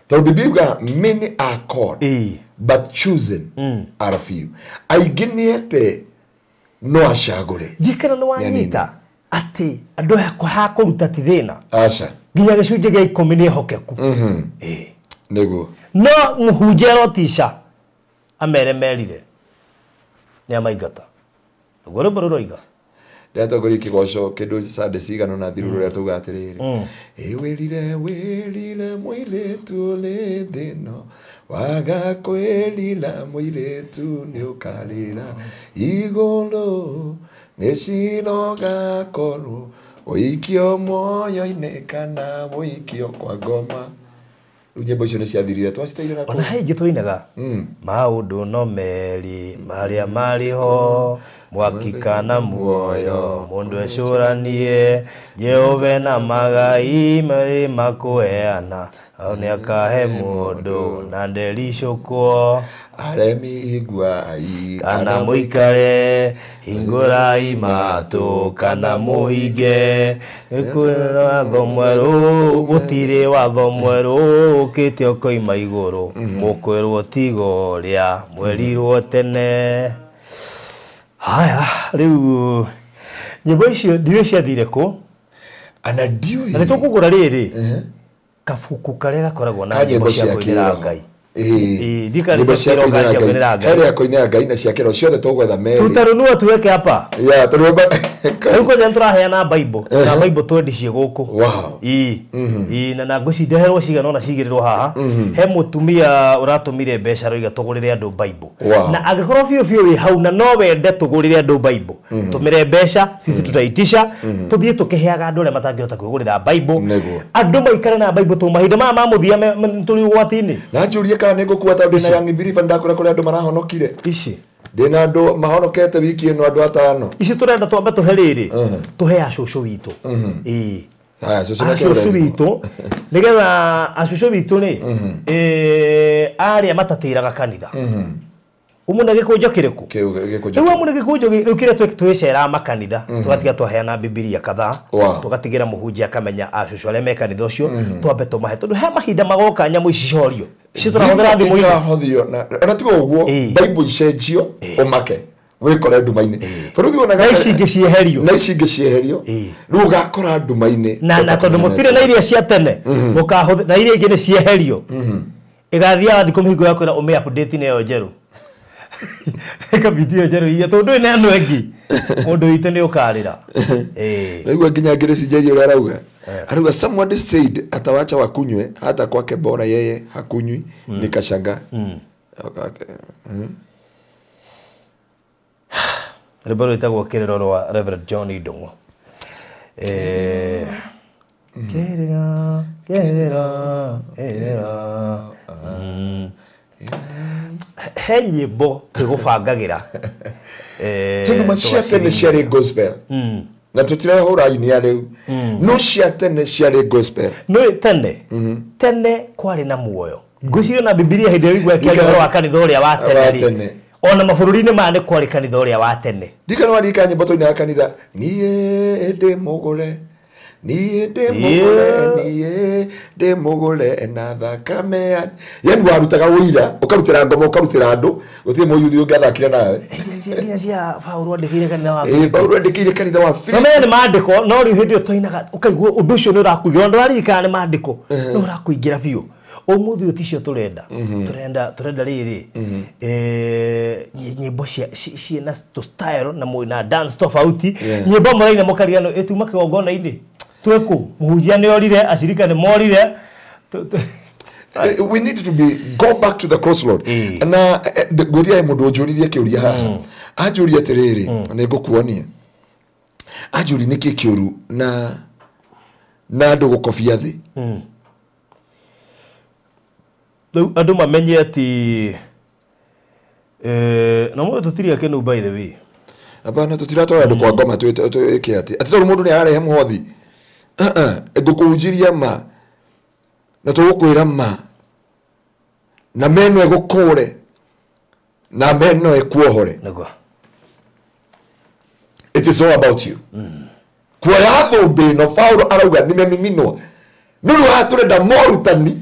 Tondũ Bibilia yugaga many are called, but chosen are few. Aingĩ nĩ ete no acagũre. Ndikana nĩ wanyita atĩ andũ aya hakũruta ti thĩna. Aca. Nginya gĩcunjĩ gĩa 10 nĩ ehokeku. Nĩguo. No mũhunjia arotica amere merire nĩ amaingata. Ũguo rwĩmbo rũroiga. Ndĩratongoria kĩgoco kĩndũ Sunday cigana na thiru rũrĩa tugaga atĩrĩrĩ, ĩ wĩrire wĩrire mũirĩtu ũrĩ thĩno, waga kwĩrira mũirĩtu nĩ ũkarĩra igũrũ nĩ cira ũgakorwo ũikio muoyo-inĩ kana ũikio kwa ngoma. Rĩu nyĩmbo icio nĩ ciathirire twaciteire na ona he ingĩ tũinaga maũndũ no merĩ marĩa marĩ ho, mwaki kana muoyo, mũndũ ecũranie Jehova na magai marĩ makũheana, nĩ akahe mũndũ na ndericũkwo. Aremi iguai kana mũikare, hingũrai matũ kana mũhinge, nĩ watho mwerũ, gũtirĩ watho mwerũ ũkĩte ũkoima igũrũ, mũkwĩrwo tiga ũrĩa mwerirwo tene. Haya, rĩu nyĩmbo icio ndiũĩ ciathire kũ, ana ndiũĩ. Na nĩ tũkũgũra rĩrĩ kabuku karĩa gakoragwo na nyĩmbo cia kũinĩra Ngai. Nyĩmbo cia kũinĩra Ngai. Harĩa kũinĩra Ngai na cia kĩro ciothe tũgwetha merĩ. Tutarunua tuweke hapa. Yeah, tũrũmba. Rĩu kwanja nĩtũraheana Bible, na Bible twendicie gũkũ. Wow. Na ngũcindeherwo cigana ũna cigĩrĩrwo haha. He mũtumia ũratũmire mbeca aroiga tũgũrĩre andũ Bible. Na angĩkorwo biũ biũ wĩ hau na no wende tũgũrĩre andũ Bible, tũmĩre mbeca, sisi tutaitisha, tũthiĩ tũkĩheaga andũ arĩa matangĩhota kwĩgũrĩra Bible. Andũ maikare na Bible tondũ mahinda maya ma mũthia tũrĩ ũgwati-inĩ. Na njũrie kana nĩ ngũkua tondũ ndĩna young believer ndakũra kũrĩa andũ marahonokire. Ici ndĩna andũ mahonokete wiki ĩno andũ atano. Ici tũrenda twambe tũhe rĩrĩ, tũhe acũcũ witũ. Acũcũ witũ nĩgetha acũcũ witũ rĩ, arĩa matatĩraga kanitha. Ũmũne gĩkũnjo kĩrĩkũ? Rĩu amũne gĩkũnjo rĩu kĩrĩa twĩceraga makanitha, tũgatiga twaheana Bibilia kadhaa, tũgatigĩra mũhunjia akamenya acũcũ arĩa me kanitha ũcio, twambe tũmahe tondũ he mahinda magoka nyamũ ici cihorio. Ici tũrahũthĩra thimũ-inĩ. Irahothio na ona tiga ũguo Bible icenjio ũmake wĩkore nduma-inĩ. Bũrũri wonaga na ici ingĩ cieherio. Na ici ingĩ cieherio. Rĩu ũgakora nduma-inĩ. Na tondũ mũtirĩ na iria cia tene, mũkahũthĩra na iria ingĩ nĩ cieherio. Ĩgathiaga thikũ mĩhingo ya kwĩra ũmĩ update na ĩyo njerũ. Ĩkabiti ĩyo njerũ iria tondũ ndũrĩ na andũ angĩ. Mũndũ witũ nĩ ũkarĩra. Naigua nginya Grace Njeri ũrĩa arauga. Arauga someone said atawacha wakunywe hata kwake bora yeye hakunywi, nikashangaa. Rwĩmbo rwĩtagwo Kĩrĩro rwa Reverend John Ndung'u. Kĩrĩra kĩrĩra ĩrĩra. He nyĩmbo twĩgũbangagĩra. Tondũ ma cia tene ciarĩ gospel. Na tũtirahũra aini a rĩu. No cia tene ciarĩ gospel. No tene tene kwarĩ na muoyo. Ngwĩciria na Bibilia hĩndĩ ĩyo igua ĩkĩaria ũhoro wa kanitha ũrĩa wa tene rĩ. Ona mabũrũri-inĩ maya nĩ kwarĩ kanitha ũrĩa wa tene. Ndikana warika nyĩmbo twainaga kanitha. Niĩ ndĩ mũgũre. Niĩ ndĩ mũgũre, niĩ ndĩ mũgũre na thakame ya. Yani warutaga ũira, ũkarutĩra ngoma, ũkarutĩra andũ, gũtirĩ mũyuthi ũngĩathakire nawe. Nginya cia Paũlũ andĩkĩire kanitha wa Paũlũ andĩkĩire kanitha wa Filipi. No nĩ maandĩko, no rĩu hĩndĩ ĩyo twainaga ũkaigua ũndũ ũcio nĩ ũrakũingĩra, ndũraririkana nĩ maandĩko, no ũrakũingĩra biũ. Ũmũthĩ ũyũ ticio tũrenda. Tũrenda rĩrĩ nyĩmbo ciĩna style na na dance tofauti. Nyĩmbo mũraina mũkarigano ĩtuma kĩgongona-inĩ. Twekũ mũhunjia nĩ orire, acirika nĩ morire. We need to be go back to the crossroad. Na ngũria mũndũ ũnjũririe kĩũria haha. Anjũria atĩrĩrĩ, nĩ ngũkuonia. Anjũria nĩkĩ kĩũru na andũ gũkobia thĩ. Rĩu andũ mamenye atĩ na mũndũ tũtirĩ akenu by the way. Hapana tũtiratwara andũ kwa ngoma twĩke atĩ. Atĩ tondũ mũndũ nĩ ararehe mũhothi. Ngũkũhunjĩria ma na tũgũkwĩra ma na meno ĩgũkũre na meno ĩkuohore. Nĩguo. It is all about you. Kuoya thũmbĩ ĩno Paũlũ arauga nimemiminwo. Nĩ ũndũ wa tũrenda morutani.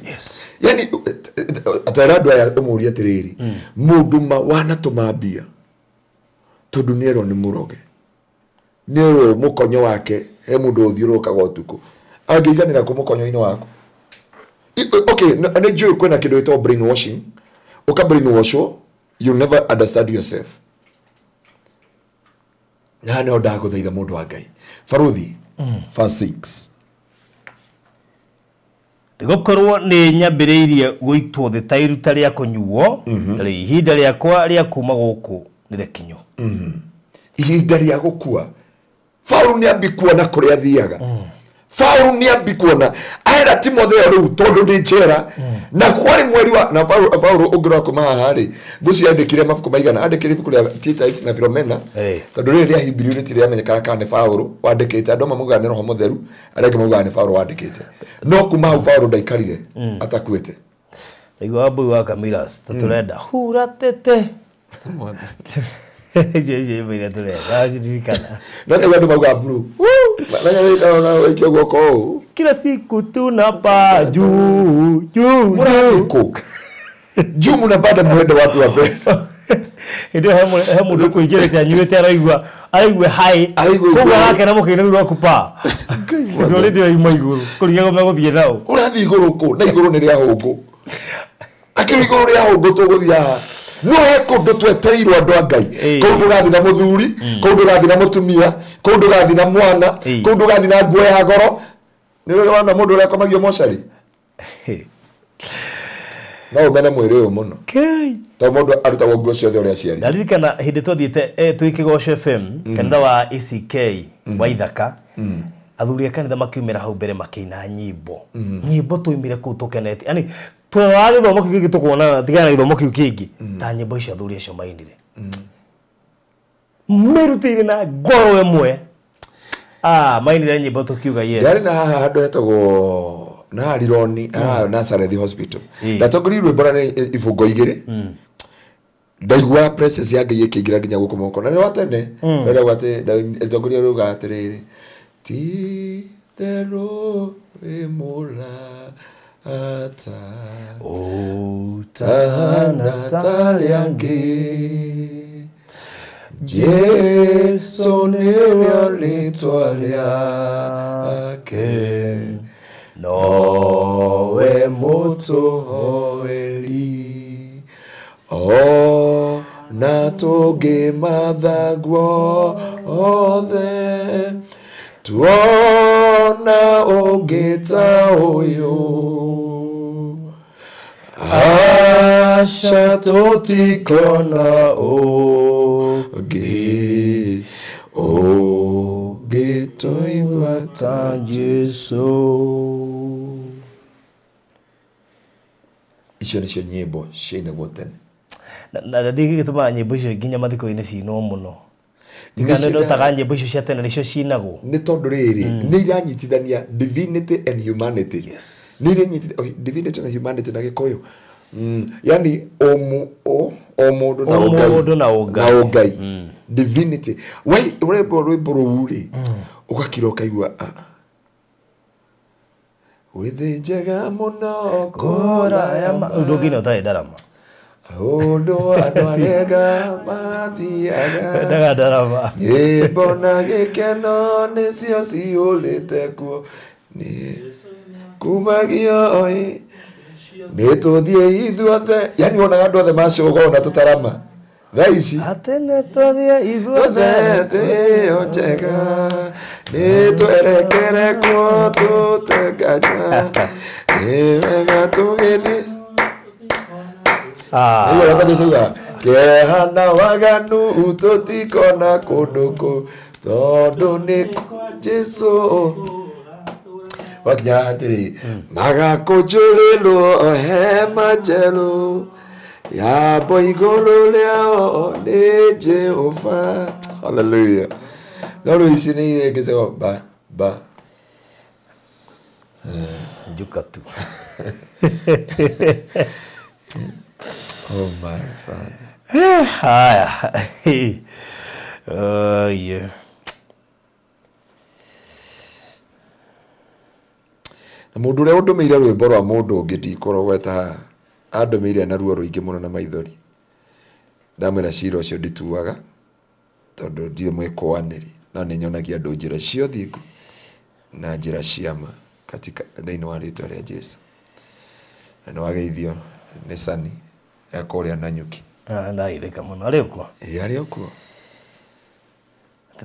Yani atwara andũ aya ũmũrie atĩrĩrĩ, mũndũ ma wanatũma mbia tondũ nĩerwo nĩ mũroge, nĩerwo mũkonyo wake he mũndũ ũthiũrũrũkaga ũtukũ angĩiganĩra kũ mũkonyo-inĩ waku. Okay, nĩ njũĩ kwĩna kĩndũ gĩtagwo brainwashing. Ũka brainwashwo, you never understand yourself. Na nĩho ndagũthaitha mũndũ wa Ngai. Baruthi verse 6. Nĩgũkorwo nĩ nyambĩrĩirie gũitwo thĩ ta iruta rĩa kũnyuo, na rĩu ihinda rĩakwa rĩa kuuma gũkũ nĩrĩkinyu. Ihinda rĩa gũkua. Paũlũ nĩ ambi kuona kũrĩa athiaga. Paũlũ nĩ ambi kuona. Aera Timotheo rĩu tondũ ndĩ njera. Na kwarĩ mweri wa na Paũlũ ũngĩrora kuma haha rĩ, ngwĩciria andĩkire mabuku maigana, andĩkire ibuku rĩa Titus na Philomena. Tondũ rĩrĩ rĩa Hebrew rĩtirĩ rĩamenyekana kana nĩ Paũlũ wandĩkĩte. Andũ amwe maugaga nĩ Roho Mũtheru, arĩa angĩ maugaga nĩ Paũlũ wandĩkĩte. No kuma hau Paũlũ ndaikarire atakuĩte. Ndaigua Wambui wa Camillus, tũrenda hura tete. Icio iria tũrenda, ndaciririkana. No nĩguo andũ maugaga blue. Menya guoko ũũ. Kila siku tunapaa juu juu. Mũrathiĩ kũ? Juu mnapanda mwende wapi wape? Hĩndĩ ĩyo he mũndũ ũkũingĩrĩte anyuĩte araigua hai. Koguo arakena mũkĩinĩ rĩu rwa kũpaa. Tondũ already oima igũrũ kũringana megũthiĩ nao. Ũrathiĩ igũrũ kũ? Na igũrũ nĩ rĩa hũngũ. Akĩrĩ igũrũ rĩa hũngũ tũgũthiĩ haha. No he kũndũ twetereirwo andũ a Ngai. Kũu ndũgathiĩ na mũthuri, kũu ndũgathiĩ na mũtumia, kũu ndũgathiĩ na mwana, kũu ndũgathiĩ na nguo ya goro. Nĩ ũrĩ wona mũndũ ũrĩa akomagio mocarĩ? No ũmene mwĩrĩ ũyũ mũno. Tondũ mũndũ arutagwo nguo ciothe ũrĩa aciarire. Ndaririkana hĩndĩ twathiĩte twĩ Kĩgoco FM, kanitha wa ACK wa Ithaka, athuri a kanitha makiumĩra hau mbere makĩina nyĩmbo. Nyĩmbo twaumire kũu tũkenete. Yani twarora gĩthomo kĩu kĩngĩ tũkona tigana na gĩthomo kĩu kĩngĩ ta nyĩmbo icio athuri acio mainire. Merutĩire na ngoro ĩmwe. Mainire nyĩmbo tũkiuga yes. Ndarĩ na haha handũ hetagwo na Rironi, Nazareth Hospital. Ndatongoririe rwĩmbo na nĩ ibungo igĩrĩ. Ndaigua presence ya Ngai ĩkĩingĩra nginya gũkũ moko. Na nĩ wa tene. Ndaigua atĩ ndatongoria rũga atĩrĩrĩ, ti therũ wĩ mũrata ũtahana ta arĩa angĩ. Jesu nĩrĩo rĩtwa rĩake, nowe mũtũhoeri. O na tũngĩmatha guothe, tuona ũngĩ ta ũyũ. Aca tũtikona ũngĩ, ũngĩ Tũigua ta Jesu. Icio nĩcio nyĩmbo ciainagwo tene. Na ndigĩgĩtũmaga nyĩmbo icio nginya mathiko-inĩ cinwo mũno. Ndigana nyĩmbo icio cia tene nĩcio cinagwo. Nĩ tondũ rĩrĩ nĩ iranyitithania divinity and humanity. Yes. Nĩ iranyitithania divinity and humanity na Gĩkũyũ. Yani o mũndũ na ũngai. Mũndũ na ũngai. Na ũngai. Divinity. Wai ũrembo rwĩmbo rũu rĩ ũgakira ũkaigua wĩthĩ njega mũno kũraya ũndũ ũngĩ nĩ ũtarĩ ndarama. Ũndũ andũ arega mathiaga. Ndaga ndarama. Nyĩmbo na gĩkeno nĩcio cihũrĩte kuo. Nĩ kumagio ĩ nĩ tũthiĩ ithuothe. Yani wonaga andũ othe macũga ona tũtarama. Thaa ici atĩ nĩ tũthiĩ ithuothe thĩ ĩyo njega nĩ twerekere kuo tũtengaja nĩ wega tũgĩthiĩ. Kĩeha na waganu tũtikona kũndũ kũu tondũ nĩ kwa Jesu. Wakinya atĩrĩ magakũnjũrĩrwo hema njerũ yambo igũrũ rĩao nĩ Jehova. Hallelujah. No rĩu ici nĩ irengecego ba ba njuka tu. Oh my father. Haya. Yeah. Na mũndũ ũrĩa ũndũmĩire rwĩmbo rwa mũndũ ũngĩ ndikorwo haha andũmĩire na ruo rũingĩ mũno na maithori. Ndamwĩra cira ũcio ndituaga tondũ ndirĩ mwĩkũanĩri no nĩ nyonagia andũ njĩra cia ũthingu na njĩra cia ma katika thĩinĩ wa rĩtwa rĩa Jesu. Na nĩ wageithio nĩ Sani ya kũrĩa Nanyuki. Ndageithĩka mũno. Arĩ okuo? Ĩĩ arĩ okuo.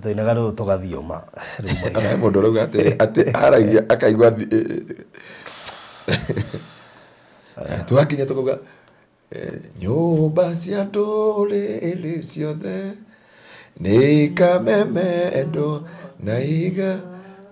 Tũinaga rĩu tũgathioma. Ona he mũndũ ũrauga atĩrĩ atĩ aragia akaigua twakinya tũkauga nyũmba cia ndũrĩrĩ ciothe nĩ ikamemendwo na iga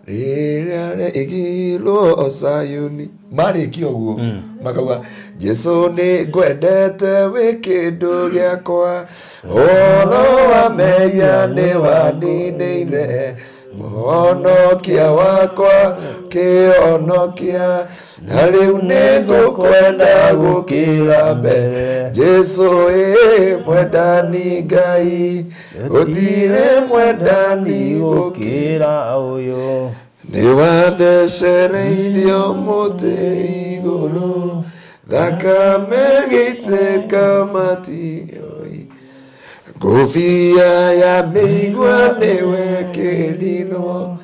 rĩrĩa rĩigirwo Sayuni. Marĩkia ũguo makauga Jesu nĩ ngwendete wĩ kĩndũ gĩakwa ũhoro wa mehia nĩ waninĩire mũhonokia wakwa kĩhonokia na rĩu nĩ ngũkwenda gũkĩra mbere. Jesu ĩ mwendani Ngai gũtirĩ mwendani gũkĩra ũyũ. Nĩ wathecereirio mũtĩ igũrũ thakame gĩitĩka matioi ngũbia ya mĩigua nĩ wekĩrirwo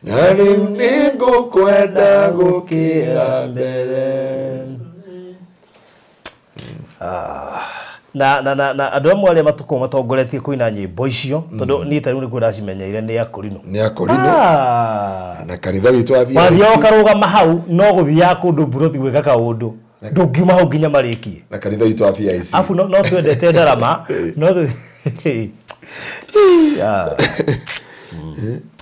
na rĩu nĩ ngũkwenda gũkĩra mbere. Na andũ amwe arĩa matukũ matongoretie kũina nyĩmbo icio tondũ niĩ ta rĩu nĩkuo ndacimenyeire nĩ Akorino. Nĩ Akorino. Na kanitha witũ wa VIC. Wathiaga ũkarũgama hau no gũthiaga kũndũ mburoti gwĩka kaũndũ ndũngiuma hau nginya marĩkie. Na kanitha witũ wa VIC. Afu no twendete ndarama no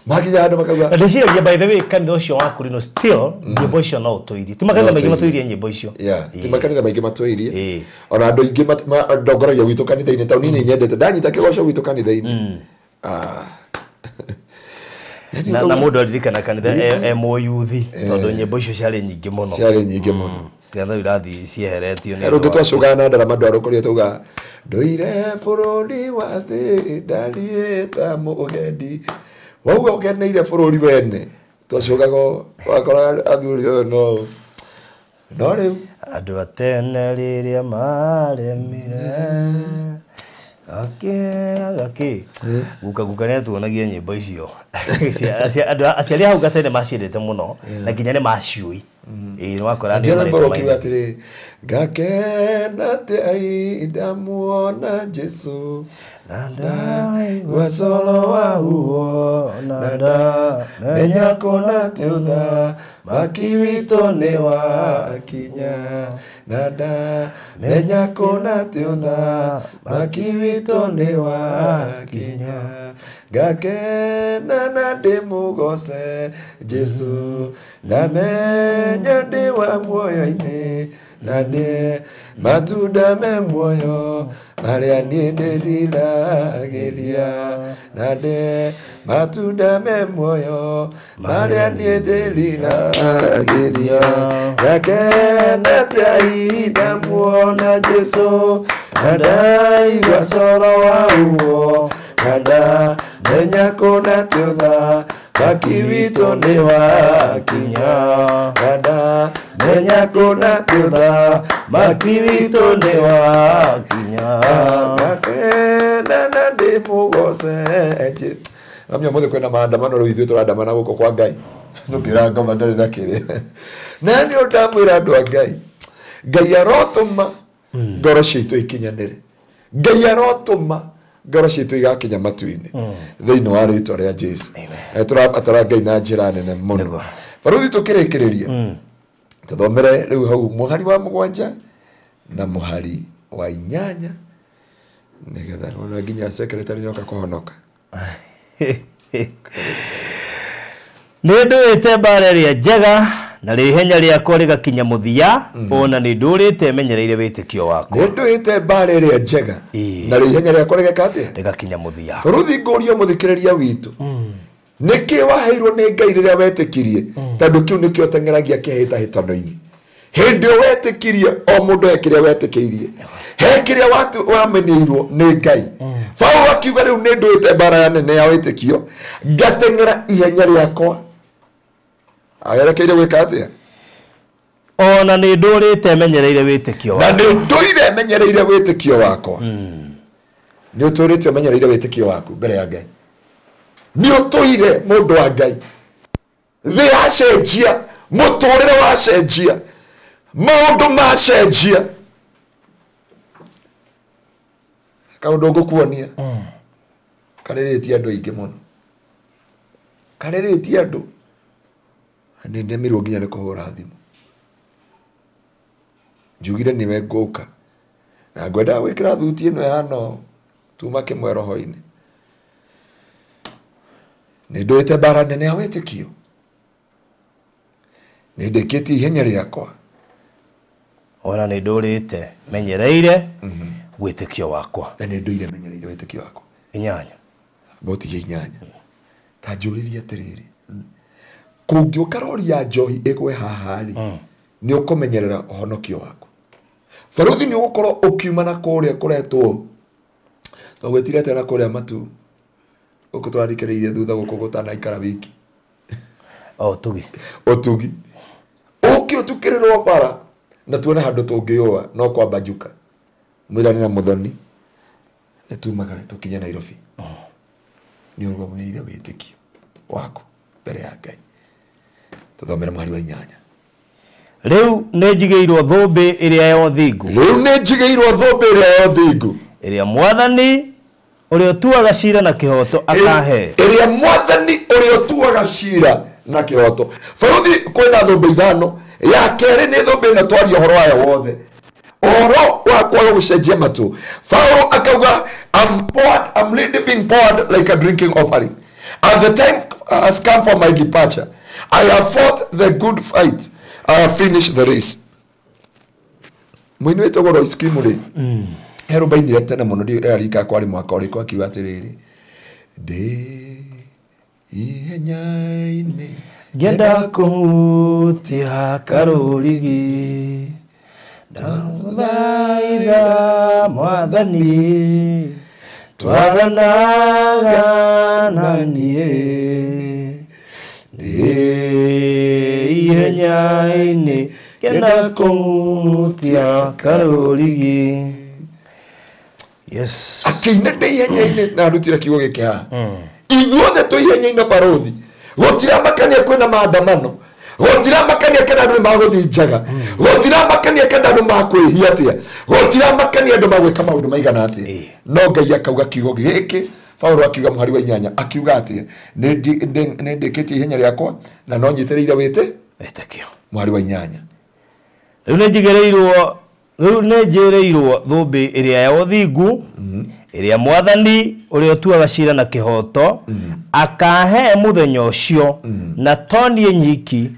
makinya andũ makauga. Na ndĩciragia by the way kanitha ũcio wa Akorino still nyĩmbo icio no ũtũirie. Ti makanitha maingĩ matũirie nyĩmbo icio. Ti makanitha maingĩ matũirie. Ona andũ aingĩ ndongoragia gwitũ kanitha-inĩ taũni nĩ nyendete ndanyita kĩgoco gwitũ kanitha-inĩ. Na mũndũ aririkana kanitha e mũyuthi tondũ nyĩmbo icio ciarĩ nyingĩ mũno. Ciarĩ nyingĩ mũno. Kanitha irathi cieheretio nĩ rũngĩ twacũgaga na ndarama andũ arũkũria tauga ndũire bũrũri wa thĩ ndariĩ ta mũgendi. Wauga ũgeneire bũrũri wene twacũgaga wakora athuri ũyũ no no rĩu andũ a tene rĩrĩa maremire agakĩ guka guka nĩ atuonagia nyĩmbo icio. Aciari hau gatene maciendete mũno na nginya nĩ maciũĩ. Ĩĩ wakora nĩ marĩtwa maingĩ. Atĩrĩ ngakena atĩa ndamuona Jesu na ndaigua coro wa huo na ndamenya kũna atĩ ũthamaki witũ nĩ wakinya Na ndamenya kũna atĩ ũthamaki witũ nĩ wakinya. Ngakena na ndĩmũgoce Jesũ, ndamenya ndĩ wa muoyo-inĩ, na ndĩ matunda me muoyo marĩa niĩ ndĩriragĩria, na ndĩ matunda me muoyo marĩa niĩ ndĩriragĩria. Ngakena atĩa ndamuona Jesũ, na ndaigua coro wa ũguo, na ndamenya kũna atĩ ũthamaki witũ nĩ wakinya, na ndamenya kũna atĩ ũthamaki witũ nĩ wakinya. Ngakena na ndĩmũgoce Jesũ. Namenya ũmũthĩ kwĩna maandamano rĩu ithuĩ tũrandamana gũkũ kwa Ngai, tũkĩra ngoma ndarĩ na kĩrĩa. Na nĩ ndamwĩra andũ a Ngai, Ngai arotũma ngoro citũ ikinyanĩre, Ngai arotũma ngoro citũ igakinya matu-inĩ thĩinĩ wa rĩtwa rĩa Jesũ. Tũrabatara Ngai na njĩra nene mũno. Baruthi tũkĩrĩkĩrĩria tũthomere rĩu hau mũhari wa 7 na mũhari wa 8 nĩgetha nona nginya secretary nĩoka kũhonoka. Nĩ ndũĩte mbara ĩrĩa njega na rĩhenya rĩakwa rĩgakinya mũthia, ona nĩ ndũrĩte menyereire wĩtĩkio wakwa. Nĩ ndũĩte mbara ĩrĩa njega na rĩhenya rĩakwa rĩgeka atĩa? Rĩgakinya mũthia. Baruthi ngũrio mũthikĩrĩria witũ, nĩkĩ waheirwo nĩ Ngai rĩrĩa wetĩkirie? Tondũ kĩu nĩkĩo teng'eragia kĩhĩtahĩtano-inĩ. Hĩndĩ ĩyo wetĩkirie, o mũndũ he kĩrĩa wetĩkĩirie, he kĩrĩa wamenyeirwo nĩ Ngai. Paulo akiuga rĩu nĩ ndũĩte mbara ya nene ya wĩtĩkio, ngateng'era ihenya rĩakwa. Agerekeire gwĩka atĩa? Ona nĩ ndũrĩte menyereire wĩtĩkio wakwa. Na nĩ ndũire menyereire wĩtĩkio wakwa. Nĩ ũtũrĩte ũmenyereire wĩtĩkio waku mbere ya Ngai. Nĩ ũtũire mũndũ wa Ngai. Thĩ yacenjia, mũtũrĩre wacenjia, maũndũ macenjia. Kaũndũ ngũkuonia karĩrĩtie andũ aingĩ mũno, karĩrĩtie andũ. Nĩ ndemirwo nginya nĩ kũhũra thimũ. Njugire nĩwe ngũka na ngwendaga gwĩkĩra thuti ĩno ya no tuma kĩmwe roho-inĩ. Nĩ ndũĩte mbara nene ya wĩtĩkio, nĩ ndĩkĩtie ihenya rĩakwa, Ona nĩ ndũrĩte menyereire wĩtĩkio wakwa. Na nĩ ndũire menyereire wĩtĩkio wakwa. 8. Mbotigie 8. Ta njũrĩrie atĩrĩrĩ, kũngĩũka rori ya njohi ĩgwe haha rĩ, nĩ ũkũmenyerera ũhonokio waku. Baruthi nĩ ũgũkorwo ũkiuma na kũrĩa kũretwo twagwĩtire atĩa na kũrĩa matu gũkũ tũrarikĩrĩirie thutha gũkũ gũtanaikara wiki. Ũtugi. Ũtugi. Ũke ũtukĩrĩrwo bara na tuone handũ tũngĩũa no kwamba njuka. Mwĩrane na mũthoni nĩ tumagare tũkinye Nairobi. Nĩ ũrũgamĩrĩire wĩtĩkio waku mbere ya Ngai. Tũthomere mũhari wa 8. Rĩu nĩ njigĩirwo thũmbĩ ĩrĩa ya ũthingu. Rĩu nĩ njigĩirwo thũmbĩ ĩrĩa ya ũthingu. Ĩrĩa Mwathani ũrĩa ũtuaga cira na kĩhooto akahe. Ĩrĩa Mwathani ũrĩa ũtuaga cira na kĩhooto. Baruthi kwĩna thũmbĩ 5, ya kerĩ nĩ thũmbĩ ĩno twaria ũhoro wayo wothe. Ũhoro wa kwaga gũcenjia matũ. Paulo akauga I'm really being poured like a drinking offering. And the time has come for my departure. I have fought the good fight. I have finished the race. Mũini wĩtagwo Royce Kimuri. He rũmba-inĩ tene mũno ndĩrarika kwarĩ mwaka ũrĩkũ akiuga atĩrĩrĩ, ndĩ ihenya-inĩ ngĩenda kũhutia karũrigi, ndagũthaitha Mwathani twaranaga na niĩ, ndĩ ihenya-inĩ ngĩenda kũhutia karũrigi. Yes. Akĩina ndĩ ihenya-inĩ na arutire kiugo gĩkĩ haha. Ithuothe twĩ ihenya-inĩ baruthi. Gũtiramakania kwĩna maandamano, gũtiramakania kana andũ nĩmagũthiĩ njaga, gũtiramakania kana andũ makwĩhia atĩa, gũtiramakania andũ magwĩka maũndũ maigana atĩa. No Ngai akauga kiugo gĩkĩ. Paulo akiuga mũhari wa 8 akiuga atĩa, nĩ ndĩkĩtie ihenya rĩakwa na no nyitĩrĩire wĩtĩkio. Mũhari wa 8. Rĩu nĩ njĩrĩirwo thũmbĩ ĩrĩa ya ũthingu, ĩrĩa Mwathani ũrĩa ũtuaga ciira na kĩhooto akahe mũthenya ũcio, na to niĩ nyiki,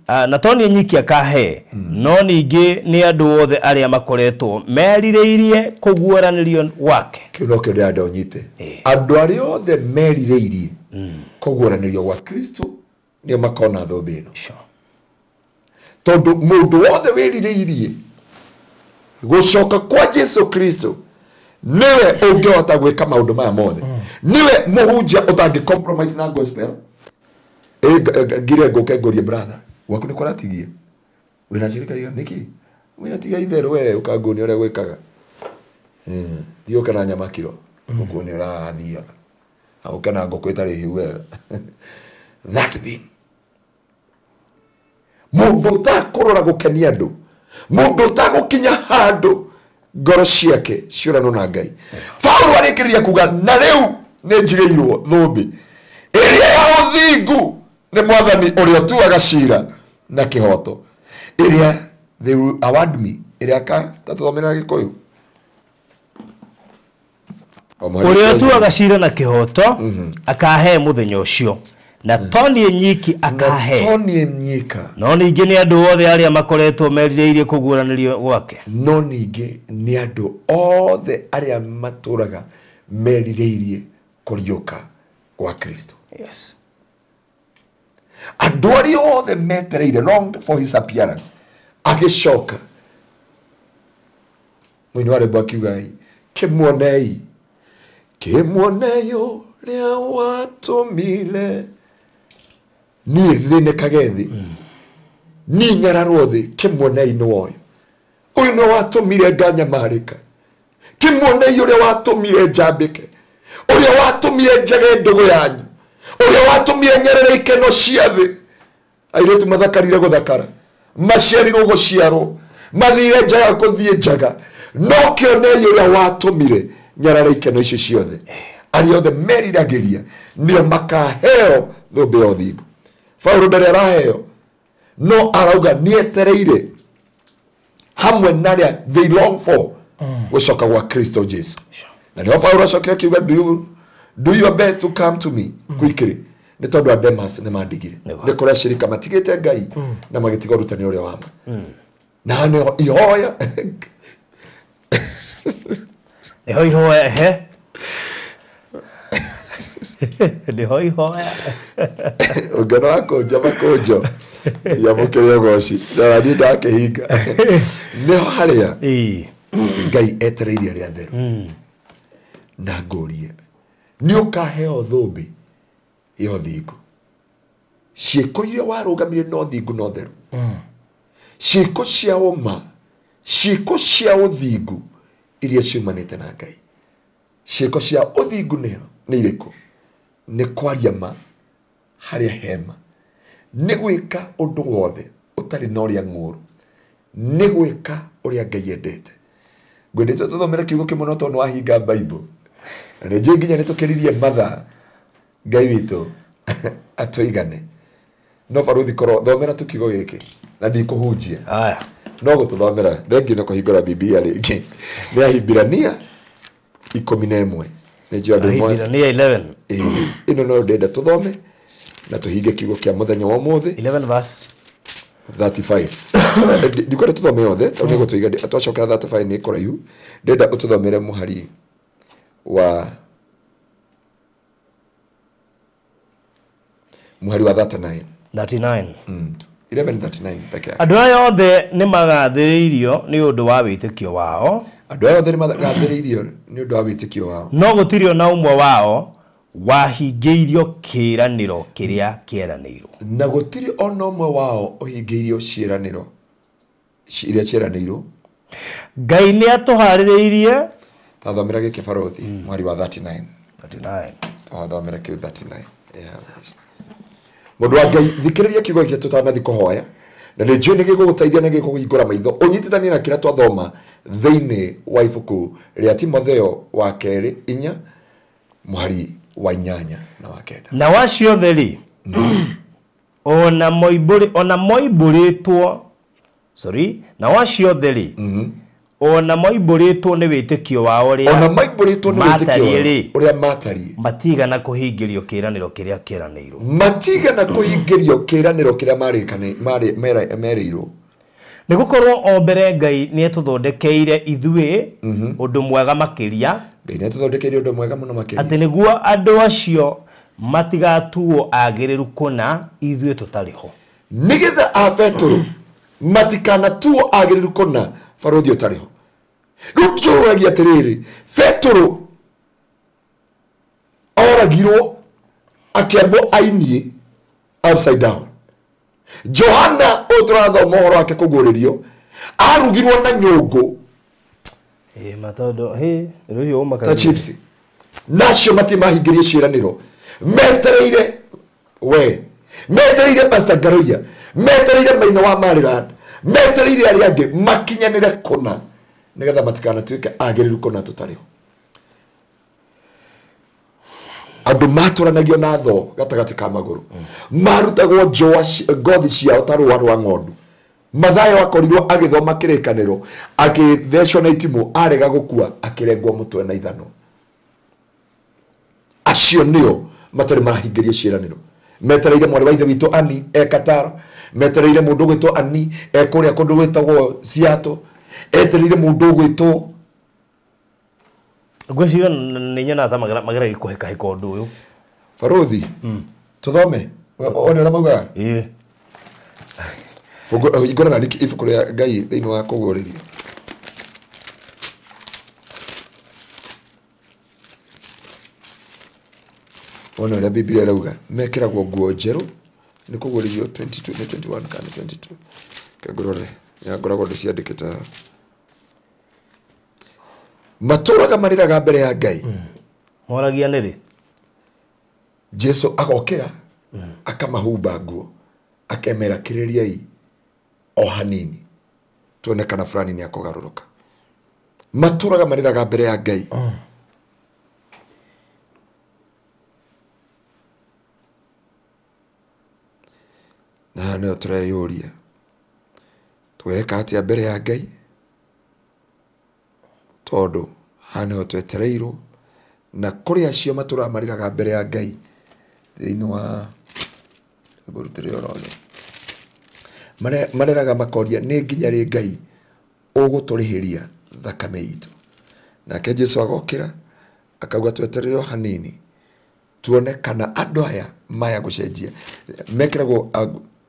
na to niĩ nyiki akahe, no ningĩ nĩ andũ othe arĩa makoretwo merirĩirie kũguũranĩrio gwake. Kĩu nokĩo ndĩrenda ũnyite. Andũ arĩa othe merirĩirie kũguũranĩrio gwa Kristo nĩo makona thũmbĩ ĩno. Tondũ mũndũ wothe wĩrirĩirie gũcoka kwa Jesu Kristo niwe ũngĩhota gwĩka maũndũ maya mothe. Niwe mũhunjia ũtangĩ compromise na gospel. Ngire ngũke ngũrie brother gwaku nĩ kũratigia wĩna cirika igana nĩkĩ wĩna tiga itherũ we ũkanguonia ũrĩa gwĩkaga. Thiĩ ũke na nyama kiro ngũkuonia ũrĩa athiaga, na ũke na ngũkũ ĩtarĩ hiu wega. That thing, mũndũ ũtakũrora gũkenia andũ, mũndũ ũtagũkinya handũ ngoro ciake ciũranwo na Ngai. Paulo arĩkĩrĩria kuga na rĩu nĩ njigĩirwo thũmbĩ ĩrĩa ya ũthingu nĩ Mwathani ũrĩa ũtuaga cira na kĩhooto, ĩrĩa they will award me, ĩrĩa ka tatũthomera Gĩkũyũ. Ũrĩa ũtuaga cira na kĩhooto akahe mũthenya ũcio, na to niĩ nyiki akahe, to niĩ nyika, no ningĩ nĩ andũ othe arĩa makoretwo merirĩirie kũguũranĩrio gwake. No ningĩ nĩ andũ othe arĩa matũraga merirĩirie kũriũka gwa Kristo. Yes. Andũ arĩa othe metereire, longed for his appearance, agĩcoka. Mũini wa rwĩmbo akiuga, kĩmuonei, kĩmuonei ũrĩa watũmire niĩ thĩnĩkage thĩ, niĩ nyararwo thĩ, kĩmuonei nĩ woyo ũyũ nĩ watũmire nganyamarĩka, kĩmuonei ũrĩa watũmire njambĩke, ũrĩa watũmire njage ndũgũ yanyu, ũrĩa watũmire nyerere ikeno cia thĩ. Airĩtu mathakarire gũthakara, maciarirwo gũciarwo, mathire njaga kũthiĩ njaga, no kĩonei ũrĩa watũmire nyarare ikeno icio ciothe. Arĩa othe meriragĩria nĩo makaheo thũmbĩ ya ũthingu. Paulo ndarĩ araheo, no arauga nĩetereire hamwe na arĩa they long for gũcoka gwa Kristo Jesu. Na nĩho Paulo acokire akiuga, do your best to come to me quickly, nĩ tondũ a Demas nĩ mandigire, nĩ kũrĩa acirika matigĩte Ngai na magĩtiga ũrutani ũrĩa wa ma. Na nĩho ihoya nĩho ihoya ehe nĩho ihoya ũngĩona wakũnja makũnjo yamũkĩre ũgoci na niĩ ndakĩhinga. Nĩho harĩa Ngai etereirie arĩa atheru. Na ngũrie nĩ ũkaheo thũmbĩ ya ũthingu, ciĩko iria warũgamire na ũthingu na ũtheru, ciĩko cia ũma, ciĩko cia ũthingu iria ciumanĩte na Ngai. Ciĩko cia ũthingu nĩ irĩkũ? Nĩ kwaria ma harĩa hema, nĩ gwĩka ũndũ wothe ũtarĩ na ũrĩa ng'ũũrũ, nĩ gwĩka ũrĩa Ngai endete. Ngwendete tũthomere kiugo kĩmwe no tondũ nĩ wahinga Bible, na nĩ njũĩ nginya nĩ tũkĩririe mathaa. Ngai witũ atũigane. No barũthi korwo thomera tu kiugo gĩkĩ na ndikũhunjia. Aya. No gũtũthomera thengiũ nĩ kũhingũra Biblia rĩngĩ. Nĩ Ahibirania 11. Nĩ njũĩ andũ Ahibirania 11. Ĩno no ndĩrenda tũthome na tũhinge kiugo kĩa mũthenya wa ũmũthĩ. 11 verse 35. Ndikwenda tũthome yothe tondũ nĩ gũtũiga twacokera 35 nĩ kũraihu. Ndĩrenda ũtũthomere mũhari wa 39. 39. 11:39 peke yake. Andũ aya othe nĩ magathĩrĩirio nĩ ũndũ wa wĩtĩkio wao. Andũ aya othe nĩ magathĩrĩirio nĩ ũndũ wa wĩtĩkio wao. No gũtirĩ ona ũmwe wao wahingĩirio kĩĩranĩro kĩrĩa kĩeranĩirwo. Na gũtirĩ ona ũmwe wao ũhingĩirio ciĩranĩro iria ciĩranĩirwo. Ngai nĩ atũharĩrĩirie. Tathomera gĩkĩ barũthi mweri wa 39. 39. Tathomera kĩu 39. Yeah. Mũndũ wa Ngai thikĩrĩria kiugo gĩkĩ tũtanathi kũhoya, na nĩ njũĩ nĩ gĩgũgũteithia na gĩgũkũhingũra maitho ũnyitithanie na kĩrĩa twathoma thĩinĩ wa ibuku rĩa Timotheo wa kerĩ 4 mũhari wa 8 na wa 9. Na wacio othe rĩ, ona moimbũrĩtwo Sorry, nao acio othe rĩ, ona moimbũrĩtwo nĩ wĩtĩkio wao ũrĩa ona maimbũrĩtwo nĩ wĩtĩkio matariĩ rĩ, ũrĩa matariĩ, matigana kũhingĩrio kĩĩranĩro kĩrĩa kĩĩranĩirwo. Matigana kũhingĩrio kĩĩranĩro kĩrĩa merĩirwo. Nĩ gũkorwo o mbere Ngai nĩ etũthondekeire ithuĩ ũndũ mwega makĩria. Ngai nĩ etũthondekeire ũndũ mwega mũno makĩria, atĩ nĩguo andũ acio matigatuo agĩrĩru kũna ithuĩ tũtarĩ ho. Nĩgetha a Petũrũ matikanatuo agĩrĩru kũna barũthi ũtarĩ ho. Rĩu njũragia atĩrĩrĩ, Petũrũ oragirwo akĩambwo ainie upside down. Johana ũyũ tũrathoma ũhoro wake kũguũrĩrio arugirwo na nyũngũ ta chips, nacio matimahingĩrie ciĩranĩro. Metereire we, metereire Pastor Ngaruiya, metereire Maina wa Maryland, metereire arĩa angĩ makinyanĩre kũna nĩgetha matikanatuĩke agĩrĩru kũna tũtarĩ ho. Andũ matũranagio na thoo gatagatĩ ka magũrũ, marutagwo njũa ngothi ciao ta rũa rwa ng'ondu. Mathayo akorirwo agĩthoma kĩrĩkanĩro, agĩthecwo na itimũ, arega gũkua, akĩrengwo mũtwe na ithano. Acio nĩo matarĩ marahingĩrio ciĩranĩro. Metereire mwarĩ wa ithe witũ Ani e Qatar, metereire mũndũ ũgwĩtwo Ani e kũrĩa kũndũ gwĩtagwo Seattle, etereire mũndũ ũgwĩtwo ngwĩciria nĩ nyonaga ta mageragia kũhĩkahĩka ũndũ ũyũ. Barũthi, tũthome one ũrĩa maugaga. Ĩĩ. Hingũra na ibuku rĩa Ngai thĩinĩ wa kũguũrĩrio. Wone ũrĩa Biblia ĩrauga, mekĩragwo nguo njerũ. Nĩ kũguũrĩrio 22 nĩ 21 kana 22. Kengũrore, ngoragwo ndĩciandĩkĩte haha. Matũraga marĩraga mbere ya Ngai. Moragia nĩ rĩ? Jesu agokĩra akamahumba nguo, akemera kĩrĩriai o hanini tuone kana fulani nĩ akũgarũrũka. Matũraga marĩraga mbere ya Ngai. Na haha nĩho tũreyũria, tweka atĩa mbere ya Ngai? Tondũ haha nĩho twetereirwo, na kũrĩ acio matũraga marĩraga mbere ya Ngai thĩinĩ wa ngũrutĩre ũrore, marĩraga makoria nĩ nginya rĩ Ngai ũgũtũrĩhĩria thakame itũ. Nake Jesu agokĩra akauga tweterere o hanini tuone kana andũ aya maya gũcenjia. Mekĩragwo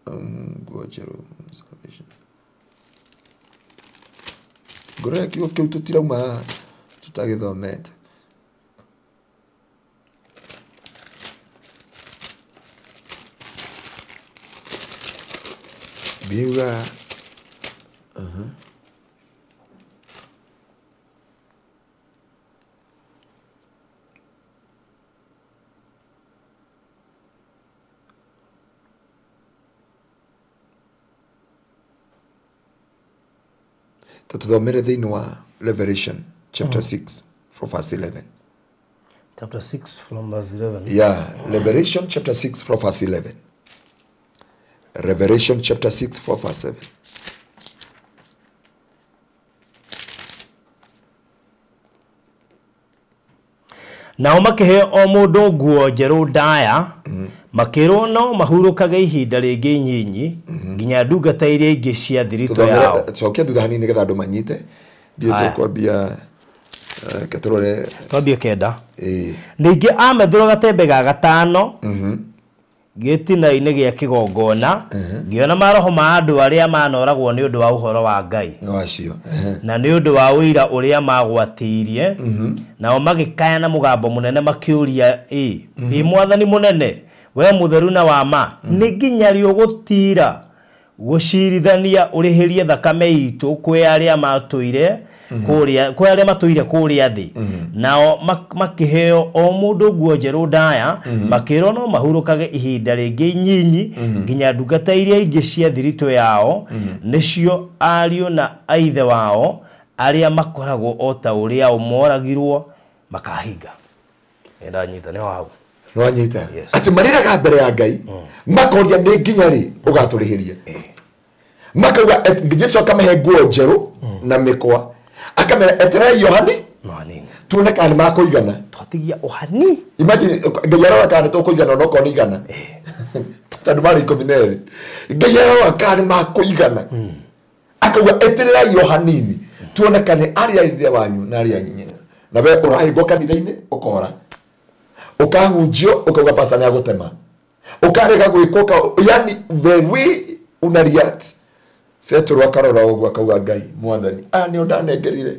nguo njerũ, salvation. Ngũrore kiugo kĩu tũtirauma haha tũtagĩthomete. Biuga tũthomere thĩinĩ wa Revelation chapter 6 from verse 11. Chapter 6 from verse 11. Yeah, Revelation chapter 6 from verse 11. Revelation chapter 6 from verse 7. Nao makĩheo o mũndũ nguo njerũ ndaya, makĩrwo no mahurũkage ihinda rĩngĩ inyinyi nginya ndungata iria ingĩ cia thiritũ yao. Cokia thutha hanini nĩgetha andũ manyite. Ndiĩ tũkwambia reke tũrore. Twambie 9. Ningĩ amethũra gatembe ga gatano gĩtina-inĩ gĩa kĩgongona, ngĩona maroho ma andũ arĩa manoragwo nĩ ũndũ wa ũhoro wa Ngai na nĩ ũndũ wa ũira ũrĩa magwatĩirie, nao magĩkaya na mũgambo mũnene makĩũria, ĩ Mwathani mũnene, we mũtheru na wa ma, nĩ nginya rĩ ũgũtiira gũcirithania ũrĩhĩrie thakame itũ kwĩ arĩa matũire kũrĩa, kwĩ arĩa matũire kũrĩa thĩ. Nao makĩheo o mũndũ nguo njerũ ndaya, makĩrwo no mahurũkage ihinda rĩngĩ inyinyi nginya ndungata iria ingĩ cia thiritũ yao, nĩcio ariũ na aithe wao arĩa makoragwo o ta ũrĩa o moragirwo makahinga. Ndanyita nĩho hau. Nĩwanyita? Atĩ marĩraga mbere ya Ngai, makoria nĩ nginya rĩ ũgatũrĩhĩria. Makauga Jesu akamahe nguo njerũ na mĩkwa. Akamera eterei Yohani tuone kana nĩmakũigana. Twatigia ũhani. Imagine Ngai arora kana nĩtũkũigana onokorwo nĩ igana. Tondũ marĩ 12. Ngai arora kana nĩmakũigana. Akauga etererai Yohanini tuone kana arĩa ithe wanyu na arĩa nyina. Na we ũrahĩngwo kanitha-inĩ ũkora. Ũkahunjio ũkauga pastor nĩagũtema. Ũkarega gwĩkwo yani the way una react. Petero akarora ũguo akauga Ngai mwathani aya nĩo ndanengerire.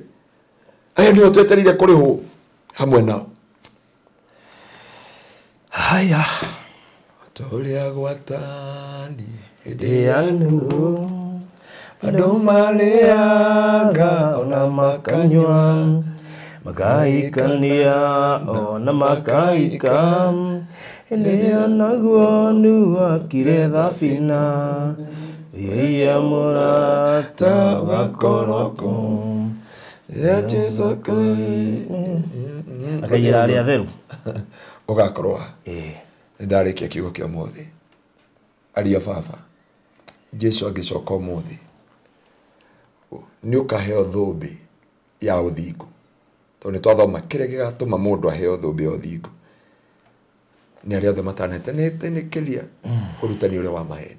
Aya nĩo twetereire kũrĩhwo hamwe nao. Haya. Tũrĩa gwatani hĩndĩ ya Nuhu andũ marĩaga ona makanyua makaikania ona makaika hĩndĩ ĩyo naguo Nuhu akire thabina iya mũrata gakoroko ya Jesu akaiyĩra arĩa atheru ũgakorwo nĩndarĩkia kiugo kĩa ũmũthĩ. Aria baba Jesu angĩcoka ũmũthĩ nĩũkaheo thũmbĩ ya ũthingu. Tondũ nĩtwathoma kĩrĩa gĩgatũma mũndũ aheo thũmbĩ ya ũthingu nĩ arĩa othe matanahetanĩkĩria ũrutani ũrĩa wa maheni.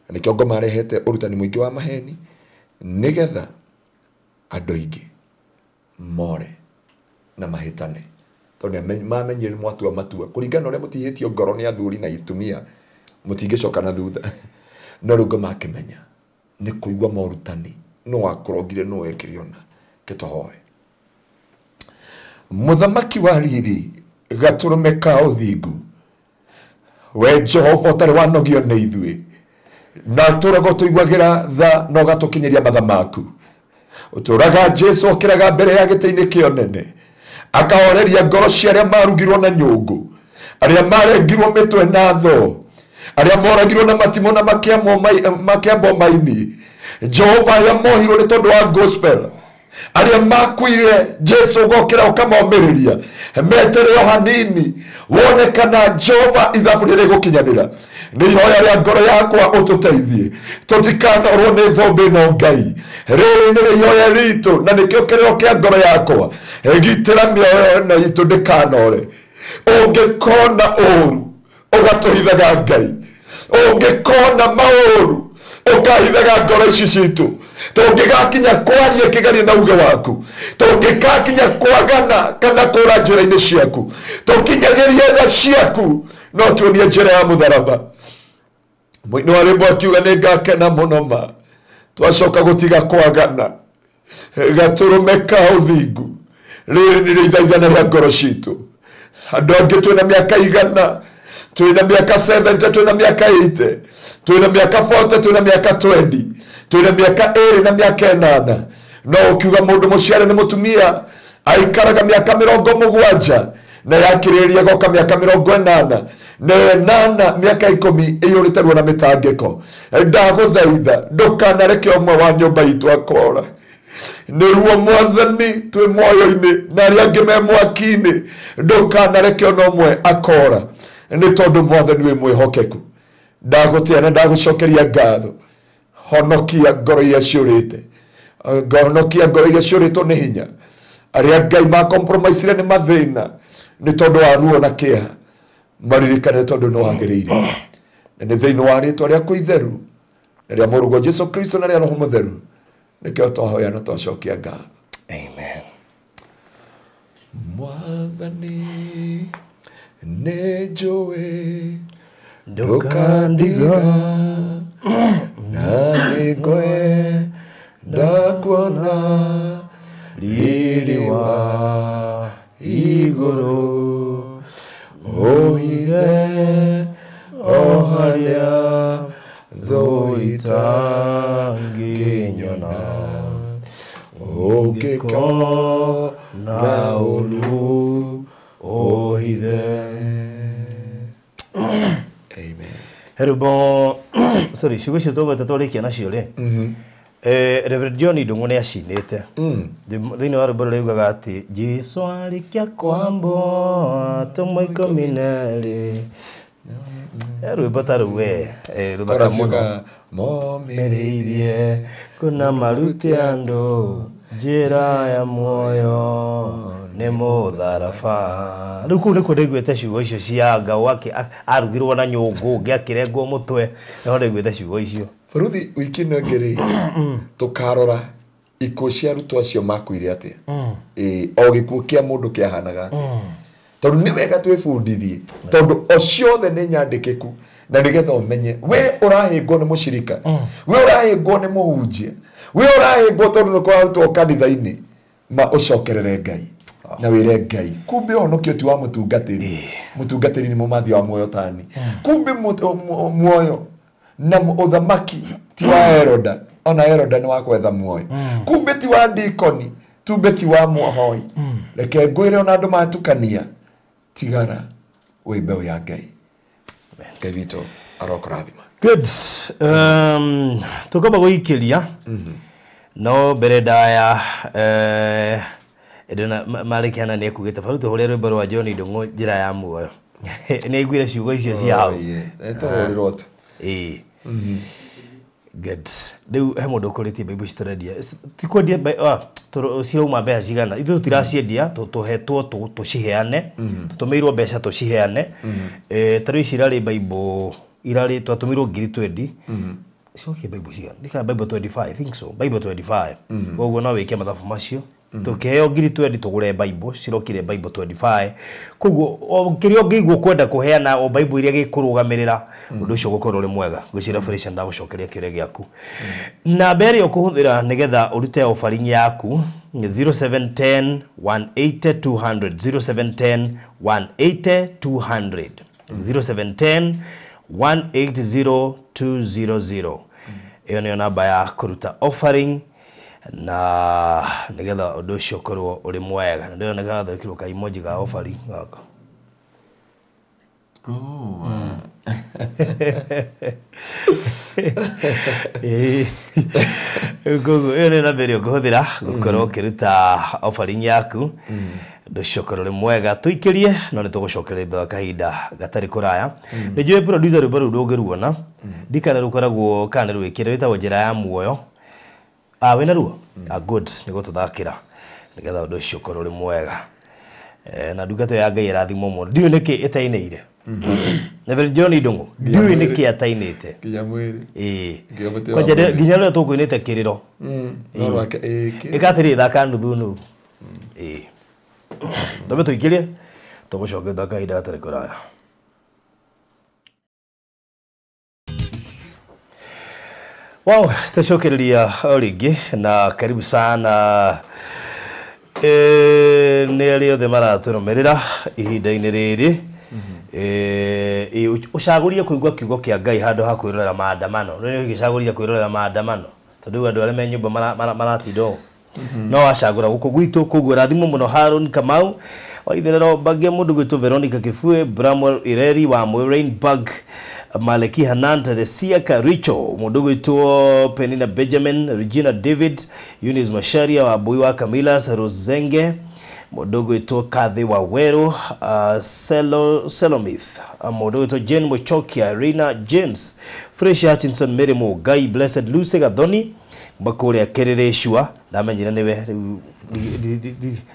Na nĩkĩo ngoma arehete ũrutani mũingĩ wa maheni nĩgetha andũ aingĩ more na mahĩtane. Tondũ mamenyire mwatua matua kũringana na ũrĩa mũtihĩtio ngoro nĩ athuri na itumia mũtingĩcoka na thutha. No rĩu ngoma akĩmenya nĩ kũigua morutani no wakũrongire no wekire ona kĩtohoe. Mũthamaki wa riri gatũrũme ka ũthingu we Jehova ũtarĩ wanogio nĩ ithuĩ na tũraga tũiguagĩra tha na ũgatũkinyĩria matha maku. Ũtũraga Jesu okĩraga mbere ya gĩtĩ-inĩ kĩa ũnene akahoreria ngoro cia arĩa marugirwo na nyũngũ, arĩa marengirwo mĩtwe na thoo, arĩa moragirwo na matimũ na makĩambwo maini. Jehova arĩa mohirwo nĩ tondũ wa gospel, arĩa makuire Jesu ũgokĩra ũkamomĩrĩria metere o hanini wone kana Jehova ithabu nĩrĩgũkinyanĩra. Nĩ ihoya rĩa ngoro yakwa ũtũteithie tũtikanorwo nĩ thũmbĩ ĩno Ngai. Rĩrĩ nĩrĩo ihoya ritũ na nĩkĩo kĩrĩro kĩa ngoro yakwa. Gitĩra mĩoyo ĩno itũ ndĩkanore. Ũngĩkona ũũru ũgatũhithaga Ngai, ũngĩkona maũru ũkahithaga ngoro ici citũ. Tũngĩgakinya kwaria kĩgerio na uge waku, tũngĩgakinya kwagana kana kũra njĩra-inĩ ciaku, tũkinyagĩrie tha ciaku no tuonie njĩra ya mũtharaba. Mũini wa rwĩmbo akiuga nĩ ngakena mũno ma twacoka gũtiga kwagana gatũrũme ka ũthingu. Rĩrĩ nĩrĩo ithaithana rĩa ngoro citũ. Andũ angĩ twĩna mĩaka 100, twĩna mĩaka 70, twĩna mĩaka 80, twĩna mĩaka 40, twĩna mĩaka 20, twĩna mĩaka 2 na mĩaka 8. No ũkiuga mũndũ mũciare nĩ mũtumia aikaraga mĩaka 70 na yakĩrĩria goka mĩaka 80 na 8 mĩaka 10 ĩiyũrĩte ruo na mĩtangĩko. Ndagũthaitha ndũkanareke ũmwe wa nyũmba itũ akora. Nĩ ruo mwathani twĩ muoyo-inĩ na arĩa angĩ me mwaki-inĩ, ndũkanareke ona ũmwe akora nĩ tondũ mwathani wĩ mwĩhokeku. Ndagũtĩa na ndagũcokeria ngatho. Honokia ngoro iria ciũrĩte, honokia ngoro iria ciũrĩtwo nĩ hinya. Arĩa Ngai makompromisire nĩ mathĩna nĩ tondũ wa ruo na kĩeha, maririkane tondũ nĩ wagĩrĩire. Na nĩ thĩinĩ wa rĩtwa rĩaku itheru na rĩa mũrũguo Jesu Kristo na rĩa Roho Mũtheru nĩkĩo twahoya na twacokia ngatho. Amen. Mwathani nĩ njũĩ ndũkandiga na nĩngwenda kuona riri wa igũrũ ũhithe o harĩa thũ itangĩnyona. Ũngĩkona ũũru ũhithe. Amen. Herũmbo sorry ciugo icio tũgwete twarĩkia nacio rĩ, Reverend John Ndung'u nĩ acinĩte thĩinĩ wa rwĩmbo rũrĩa rugaga atĩ Jesu arĩkia kwambwo atũmwo 12 Rwĩmbo ta rũu we rũthaka mũno. Momĩrĩirie kuna marute andũ njĩra ya muoyo nĩ mũtharaba. Rĩu kũu nĩkuo ndaiguĩte ciugo icio cia Ngau arugirwo na nyũngũ ũngĩ akĩrengwo mũtwe, nĩho ndaiguĩte ciugo icio. Baruthi wiki ĩno ĩngĩ rĩ, tũkarora ikuũ cia arutwo acio makuire atĩa. O gĩkuũ kĩa mũndũ kĩahanaga atĩa. Tondũ nĩ wega twĩbundithie, tondũ o ciothe nĩ nyandĩkĩku na nĩgetha ũmenye we ũrahĩngwo nĩ mũcirika, we ũrahĩngwo nĩ mũhunjia, we ũrahĩngwo tondũ nĩ kũrarutwo kanitha-inĩ, ma ũcokerere Ngai na wĩre Ngai kumbe ũhonokio ti wa mũtungatĩri, mũtungatĩri nĩ mũmathi wa muoyo tani, kumbe muoyo na ũthamaki ti wa Heroda, ona Heroda nĩ wa kwetha muoyo, kumbe ti wa dikoni, tumbe ti wa muhoi. Reke ngwĩre ona andũ matukania, tigara wĩ mbeũ ya Ngai. Ngai witũ arokũrathima. Good. Tukamba gũikĩria no mbere ndaya ndĩna marĩkiana nĩ ekugĩte baruti ũrĩa rwĩmbo rwa John Ndung'u njĩra ya muoyo. Nĩ aiguire ciugo icio cia hau. Tũhũrĩrwo tu. Good. Rĩu he mũndũ ũkũrĩtie mbaibu ici tũrendia. Ti kwendia cirauma mbeca cigana. Ithuĩ tũtiraciendia, tũhetwo tũciheane, tũtũmĩirwo mbeca tũciheane. Ta rĩu ici irarĩ mbaibu, irarĩ twatũmĩirwo 20,000. Ciokire mbaibu cigana? Ndikana mbaibu 25, I think so. Mbaibu 25. Koguo no wĩke mathabu macio. Tũkĩheo 20,000 tũgũre mbaibu, cirokire mbaibu 25. Koguo kĩrĩa ũngĩigua kwenda kũheana o mbaibu iria gĩkũrũgamĩrĩra, ũndũ ũcio ũgũkorwo ũrĩ mwega. Ngwĩciria Felicia ndagũcokeria kĩũria gĩaku. Namba ĩrĩa ũkũhũthĩra nĩgetha ũrute offering yaku nĩ 0710 180 200, 0710 180 200, 0710 180 200. Ĩyo nĩyo namba ya kũruta offering na nĩgetha ũndũ ũcio ũkorwo ũrĩ mwega. Na ndĩrona gathondekirwo ka emoji ga offering gaka. Koguo ĩyo nĩ namba ĩrĩa ũkũhũthĩra gũkorwo ũkĩruta offering yaku. Ũndũ ũcio ũkorwo ũrĩ mwega. Tũikĩrie no nĩ tũgũcokereria thutha wa kahinda gatarĩ kũraya. Nĩ njũĩ producer rwĩmbo rũu ndũngĩruona, ndikana rũkoragwo kana nĩ rwĩkĩre, rwĩtagwo njĩra ya muoyo. Wĩna ruo? Good, nĩ gũtũthakĩra nĩgetha ũndũ ũcio ũkorwo ũrĩ mwega. Na ndungata ya Ngai ĩrathimwo mũno. Ndiũĩ nĩkĩ ĩtainĩire. Reverend John Ndung'u, ndiũĩ nĩkĩ atainĩte. Nginya mwĩrĩ. Kwanja nginya rĩrĩa tũkũinĩte kĩrĩro. No rwake ĩkĩ. Ĩka atĩrĩ, thaka nuthu nuthu. Twambe tũikĩrie, tũgũcokia thutha wa kahinda gatarĩ kũraya. Wow, tũcokereria o rĩngĩ na karibu sana nĩ arĩa othe maratũrũmĩrĩra ihinda-inĩ rĩrĩ. Ũcagũrie kũigua kiugo kĩa Ngai handũ ha kwĩrorera maandamano. Rĩu nĩ ũgĩcagũria kwĩrorera maandamano tondũ rĩu andũ arĩa me nyũmba maratinda ũũ. No wacagũra gũkũ gwitũ. Koguo rathimo mũno Harun Kamau Waitherero Mbangia, mũndũ gwĩtwo Veronica Kibue, Bramwell Ireri wa Rainburg, Maleki Hanan, Teresia Karicho, mũndũ gwĩtwo Penina Benjamin, Regina David, Eunice Masharia wa Bui wa Camillus Rosenge, mũndũ gwĩtwo Kathy wa Weru, Selomith, mũndũ gwĩtwo Jane Muchokia, Irina James, Fresh Hutchinson, Mary Mugai, Blessed Lucy Gathoni, Bakũrĩa Kĩrĩrĩcua, ndamenyire nĩwe rĩu,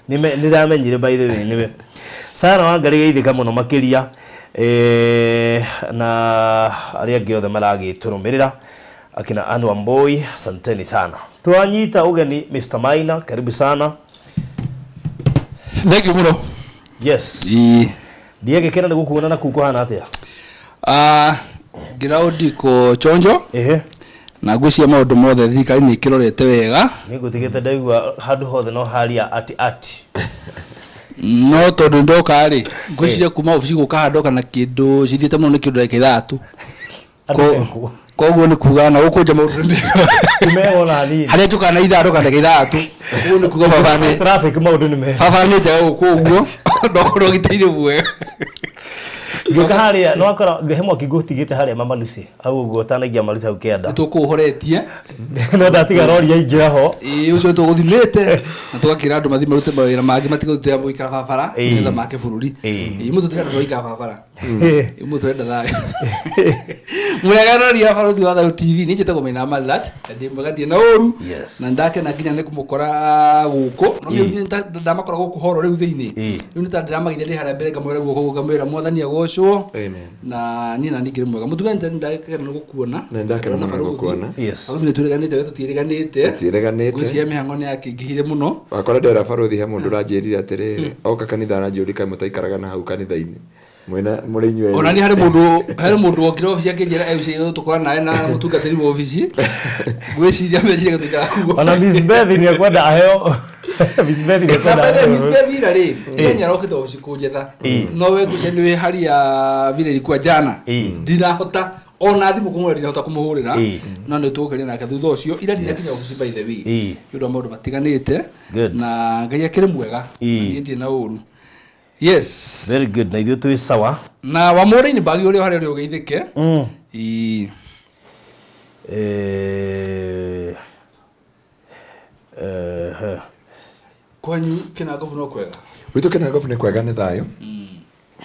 nĩndamenyire by the way nĩwe. Sarah Wangari geithĩka mũno makĩria, na arĩa angĩ othe maragĩtũrũmĩrĩra, akina Anne Wambui, asanteni sana. Twanyita ũgeni Mr. Maina, karibu sana. Thank you mũno. Yes. Ndiagĩkena nĩ gũkuona na kũu kũhana atĩa? Ground iko chonjo. Na ngwĩciria maũndũ mothe thirikari nĩ ĩkĩrorete wega. Nĩ ngũtigĩte ndaigua handũ hothe no haria ati ati. No tondũ ndoka rĩ, ngwĩciria kuma obici gũka haha ndoka na kĩndũ cithiĩte mũno nĩ kĩndũ ndagĩka ithatũ. Koguo nĩ kuga na gũkũ nja maũndũ nĩ mega. Nĩmega ona hanini. Harĩa njũkaga na ithaa ndoka ndagĩka ithatũ. Koguo nĩ kuga baba nĩ Traffic maũndũ nĩ mega. Baba nĩ njega gũkũ ũguo, ndokorwo gĩtĩire mwega. Ngĩũka harĩa no akora he mwaki ngũtigĩte harĩa Mama Lucy au ũguo ũtanaingia Mama Lucy hau kĩanda. Tũkũũhoretie. No ndatiga rori yaingĩra ho. Ĩĩ ũcio tũgũthimĩte na tũgakĩra andũ mathiĩ marute mawĩra mangĩ matige gũikara barabara nĩgetha make bũrũri. Ĩĩ mũndũ tũtirenda gũikara barabara. Ĩĩ mũndũ tũrenda thayũ. Mwega rori ya Barũthi wa Thayũ TV niĩ njĩtagwo Maina Malad ndĩ mwega ndirĩ na ũru na ndakena nginya nĩ kũmũkora gũkũ no niĩ ndamakora gũkũ horo rĩu thĩinĩ rĩu nĩ ta ndĩramageithia ndĩ harĩa mbere ngamwĩra guoko ngamwĩra mwathani agocwo. Amen. Na niĩ na ningĩ mwega mũtugani ndakena nĩ gũkuona. Nĩ ndakena mũno nĩ gũkuona. Yes. Barũthi nĩ twĩrĩganĩte we tũtiĩrĩganĩte. Tũtiĩrĩganĩte. Ngwĩciria mĩhang'o nĩ yakĩingĩhire mũno. Wakora ndera Barũthi he mũndũ ũranjĩrire atĩrĩrĩ oka kanitha aranjũria kaĩ mũtaikaraga na hau kanitha-inĩ. Mwena mũrĩ inyuĩ. Ona ni harĩ mũndũ wokire obici akĩnjĩra ũcio tũkorana nawe na mũtungatĩri wa obici. Ngwĩciria meciria gũtuĩka kuo. Ona Miss Beth nĩ ekwenda aheo. Miss Beth nĩ ekwenda aheo. Miss Beth ira rĩ ira arokĩte obici kũnjetha. No we ngwĩciria nĩ wĩ haria vile ilikuwa jana. Ndirahota ona thimũ kũmũhũrĩra ndinahota kũmũhũrĩra no nĩ tũgũkeria nake thutha ũcio ira ndinakinya obici by the way. Nĩ ũndũ wa maũndũ matiganĩte na Ngai akĩrĩ mwega. Niĩ ndirĩ na ũru. Yes. Very good. Na ithuĩ twĩ sawa. Na wa mũrĩ-inĩ bagi ũrĩa harĩa ũrĩa ũgeithĩke. Kwanyu Kĩnangobu no kwega? Gwitũ Kĩnangobu nĩ kwega nĩ thayũ.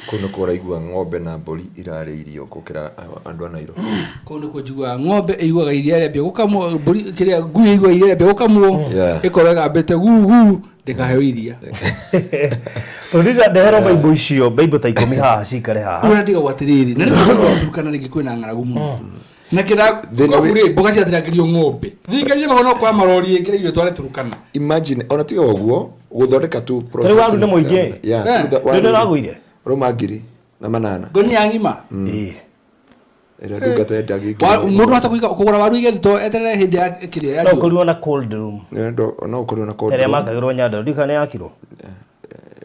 Kũu nĩkuo ũraigua ng'ombe na mbũri irarĩa irio gũkĩra andũ a Nairobi. Kũu nĩkuo njiguaga ng'ombe ĩiguaga iria rĩambia gũkamwo, mbũri kĩrĩa ngui ĩiguaga iria rĩambia gũkamwo, ĩkorwo ĩgambĩte gugu ndĩkaheo iria. Producer ndehera baibũ icio, baibũ ta 10 haha cikare haha. Ũrĩa ndigagwo atĩrĩrĩ, na nĩ Turkana rĩngĩ kwĩna ng'aragu mũno. Na kĩra rĩ mboga ciatirangĩrio ng'ombe. Thirikari nĩ magono kwa marori ĩkĩra irio tware Turkana. Imagine ona tiga ũguo gũthondeka tu process. Rĩu waru nĩ mũingĩ. Yeah, waru. Nĩ Roma 1,800. Ngonia ng'ima. Ĩĩ. Ĩrĩa ndungata yendagia ngiri. Mũndũ hata kũgũra waru igethito eterere hĩndĩ ya kĩrĩa ya No ũkorirwo na cold room. No ũkorirwo na cold room. Ĩrĩa makagĩrwo Nyandarua ndikana nĩ yakirwo.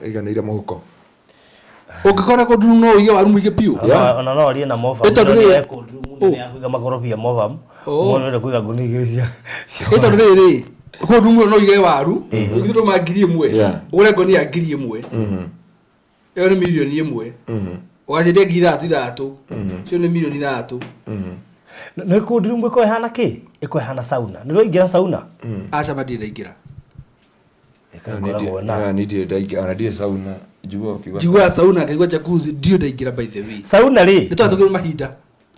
Ĩiganĩire mũhuko. Ũngĩkora cold room no ũige waru mũingĩ biũ. Ona no arie na Mofam. Nĩ cold room nĩ ya kũiga makorobia Mofam. Mũndũ enda kũiga ngũnia igĩrĩ cia. Ĩ tondũ rĩrĩ cold room no ũige waru ũngĩthirwo ma 1,000 ũgũre ngonia 1,000. Ĩyo nĩ mirioni 1. Ũgacendia 3,000 icio nĩ mirioni 3. Nĩ cold room ĩkoragwo ĩhana kĩ? Ĩkoragwo ĩhana sauna. Nĩ ũraingĩra sauna? Aca ma ndirĩ ndaingĩra. Ĩkoragwo na. Nĩ ndirĩ ndaingĩra, ona ndirĩ sauna. Njiguaga sauna ngaigua jacuzzi ndirĩ ndaingĩra by the way. Sauna rĩ? Nĩ twatũkĩrwo mahinda.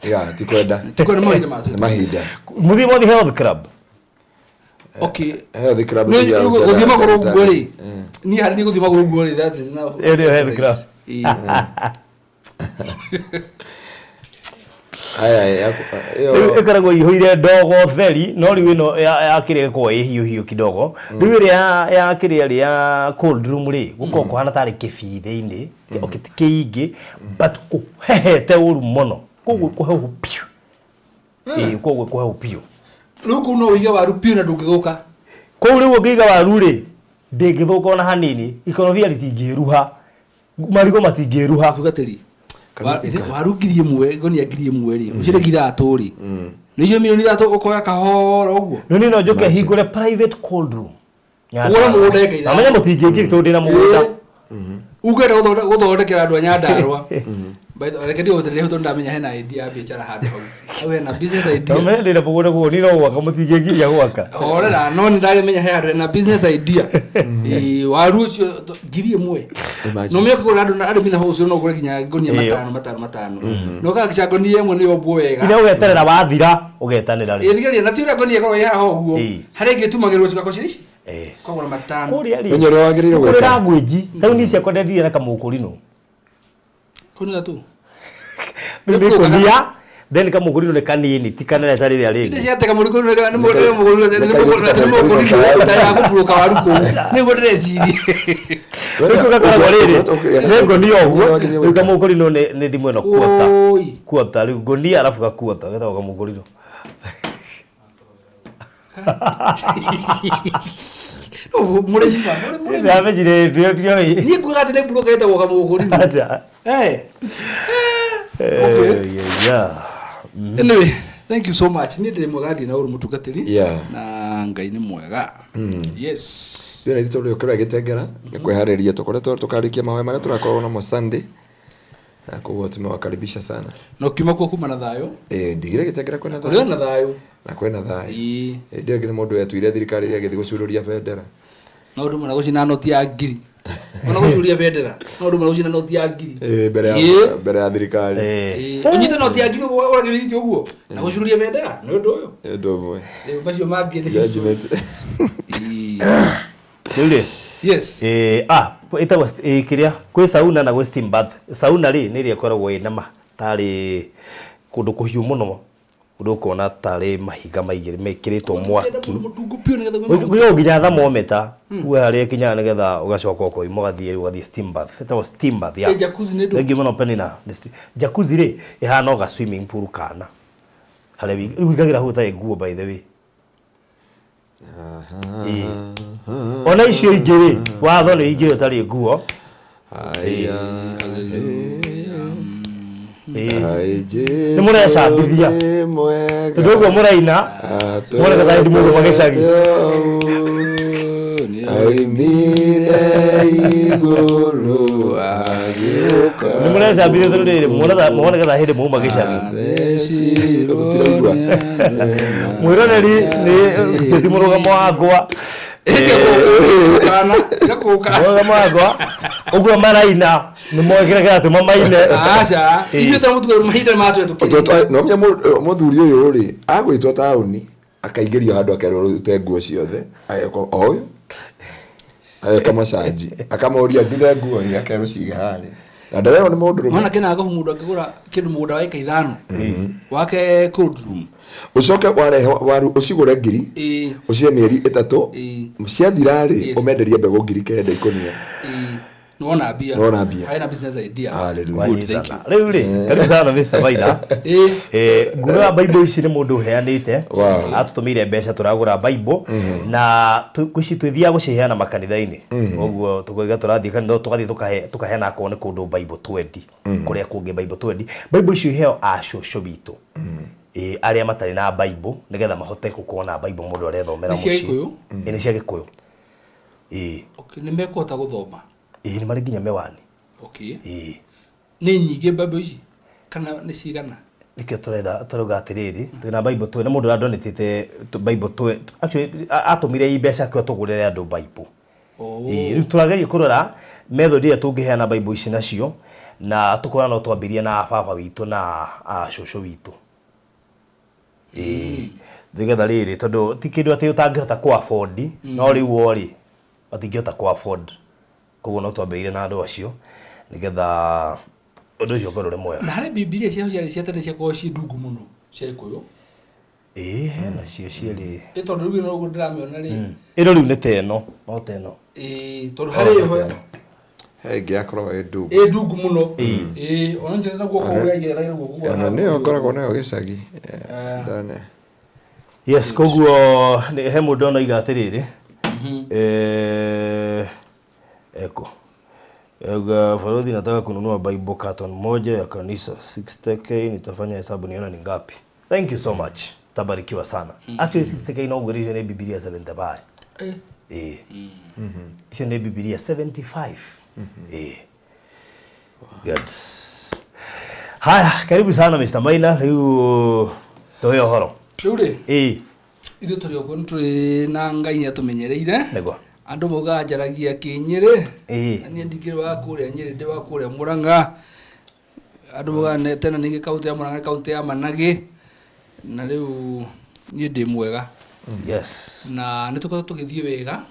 Yeah, ti kwenda. Ti kwenda mahinda macio. Nĩ mahinda. Mũthiĩ mothe health club. Okay. Health club gũthiĩ magũrũ ũguo rĩ. Niĩ harĩ niĩ gũthiĩ magũrũ ũguo rĩ that is now. Ĩyo nĩyo health club. Aya ĩyo ĩkoragwo ĩihũire ndogo theri no rĩu ĩno ya kĩrĩa ĩkoragwo ĩ hiũ hiũ kidogo. Rĩu ĩrĩa ya kĩrĩa rĩ ya cold room rĩ gũkoragwo kũhana tarĩ kĩbii thĩinĩ okay ti kĩingĩ but kũhehete ũru mũno koguo kũhehu biũ. Ĩĩ koguo kũhehu biũ. Rĩu kũu no ũige waru biũ na ndũngĩthũka. Kũu rĩu ũngĩiga waru rĩ ndĩngĩthũka ona hanini, ikorobia rĩtingĩruha, marigũ matingĩruha. Tungatĩri waru 1,000 ngonia 1,000 rĩ ũcire 3,000 rĩ nĩ icio mirioni 3 ũkoya kahora ũguo. No niĩ no njũke hingũre private cold room. Ũgũre mũgũnda eka ithatũ. Amenya mũtingĩngiri tondũ ndĩna mũgũnda. Ũngĩenda gũthondekera andũ a Nyandarua. Reke ndigũtererie hau tondũ ndamenya hena idea ya biacara handũ hau. Hau hena business idea. Ndamenya ndĩna mũgũnda koguo niĩ no gwaka mũtingĩngiria gwaka. Horera no nĩ ndakĩmenya he handũ hena business idea. Waru ũcio 1,000. No mĩoke kũgũra andũ andũ mena hau ũcio no ũgũre nginya ngonia 5 5 5. No ũkahakica ngonia ĩmwe nĩ yombwo wega. Ira ũgeterera wathira ũgetanĩra rĩ. Ĩ thigeria na ti ũrĩa ngonia ĩkoragwo ĩ haha ũguo. Harĩa ĩngĩ ĩtumagĩrwo cigakorwo cirĩ ici. Ũkagũra 5. Kũrĩa rĩ. Menya ũrĩa wagĩrĩire gwĩka. Kũrĩ ngwĩnji. Taũni ciakwa ndendire na kamũkũrinũ. Kũu nĩ gatũ. Nĩ then kamũkũrinũ nĩ kanini ti kanene ta rĩrĩa rĩngĩ. Ndĩ ciate kamũkũrinũ nĩ mũkũrinũ ta ya kũburuka waru kũu. Nĩguo ndĩreciria. Rĩu gakoragwo rĩrĩ nĩ ngonia ũguo rĩu kamũkũrinũ nĩ thimũ ĩno kuota. Kuota rĩu ngonia arabu gakuota getagwo kamũkũrinũ. Mũrĩmi ma mũrĩmi. Ndamenyire ndioĩ. Niĩ ngugaga atĩ nĩ mburuka ĩtagwo kamũkũrinũ. Aca. Okay. Yeah. Anyway, thank you so much. Niĩ ndĩrĩ mwega ndirĩ na ũru mũtungatĩri. Na Ngai nĩ mwega. Yes. Ithuĩ tũrĩ ũkĩrĩa gĩtengera nĩ kwĩharĩria tũkoretwo tũkarĩkia mahoya marĩa tũrakorwo namo Sunday. Na koguo tumewakaribisha sana. Na ukiuma kuo kuma na thayo. Ndigire gitengera kwina thayo. Kuri na thayo. Na kwina thayo. Ndio ngine mundu wetuire thirikari yagĩthiĩ gũcururia bendera. Na undu mwana gucina noti ya ngiri. Ona gucuria bendera. Na undu mwana gucina noti ya ngiri. Mbere ya thirikari. Unyite noti ya ngiri ũragĩthithio ũguo. Na gucuria bendera nĩ ũndũ ũyũ. Nĩ ũndũ ũmwe. Rĩu macio mangĩ nĩ judgment. Rĩu yes. Ĩtagwo kĩrĩa kwĩ sauna na gwĩ steam bath. Sauna rĩ nĩ ĩrĩa ĩkoragwo ĩna ma tarĩ kũndũ kũhiũ mũno. Ũndũ ũkona tarĩ mahiga maigĩrĩ mekĩrĩtwo mwaki. Ũguo nginya thermometer uwe harĩa ĩkinyaga nĩgetha ũgacoka ũkoima ũgathiĩ steam bath. Ĩtagwo steam bath ya. Jacuzzi nĩ ndũ. Thengiũ mũno Penina. Jacuzzi rĩ ĩhana o ga swimming pool kana. Harĩa rĩu wĩkagĩra hau ũtarĩ nguo by the way. Ona icio ingĩ rĩ watho nĩ ingĩ ũtarĩ nguo. Nĩ mũrecambithia tondũ ũguo mũraina moneka tarĩ mũndũ magĩcagi. Aimire igũrũ agĩũka. Nĩ mũrecambithia tondũ rĩrĩ moneka ta hĩndĩ mauma gĩcagi. Mwĩroreri nĩ ũcio ti mũrũgamo wakwa. Mũrũgamo wakwa ũguo maraina nĩ mokĩra kĩratũma maine. Aca ithuĩ ta mũtugo mahinda matũhetũkĩire. No menya mũthuri ũyũ rĩ agwĩtwo taũni akaingĩrio handũ akerwo rute nguo ciothe ageka o ũyũ ageka macaji akamoria nduthe nguo ĩ akerwo cige harĩa na ndarerwo nĩ mũndũ mwana kena gofu mũndũ angĩgũra kĩndũ mũgũnda wa ĩka ithano wake cold room ucoke warehe waru ucigũre ngiri ucie mĩeri ĩtatũ ciathira rĩ ũmenderie mbegũ 9,000 ikũnia. Nona bia. Nona bia. Haina business idea. Hallelujah. Good, thank you. Rĩu rĩ karibu sana Mr. Maina. Ngũra Bible ici nĩ mũndũ ũheanĩte. Atũtũmĩire mbeca tũragũra Bible na ici twĩthiaga gũciheana makanitha-inĩ. Ũguo tũkoiga tũrathiĩ kanitha tũgathiĩ tũkaheana akorwo nĩ kũndũ Bible 20 kũrĩa kũngĩ Bible 20. Bible icio iheo acũcũ witũ. Arĩa matarĩ na Bible nĩgetha mahote gũkorwo na Bible mũndũ arethomera mũciĩ. Nĩ cia Gĩkũyũ? Nĩ cia Gĩkũyũ. Okay, nĩ mekũhota gũthoma. Nĩ marĩ nginya mĩwani. Okay. Nĩ nyingĩ Bible ici kana nĩ cigana? Nĩkĩo tũrenda tũrauga atĩrĩrĩ twĩna Bible twĩ na mũndũ ũrandonĩtĩte Bible twĩ actually atũmire mbeca kĩo tũgũrĩre andũ Bible. Rĩu tũrageria kũrora method ĩrĩa tũngĩheana Bible ici nacio na tũkona no twambĩrie na baba witũ na cũcũ witũ. Nĩgetha rĩrĩ tondũ ti kĩndũ atĩ ũtangĩhota kũ afford no rĩu o rĩ matingĩhota kũ afford. Koguo no twambĩrĩrie na andũ acio nĩgetha ũndũ ũcio ũkorwo ũrĩ mwega. Na harĩ Bibilia ciao ciarĩ cia tene ciakoragwo ciĩ ndungu mũno cia Gĩkũyũ. Hena cio ciarĩ. Tondũ rĩu ĩno ũguo ndĩramĩona rĩ. Ĩno rĩu nĩ ta ĩno, no ta ĩno. Tondũ harĩ ĩho he ĩngĩ yakoragwo ĩ ndungu. Ĩ ndungu mũno. Ona njĩra guoko ũrĩa guoko. Ona nĩyo ngoragwo nayo gĩcagi. Yes, koguo he mũndũ onoiga atĩrĩrĩ. Eko. Farodhi nataka kununua Bible carton moja ya kanisa 60k nitafanya hesabu niona ni ngapi. Thank you so much. Tabarikiwa sana. Actually 60k no ugurije ni Biblia 75. Icio ni Biblia 75. Good. Haya, karibu sana Mr. Maina. Rĩu tũhe ũhoro. Rĩu rĩ? Ithuĩ tũrĩ o kũu tũrĩ na Ngai nĩatũmenyereire. Nĩguo. Andũ maugaga njaragia kĩnyĩrĩ. Na niĩ ndikĩrĩ wa kũrĩa Nyĩrĩ, ndĩ wa kũrĩa Mũrang'a. Andũ maugaga tena ningĩ kaũntĩ ya Mũrang'a, kaũntĩ ya Managĩ. Na rĩu niĩ ndĩ mwega. Yes. Na nĩ tũkoretwo tũgĩthiĩ wega.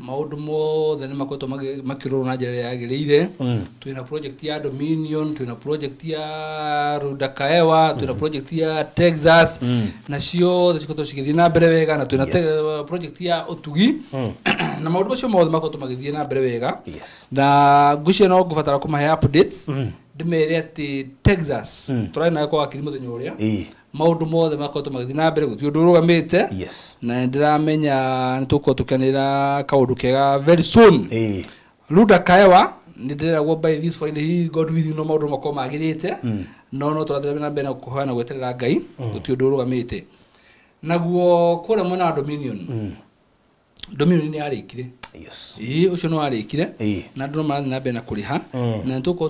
Maũndũ mothe nĩ makoretwo makĩrorwo na njĩra ĩrĩa yagĩrĩire. Twĩna project ya Dominion, twĩna project ya Rudakaewa, twĩna project ya Texas. Na ciothe cikoretwo cigĩthiĩ na mbere wega, na twĩna project ya Ũtugi. Na maũndũ macio mothe makoretwo magĩthiĩ na mbere wega. Na ngwĩciria no ngũbatara kũmahe updates. Ndĩmere atĩ Texas tũrarĩ nayo kwa wakiri mũthenya ũrĩa. Maũndũ mothe makoretwo magĩthiĩ na mbere, gũtirĩ ũndũ ũrũgamĩte. Na nĩndĩramenya nĩtũgũkorwo tũkĩanĩrĩra kaũndũ kega very soon. Rudakaewa nĩndĩreragwo by this Friday God willing no maũndũ makorwo magĩrĩte. No no tũrathiĩ na mbere na kũhoya na gweterera Ngai, gũtirĩ ũndũ ũrũgamĩte. Naguo kũrĩa mwena wa Dominion Dominion nĩ yarĩkire. Yes. Ĩĩ ũcio nĩ warĩkire Ĩĩ. na andũ no marathiĩ na mbere na kũrĩha na nĩtũgũkorwo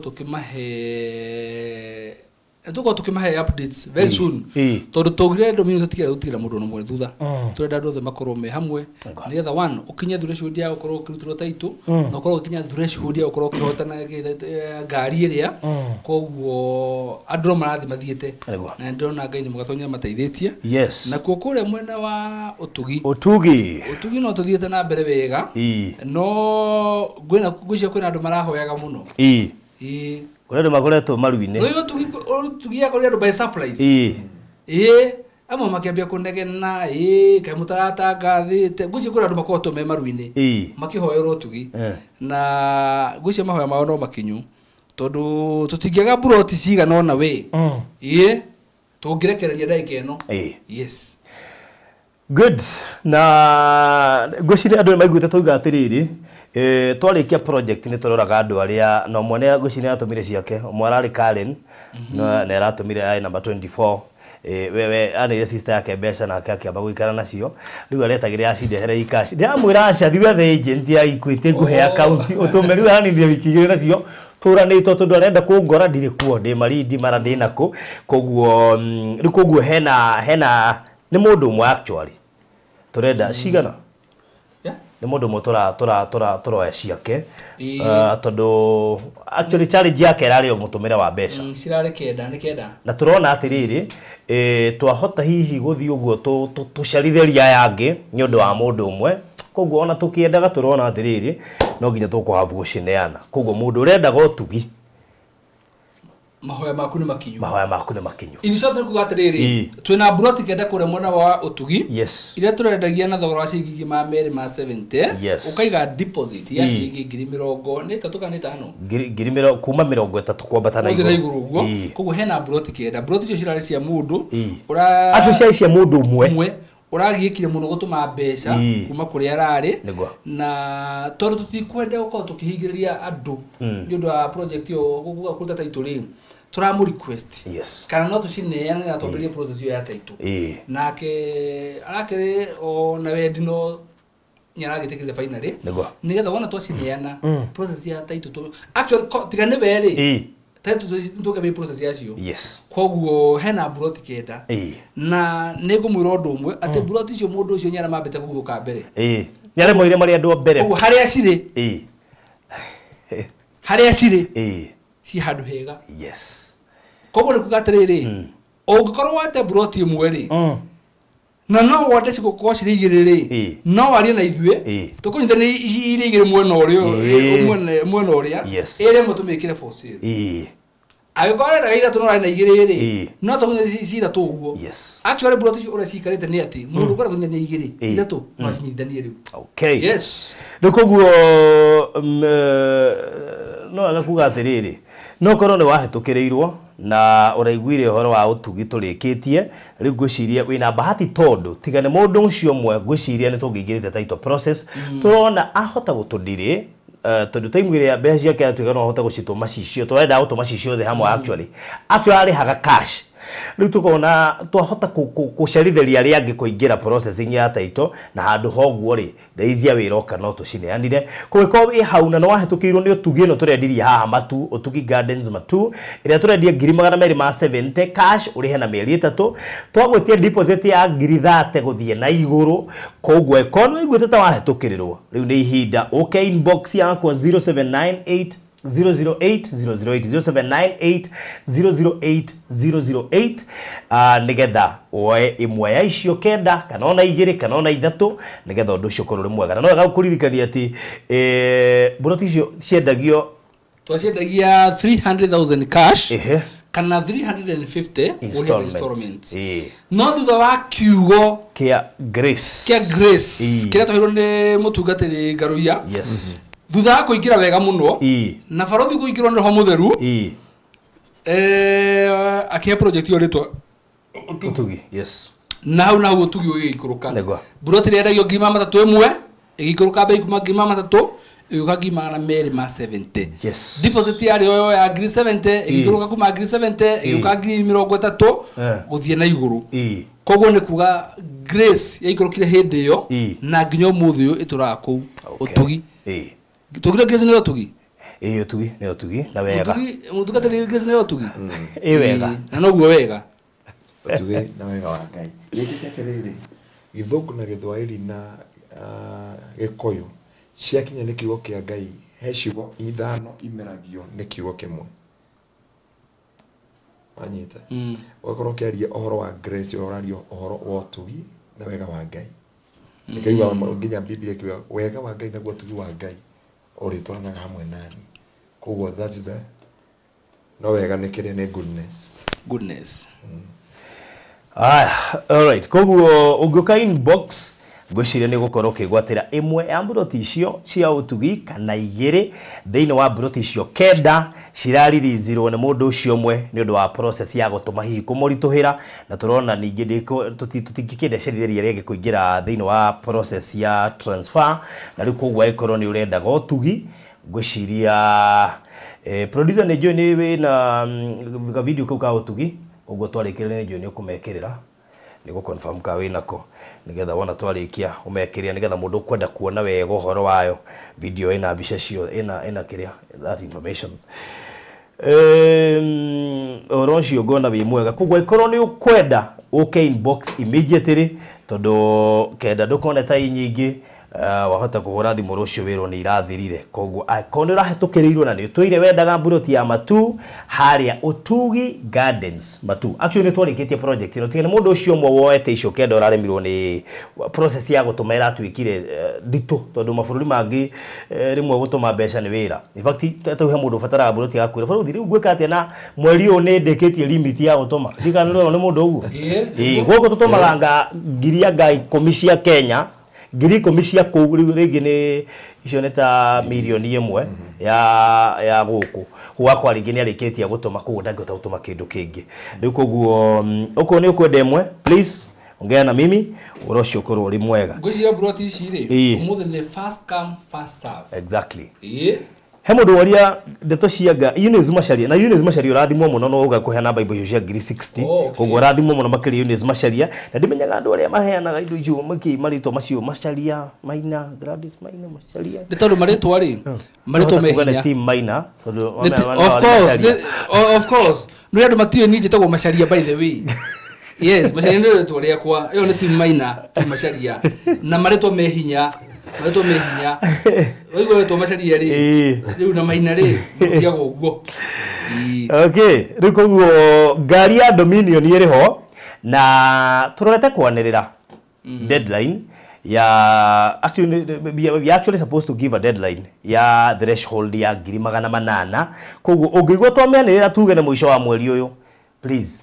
tũkĩmahe updates very soon Ĩĩ. tondũ twaugire Dominion tũtigĩra gũtigĩra mũndũ ona ũmwe thutha. Tũrenda andũ othe makorwo me hamwe nĩgetha one ũkinye threshold ya gũkorwo ũkĩrutĩrwo title na ũkorwo ũgĩkinya threshold ya gũkorwo ũkĩhotana ngari ĩrĩa. Koguo andũ no marathiĩ mathiĩte Nĩguo. na nĩndĩrona Ngai nĩ mwega amateithĩtie. Yes. Nakuo kũrĩa mwena wa ũtugi, Ũtugi. ũtugi no tũthiĩte na mbere wega. Ĩĩ. No ngwĩna ngwĩciria kwĩna andũ marahoyaga mũno. Ĩĩ. Ĩĩ. Kũrĩ andũ makoretwo maru-inĩ. Rĩu ũtugi yakorire andũ by surprise. Ĩĩ. Ĩĩ amwe makĩambia kũnegena, ĩĩ kaĩ mũtaratangathĩte. Ngwĩciria kwĩna andũ makoretwo me maru-inĩ Ĩĩ. makĩhoerwo ũtugi Eh. na ngwĩciria mahoya mao no makinyu tondũ tũtingĩaga mburoti cigana ũna we. Ĩĩ tũngĩrekereria ndagĩka ĩno. Ĩĩ. Yes. Good. Na ngwĩciria andũ nĩ maiguĩte twauga atĩrĩrĩ, twarĩkia project nĩ tũroraga andũ arĩa na ũmwe nĩ ngwĩciria nĩ atũmire ciake, ũmwe ararĩ Karen na nĩ aratũmire arĩ namba 24. Wewe aneire sister yake mbeca nake akĩamba gũikara nacio rĩu aretagĩrĩra acindehere i cash. Ndĩramwĩra aca thiĩ wethe agent ya Equity ngũhe account ũtũme. Rĩu aranindire wiki igĩrĩ nacio tũranĩtwo tondũ arenda kũngora ndirĩ kuo ndĩ Malindi mara ndĩ nakũ. Koguo rĩu koguo hena nĩ mũndũ ũmwe actually tũrenda cigana. Yeah. Nĩ mũndũ ũmwe tũroya ciake Ĩĩ. Tondũ actually challenge yake ĩrarĩ o mũtũmĩre wa mbeca. Cirarĩ kenda nĩ kenda. Na tũrona atĩrĩrĩ, twahota hihi gũthiĩ ũguo tũcarithĩrie aya angĩ nĩ ũndũ wa mũndũ ũmwe. Koguo ona tũkĩendaga tũrona atĩrĩrĩ no nginya tũkũhabu gũcineana. Koguo mũndũ ũrendaga ũtugi, mahoya maku nĩ makinyu. Mahoya maku nĩ makinyu. In short nĩ kuga atĩrĩrĩ, Ĩĩ. twĩna mburoti kenda kũrĩa mwena wa ũtugi Yes. iria tũrendagia na thogora wa ciringi ngiri magana merĩ ma 70. Yes. Ũkaiga deposit ya Ĩĩ. ciringi ngiri mĩrongo nĩ ĩtatũ kana nĩ ĩtano Ngiri kuma 30 kwambata na Gũthiĩ na igũrũ ũguo. Ĩĩ. Koguo hena mburoti kenda. Mburoti icio cirarĩ cia mũndũ Ĩĩ. ũra Actually ciarĩ cia mũndũ ũmwe. ũmwe ũragiĩkire mũno gũtũma mbeca Ĩĩ. kuma kũrĩa ararĩ. Nĩguo. Na tondũ tũtikwenda gũkorwo tũkĩhingĩrĩria andũ nĩ ũndũ wa project ĩyo kũruta title rĩ, tũramũ request Yes. kana no tũcineane na twambĩrĩrie process ĩyo ya title. Ĩĩ. Nake arakĩrĩ o na wendi no nĩaragĩtĩkĩrire finally Nĩguo. nĩgetha wona twacineana process ya title actually tiga nĩwe rĩ Ĩĩ. title tũkambĩrĩria process yacio. Yes. Koguo hena mburoti kenda. Ĩĩ. Na nĩ ngũmwĩra ũndũ ũmwe atĩ mburoti icio mũndũ ũcio nĩarĩa mambĩte kũguthũka mbere. Ĩĩ. Nĩ arĩa moire marĩ andũ a mbere. Koguo harĩa cirĩ, Ĩĩ. harĩa cirĩ Ĩĩ. ci handũ hega. Yes. Koguo nĩ kuga atĩrĩrĩ, ũngĩkorwo wate mburoti ĩmwe rĩ na no wende cigũkorwo cirĩ igĩrĩ rĩ, Ĩĩ. no warie na ithuĩ Ĩĩ. tũkũnyitania ici irĩ igĩrĩ mwena ũrĩa Ĩĩ. mwena ũrĩa Yes. ĩrĩa ĩmwe tũmĩkĩre for sale. Ĩĩ. Angĩkorwo arendaga ithatũ no arĩ na igĩrĩ rĩ, Ĩĩ. no tũkũnyitania ci ithatũ ũguo. Yes. Actually mburoti icio ũrĩa ciikarĩte nĩ atĩ mũndũ ũkwenda kũnyitania igĩrĩ Ĩĩ. ithatũ no acinyitithanie rĩu. Okay. Yes. Rĩu koguo no wega kuga atĩrĩrĩ, no korwo nĩ wahĩtũkĩrĩirwo na ũraiguire ũhoro wa ũtugi tũrĩkĩtie, rĩu ngwĩciria wĩna bahati tondũ tiga nĩ mũndũ ũcio ũmwe ngwĩciria nĩ tũngĩingĩrĩte title process. Tũrona ahota gũtũdirĩ tondũ time ĩrĩa mbeca ciake atuĩka no ahote gũcitũma cicio, tũrendaga gũtũma ci ciothe hamwe actually. Actually arĩhaga cash. Rĩu tũkona twahota kũcerithĩria arĩa angĩ kũingĩra processing ya title na handũ ha ũguo rĩ thaizi ya wĩra oka no tũcineanire. Kũngĩkorwo wĩ hau na nĩ wahĩtũkĩirwo nĩ ũtugi ĩno tũrendirie haha Matu, Ũtugi Gardens Matu ĩrĩa tũrendia ngiri magana merĩ ma 70 cash ũrĩhe na mĩeri ĩtatũ. Twagwĩtia deposit ya ngiri 30 gũthiĩ na igũrũ. Koguo ĩkorwo nĩ waiguĩte ta wahĩtũkĩrĩrwo, rĩu nĩ ihinda ũke inbox yakwa 0798 008 008 0798 008 008 nigetha woe ĩmwe ya icio kenda kana ona igĩrĩ kana ona ithatũ nigetha ũndũ ũcio ũkorwo ũrĩ mwega. Na no wega kũririkania atĩ mburoti icio ciendagio twaciendagia 300,000 cash Ehe. kana 350 Installment. installment. Ĩĩ. No thutha wa kiugo kĩa Grace, kĩa Grace Ĩĩ. kĩrĩa twaheirwo nĩ mũtungatĩri Ngaruiya. Yes. Thutha wa kũingĩra wega mũno Ĩĩ. na barothi kũingĩrwo nĩ roho mũtheru, Ĩĩ. akĩhe project ĩyo rĩtwa Ũtugi. Yes. na hau na hau ũtugi ũgĩikũrũka. Nĩguo. Mburoti ĩrĩa yendagio ngiri magana matatũ ĩmwe ĩgĩikũrũka bei kuma ngiri magana matatũ Ĩgĩũka 270,000. Yes. Deposit yarĩ o ya 70,000, ĩgĩikũrũka kuma 70,000 ĩgĩũka 30,000 gũthiĩ na igũrũ. Koguo nĩ kuga grace yaikũrũkire hĩndĩ ĩyo na nginya ũmũthĩ ũyũ ĩtũraga kũu. Ũtugi. Tũgire grace nĩ ũtugi. Ũtugi nĩ ũtugi na wega. Mũtungatĩri grace nĩ ũtugi. Wega. Na noguo wega. Ũtugi na wega wa Ngai. Gĩkĩ atĩrĩrĩ, Gĩthũngũ na Gĩthwaĩri na Gĩkũyũ ciakinya nĩ kiugo kĩa Ngai, he ciugo ithano imeragio nĩ kiugo kĩmwe. Wanyita? Ũgakorwo ũkĩaria ũhoro wa grace, ũraria ũhoro wa ũtugi na wega wa Ngai. Nĩkĩo nginya Biblia ĩkiuga wega wa Ngai naguo ũtugi wa Ngai ũrĩtwaranaga hamwe nani. Koguo that is a no wega nĩ kĩrĩa nĩ goodness. Goodness. All right. Koguo ũngĩũka inbox ngwĩciria nĩ gũkorwo ũkĩgwatĩra ĩmwe ya mburoti icio cia ũtugi kana igĩrĩ thĩinĩ wa mburoti icio kenda ciraririzirwo nĩ mũndũ ũcio ũmwe nĩ ũndũ wa process ya gũtũma hihi kũmũritũhĩra, na tũrona ningĩ tũtingĩkĩndecerithĩria rĩngĩ kũingĩra thĩinĩ wa process ya transfer, na rĩu koguo angĩkorwo nĩ ũrendaga ũtugi ngwĩciria producer nĩ njũĩ nĩ wĩna video kau ka ũtugi, ũguo twarĩkĩrĩria nĩ njũĩ nĩ ũkũmekĩrĩra nĩ gũ confirm ka wĩnako nĩgetha wona twarĩkia ũmekĩrĩra nĩgetha mũndũ ũkwenda kuona wega ũhoro wayo video ĩna mbica cio ĩna kĩrĩa that information. Ũhoro ũcio ngona wĩ mwega, koguo angĩkorwo nĩ ũkwenda ũke inbox immediately tondũ kenda ndũkone ta nyingĩ, wahota kũhũra thimũ rũciũ wĩrwo nĩ irathirire. Koguo angĩkorwo nĩ ũrahĩtũkĩrĩirwo na nĩ ũtũire wendaga mburoti ya Matu harĩa Ũtugi Gardens Matu, actually nĩ twarĩkĩtie project ĩno, tiga nĩ mũndũ ũcio ũmwe woete icio kenda ũraremirwo nĩ process ya gũtũma ĩratuĩkire nditũ, tondũ mabũrũri mangĩ rĩmwe gũtũma mbeca nĩ wĩra. In fact ta he mũndũ ũbataraga mburoti yakwĩra bũrũri rĩu ngwĩka atĩa na mweri ũyũ nĩ ndĩkĩtie limit ya gũtũma, ndikana nĩ mũndũ ũguo. Gũkũ tũtũmaga nga ngiri anga 10 cia Kenya, ngiri 10 cia kũu rĩu rĩngĩ nĩ icio nĩ ta mirioni ĩmwe ya gũkũ gwakwa rĩngĩ nĩ arĩkĩtie gũtũma, koguo ndangĩhota gũtũma kĩndũ kĩngĩ rĩu. Koguo okorwo nĩ ũkwenda ĩmwe please ongea na mimi ũhoro ũcio ũkorwo ũrĩ mwega. Ngwĩciria mburoti ici rĩ ũmũthĩ nĩ first come first serve. Exactly. He mũndũ woria ndeto cia nga Eunice Macharia, na Eunice Macharia ũrathimwo mũno no ũgakũhe namba indo icio cia 60,000, koguo ũrathimwo mũno makĩria Eunice Macharia, na ndimenyaga andũ arĩa maheanaga indo icio makĩ marĩtwa macio Macharia, Maina, Gladys Maina, Macharia nĩ tondũ marĩtwa rĩ marĩtwa me hinya team Maina tondũ of course nĩ andũ matiũĩ niĩ njĩtagwo Macharia by the way. Yes, Macharia nĩ rĩtwa rĩakwa, ĩyo nĩ team Maina, team Macharia, na marĩtwa me hinya. Marĩtwa me hinya. Waigua wetwo Macharia rĩ, rĩu na Maina rĩ, mũtiaga ũguo. Okay, rĩu koguo ngari ya Dominion ĩrĩ ho na tũrorete kwanĩrĩra deadline ya actually we are actually supposed to give a deadline ya threshold ya 800,000, koguo ũngĩigua twamĩanĩrĩra tuge nĩ mũico wa mweri ũyũ please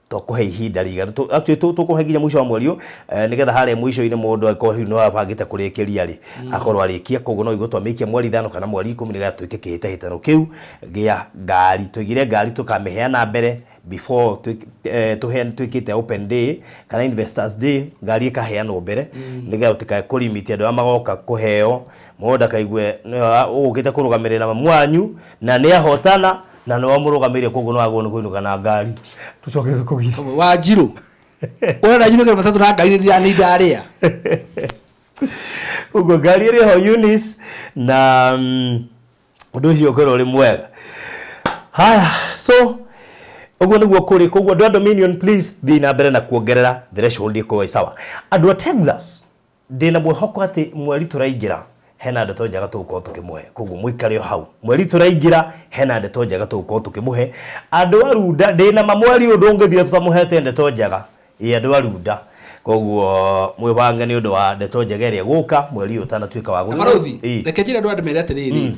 tũkũhe ihinda rĩiganu, actually tũkũhe nginya mũico wa mweri ũyũ nĩgetha harĩa mũico-inĩ mũndũ angĩkorwo hihi no abangĩte kũrĩkĩria rĩ akorwo arĩkia, koguo no igue twamĩikia mweri 5 kana mweri 10 nĩgetha twĩke kĩhĩtahĩtano kĩu gĩa ngari, tũigire ngari tũkamĩheana mbere before twĩkĩte open day kana investors day, ngari ĩkaheanwo mbere nĩgetha tũtikae kũrimiti andũ arĩa magoka kũheo mũndũ ndakaigue ũgũkĩte kũrũgamĩrĩra mamu wanyu na nĩ ahotana na nĩ wamũrũgamĩire, koguo no agwo nĩ kũinũka na ngari tũcoke tũkũgire Wanjirũ ũrenda nyinũke matatũ na ngari nĩ ndarĩa. Koguo ngari ĩrĩ ho Eunice na ũndũ ũcio ũkorwo ũrĩ mwega. Haya, so ũguo nĩguo kũrĩ, koguo andũ a Dominion please thiĩ na mbere na kuongerera threshold ĩkorwo ĩ sawa. Andũ a Texas ndĩna mwĩhoko atĩ mweri tũraingĩra hena ndeto njega tũgũkorwo tũkĩmũhe, koguo mũikare o hau mweri tũraingĩra hena ndeto njega tũgũkorwo tũkĩmũhe. Andũ a Runda ndĩna ma mweri ũyũ ndũngĩthira tũtamũhete ndeto njega, ĩ andũ a Runda, koguo mwĩbange nĩ ũndũ wa ndeto njega ĩrĩa ĩgũka mweri ũyũ ũtanatuĩka wa gũthira. Barũthi, reke njĩre andũ andũ mere atĩrĩrĩ,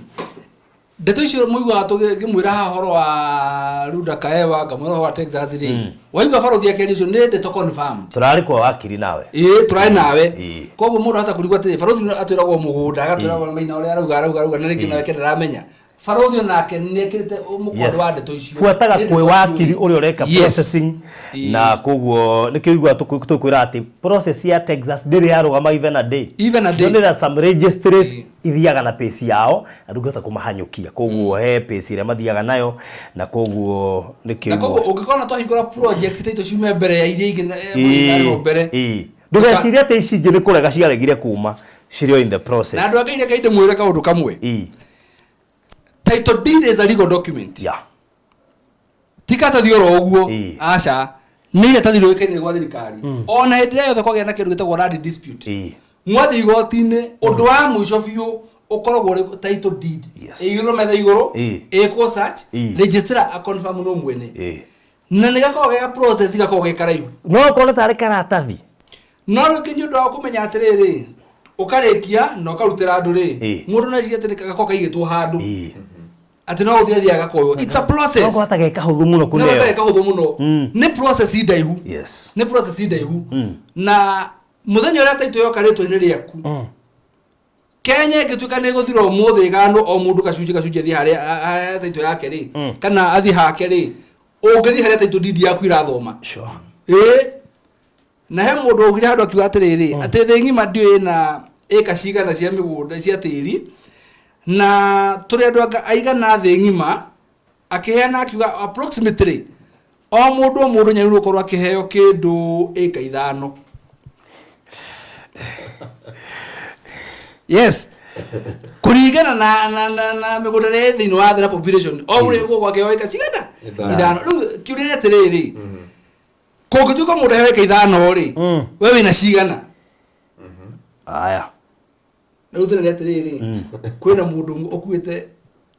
ndeto icio mũiguaga tũgĩmwĩra haha ũhoro wa Runda Kaewa ngamwĩra ũhoro wa Texas rĩ, waigua barũthi akĩaria ũcio nĩ ndeto confirmed. Tũrarĩ kwa wakiri nawe. Tũrarĩ nawe. Koguo mũndũ ahota kũrigwo atĩrĩ barũthi atwĩragwo mũgũnda agatwĩragwo Maina ũrĩa arauga arauga arauga na rĩngĩ nake ndaramenya. Barothi onake nĩ ekĩrĩte mũkondo wa ndeto icio. Buataga kwĩ wakiri ũrĩa ũreka processing na koguo nĩkĩo igua tũkwĩra atĩ process ya Texas ndĩrĩ yarũgama even a day. Even a day. Don't that some registries ithiaga na pace yao na ndũngĩhota kũmahanyũkia koguo he pace ĩrĩa mathiaga nayo na koguo nĩkĩo na koguo ũngĩkorwo twahingũra project ta ciume mbere ya iria ingĩ mbere ndũgecirie atĩ ici ingĩ nĩ kũrega ciaregire kuma cirio in the process. Na andũ angĩ reke ndĩmwĩre kaũndũ kamwe. Title deed is a legal document. Yeah. Tikatathi oro ũguo aca nĩ iratathi rĩũĩkaine gwa thirikari ona hĩndĩ ĩrĩa yothe kwagĩa na kĩndũ gĩtagwo land dispute mwathiĩ igoti-inĩ ũndũ wa mũico biũ ũkoragwo ũrĩ title deed ĩigĩrwo metha igũrũ ĩkwo search registrar a confirm no mwene na nĩ gakoragwo ge process gakoragwo ge karaihu no ũkorwo tarĩ karatathi no rĩu nĩ ũndũ wa kũmenya atĩrĩrĩ ũkarĩkia na ũkarutĩra andũ rĩ mũndũ no ecirie atĩ gakoragwo kaigĩtwo handũ atĩ no ũthiĩ athiĩ agakoywo. It's a process. No gwata ge kahũthũ mũno kũneo. No gwata ge kahũthũ mũno. Nĩ process ndaihu. Yes. Nĩ process ndaihu. Na mũthenya ũrĩa title yoka rĩtwa-inĩ rĩaku Kenya ĩngĩtuĩka nĩ ĩgũthira ũmũthĩ ĩganwo o mũndũ gacunjĩ gacunjĩ athiĩ harĩa title yake rĩ kana athiĩ hake rĩ ũngĩthiĩ harĩa title deed yaku irathoma. Sure. Na he mũndũ augire handũ akiuga atĩrĩrĩ atĩ thĩ ng'ima ndiũĩ ĩna ĩka cigana cia mĩgũnda cia tĩri na tũrĩ andũ aigana thĩ ng'ima akĩheana akiuga approximately o mũndũ nyagĩrĩirwo gũkorwo akĩheo kĩndũ ĩka 5. Yes. Kũringana na mĩgũnda ĩrĩa ĩ thĩinĩ wa thĩ na population o mũndũ gũkorwo akĩheo ĩka cigana 5. Rĩu kĩũria nĩ atĩrĩrĩ kũngĩtuĩka mũndũ aheo ĩka 5 rĩ we wĩna cigana? Aya. Na rĩu thĩna nĩ atĩrĩrĩ kwĩna mũndũ ũkuĩte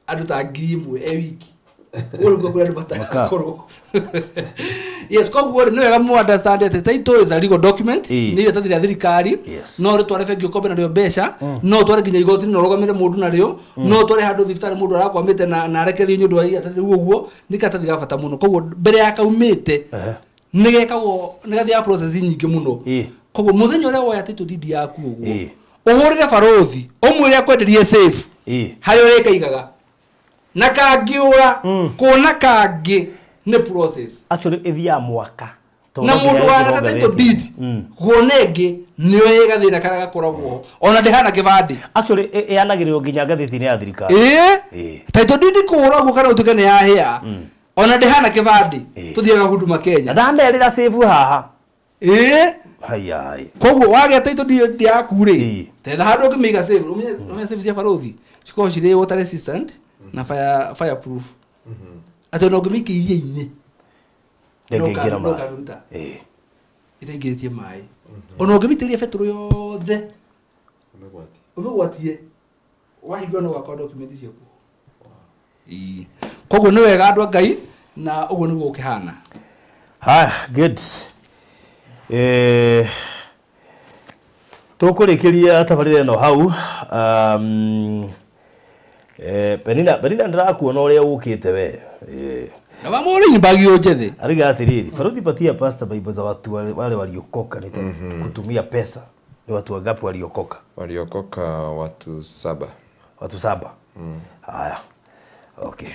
andũ ta 1000 e wiki ũguo nĩguo kũrĩ andũ matagakorwo. Yes, koguo rĩ nĩ wega mũ understand atĩ title is a legal document nĩ iratathi rĩa thirikari no rĩtware bengi ũkombe narĩo mbeca no ũtware nginya igoti-inĩ na ũrũgamĩre mũndũ narĩo no ũtware handũ thibitarĩ mũndũ arakwamĩte na arekererio nĩ ũndũ wa iratathi rĩu ũguo nĩ karatathi ga bata mũno koguo mbere ya kaumĩte nĩ gekagwo nĩ gathiaga process nyingĩ mũno koguo mũthenya ũrĩa woya title deed yaku ũguo ũhũrĩre barothi ũmwĩre akwenderie safe harĩa ũrĩkaigaga na kangĩũra kuona kangĩ nĩ process. Actually ĩthiaga mwaka na mũndũ wa title deed kuona ĩngĩ nĩyo ĩ gathĩna karĩa gakoragwo ona ndĩhana kĩbandĩ. Actually ĩanagĩrĩrwo nginya ngathĩti-inĩ ya thirikari. Title deed kũũra ũguo kana ũtuĩke nĩ yahĩa ona ndĩhana kĩbandĩ tũthiaga Huduma Kenya ndamerĩra save haha. Haya. Koguo wagĩa title deed yaku rĩ tetha handũ ũngĩmĩiga safe ũmenye safe cia barothi cikoragwo cirĩ water resistant na fireproof atĩ ona ũngĩmĩikia iria-inĩ ndĩngĩingĩra maĩ ĩtaingĩrĩtie maĩ ona ũngĩmĩitĩrĩria betũrũ yothe ũmĩgwatie wahingũra no ũgakorwo document ciaku. Koguo nĩ wega andũ a Ngai na ũguo nĩguo ũkĩhana. Haya, good. Tũkũrĩkĩria tabarĩra ĩno hau. Penina ndĩrakuona ũrĩa ũkĩte we. Na mamuri ni bagi ojethe. Ariga atiriri, Faruthi patia pastor Bible za watu wale waliokoka ni kutumia pesa. Ni watu wangapi waliokoka? Waliokoka watu 7. Watu 7. Haya. Okay.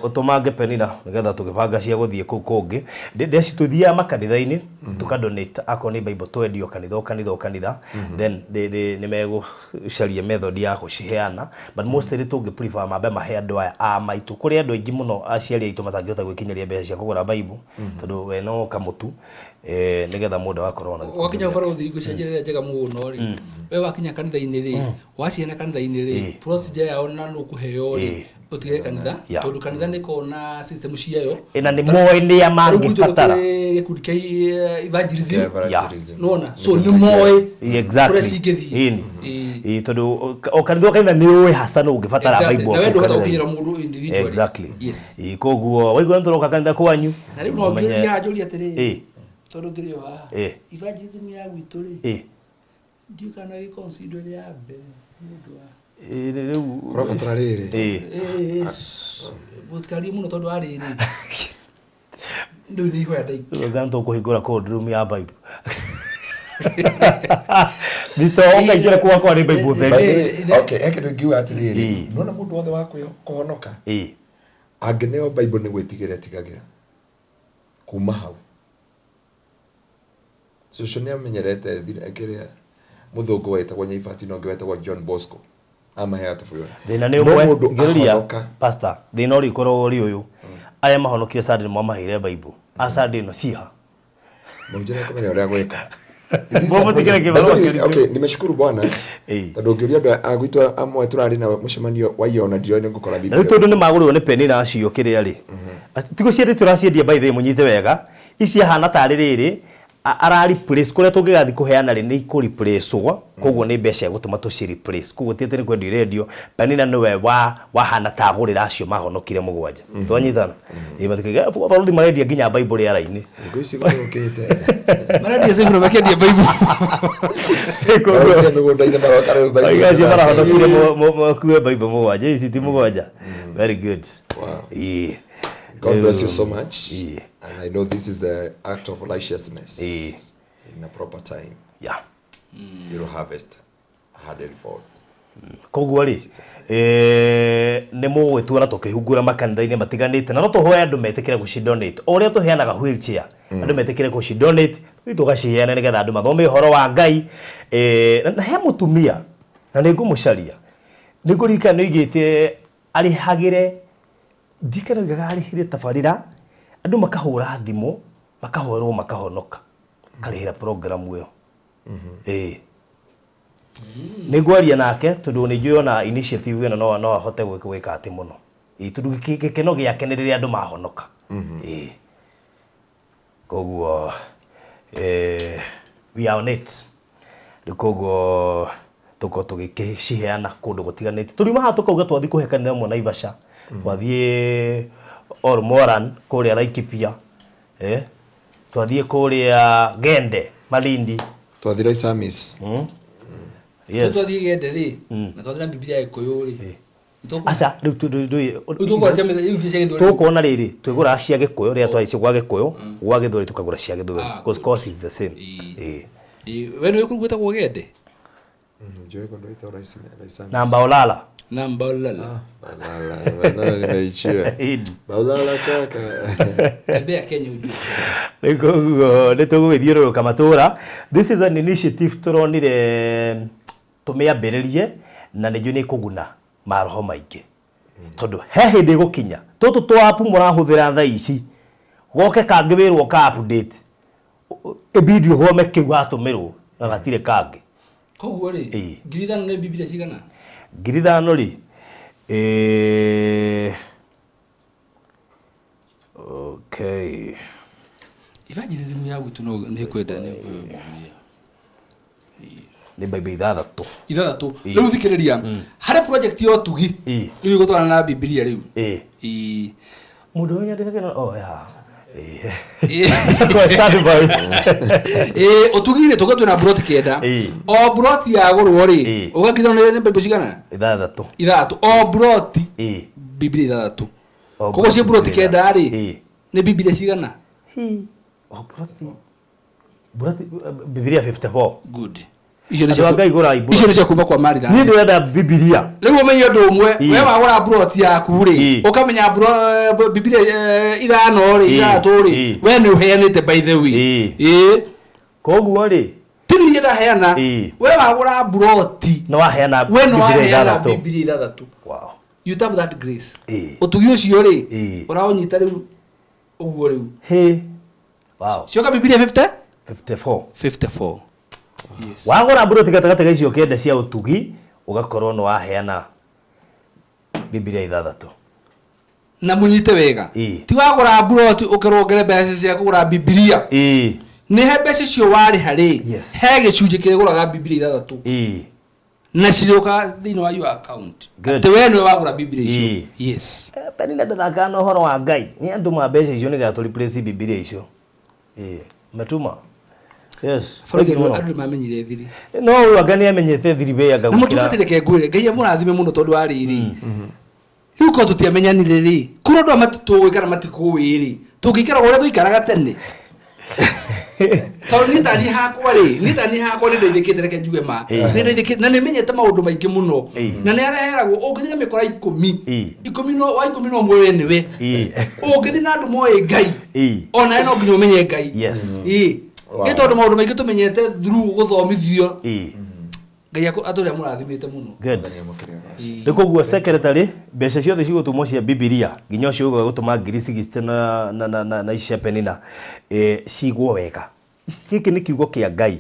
Utumange Penina nigetha tugibanga cia guthie kuu kungi ndeci tuthiaga makanitha-inĩ tukadonate akorwo nĩ Bible twendio kanitha o kanitha o kanitha then nĩ megũcaria method ya gũciheana but mostly tũngĩ prefer mambe mahe andũ aya a maitũ kũrĩ andũ aingĩ mũno aciari aitũ matangĩhota gwĩkinyĩria mbeca cia kũgũra Bible tondũ we no kamũtu nigetha mũndũ agakorwo na wakinya barothi ngũcenjeria ĩrĩa njega mũno rĩ we wakinya kanitha-inĩ rĩ waciheana kanitha-inĩ rĩ procedure yao na nũkũheo rĩ utigire kanitha tondu kanitha nĩ kona system ciayo ina nĩ moĩ nĩa mangĩbatara gĩkundi kĩa evangelism nona so nĩ moĩ exactly kũrĩa cingĩthiĩ tondu o kanitha kanitha nĩ ũĩ hasa nũ ũngĩbatara Bible na we ndũhota gũkinyĩra mũndũ individually exactly yes koguo waigua nĩ tũroka kanitha kwanyu na rĩu no ngĩũria njũria atĩrĩrĩ tondu ngĩrĩ o haha evangelism ya gwitũ rĩ ndiũ kana gĩconsider ya mbere nĩ ũndũ wa rĩu ũrabatara rĩrĩ mũtikarie mũno tondũ wa rĩrĩ rĩu nĩ ihoya ndaikia rĩu tũkũhingũra cold room ya Bible. Thito ũkaingĩra kwa nĩ Bible theri. Okay, he kĩndũ ingiuga atĩrĩrĩ, nona mũndũ wothe wa kũhonoka angĩneo Bible nĩ gwĩtigĩra etigagĩra kuma hau. Cũcũ nĩ amenyerete kĩrĩa mũthũngũ wetagwo Nyaibati na ũngĩ wetagwo John Bosco amaheaga tũbũyũ. Thĩna nĩ ũmwe ngĩrũria pastor, thĩna ũrĩa ũkoragwo ũrĩ ũyũ, arĩa mahonokire Sunday nĩ mwamaheire Bible, a Sunday ĩno ciha mũnjĩre kũmenya ũrĩa gwĩka. Okay, nimeshukuru Bwana tondũ ngĩũria andũ a gwitũ amwe tũrarĩ na mũcemanio wa iyo na ndiroĩ nĩ ngũkora Bible. Rĩu tondũ nĩ magũrĩrwo nĩ Penina acio kĩrĩa rĩ, tigo ciendĩ tũraciendia by the way mũnyite wega, ici ahana tarĩ rĩrĩ ara replace kũrĩa tũngĩgathiĩ kũheana rĩ nĩ ikũ replace koguo nĩ mbeca gũtũma tũci replace, koguo ti atĩ nĩ kwendio irendio. Penina nĩwe wahana tagũrĩra acio mahonokire mũgwanja. Twanyitana ĩ barũthi marendia nginya Bible rĩara-inĩ. Thikũ ici gũthũkĩte. Marendia ciburo makendia Bible. Koguo mĩgũnda-inĩ maroka rĩu Bible. Acio marahonokire makue Bible mũgwanja, ici ti mũgwanja. Very good. Wow. God bless you so much. And I know this is the act of righteousness. In a proper time. Yeah. You will harvest a hundredfold. Koguo rĩ, nĩ mũgwĩtua na tũkĩhungura makanitha-inĩ matiganĩte, na no tũhoe andũ metĩkĩre gũcidonate. O ũrĩa tũheanaga wheelchair, andũ metĩkĩre gũcidonate, rĩu tũgaciheana nĩgetha andũ mathome ũhoro wa Ngai. Na he mũtumia, na nĩ ngũmũcaria, nĩ ngũririkana nĩ oigĩte arĩhagĩre, ndikana oigaga arĩhĩre tabarĩra, andũ makahũra thimũ, makahoerwo makahonoka, karĩhĩra programu ĩyo. Nĩ ngwaria nake tondũ nĩ njũĩ ona initiative ĩno no ahote gwĩka atĩ mũno. Tondũ gĩkeno gĩake nĩ rĩrĩa andũ mahonoka. Koguo we are on it. Rĩu koguo tũkorwo tũgĩciheana kũndũ gũtiganĩte. Tũriuma haha tũkauga twathiĩ kũhe kanitha ũmwe Naivasha, twathiĩ Olmoran kũrĩa Laikipia, twathiĩ kũrĩa Gende Malindi, twathiĩ Laisamis. Yes. Twathiĩ Gende rĩ, na twathiĩ na Bibilia ya Gĩkũyũ rĩ. Aca rĩu tũkuona rĩrĩ twĩgũraga cia Gĩkũyũ rĩrĩa twaicio gwa Gĩkũyũ, gwa Gĩthweri tũkagũra cia Gĩthweri because cost is the same. We nĩũĩ kũu gwĩtagwo Gende? Njũĩ kũndũ gwĩtagwo Laisamis. Na Mbaolala. Na Mbaolala. Mbaolala nimeichiwa. Mbaolala kaka. Tembea Kenya ujue. Rĩu koguo nĩ tũgũgĩthiũrũrũka matũra. This is an initiative tũronire tũmĩambĩrĩrie na nĩ njũĩ nĩ ĩkũguna maroho maingĩ. Tondũ he hĩndĩ ĩgũkinya tũtũ twa app mũrahũthĩra thaa ici goke kangĩ wĩrwo ka update ĩbidi ũthome kĩu watũmĩrwo na gatirĩ kangĩ. Koguo rĩ, 5,000 nĩ Bibilia cigana? 5,000 rĩ, okay. Evangelism ya gwitũ no nĩ kwenda nĩ Bibilia. Nĩ Bible ithathatũ. Ithathatũ. Rĩu thikĩrĩria, harĩ project ya ũtugi rĩu ĩgũtwarana na Bibilia rĩu. Mũndũ ũyũ nyandĩkagĩra oh ya. Ũtugi rĩ tũge twĩna broti 9. O broti yagũrwo rĩ, ũgakithana nĩ Bible cigana? Ithathatũ. Ithathatũ. O broti Bibilia ithathatũ. Koguo cia broti 9 rĩ, nĩ Bibilia cigana? O broti Bibilia 54. Good. Icio nĩ cia kuma kwa Maryland. Niĩ ndĩrenda Bibilia. Rĩu ũmenye ũndũ ũmwe, we wagũra broti yaku rĩ, ũkamenya Bibilia 5 rĩ, 6 rĩ, we nĩ ũheanĩte by the way. Koguo rĩ, ti niĩ ndaheana, we wagũra broti nĩ waheana we nĩ waheana Bibilia 6. Wow. You tap that grace. Ũtugi ũcio rĩ, ũraũnyita rĩu ũguo rĩu. Wow. Cioka Bibilia 50? 54. 54. Yes. Wagũra mburoti gatagatĩ ga icio 9 cia ũtugi ũgakorwo nĩ waheana Bibilia 6. Na mũnyite wega. Ti wagũra mburoti ũkerwo wongere mbeca cia kũgũra Bibilia. Nĩ he mbeca icio warĩha rĩ, he gĩcunjĩ kĩgũraga Bibilia 6. Na cirĩũkaga thĩinĩ wa your account. Atĩ we nĩwe wagũra Bibilia icio. Yes. Penina ndathakaga na ũhoro wa Ngai. Nĩ andũ ma mbeca icio nĩgetha tũ replace Bibilia icio. Metuma. Yes. Andũ nĩ mamenyire thiri. No ũyũ anga nĩ amenyete thiri be anga gũkĩra. Na mũtungatĩre ke ngwĩre, Ngai amũrathime mũno tondũ wa rĩrĩ. Rĩu korwo tũtiamenyanire rĩ, korwo andũ aya matitũĩ kana matikũĩ rĩ, tũngĩikara ũrĩa tũikaraga tene. Tondũ niĩ taniĩ hakwa rĩ, niĩ taniĩ hakwa nĩ ndeithĩkĩte, reke njuge ma. Nĩ ndeithĩkĩte na nĩ menyete maũndũ maingĩ mũno. Na nĩ areheragwo ũngĩthiĩ na mĩkora 10. 10 no wa 11 we nĩwe. Ũngĩthiĩ na andũ moĩ Ngai. Ona no nginya ũmenye Ngai. Yes. Nĩ tondũ maũndũ maingĩ tũmenyete through gũthomithio. Ngai atũrĩa mũrathimĩte mũno. Good. Nĩ koguo secretary mbeca ciothe cigũtũmwo cia Bibilia nginya ũcio ũgũka gũtũma 60,000 na ici cia Penina cigwo wega. Gĩkĩ nĩ kiugo kĩa Ngai.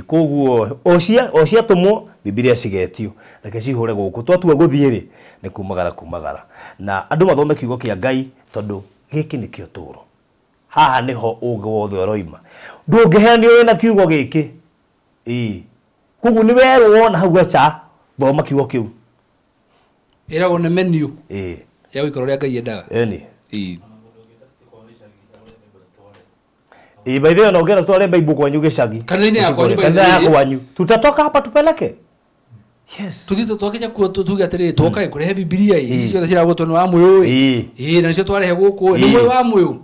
Koguo o ciatũmwo Bibilia cigetio reke cihũre gũkũ twatua gũthiĩ rĩ nĩ kumagara kumagara na andũ mathome kiugo kĩa Ngai tondũ gĩkĩ nĩkĩo tũro. Haha nĩho ũgĩ wothe ũroima. Ndũngĩheanio wĩna kiugo gĩkĩ. Koguo nĩ werwo na hau aca thoma kiugo kĩu. Ĩragwo nĩ menu. Ya gũikara ũrĩa Ngai endaga. Ĩni. By the way, naongea tware Bible kwanyu gĩcagi. Kanitha-inĩ ya kwanyu. Kanitha ya kwanyu. Tutatoka hapa tupeleke. Yes. Tuthiĩ twakinya kuo tuge atĩrĩrĩ twoka kũrehe Bibilia ici ciothe ciragũtwo nĩ wa Mũyũ ĩ. Na nĩcio twarehe gũkũ. Nĩ mũĩ wa Mũyũ.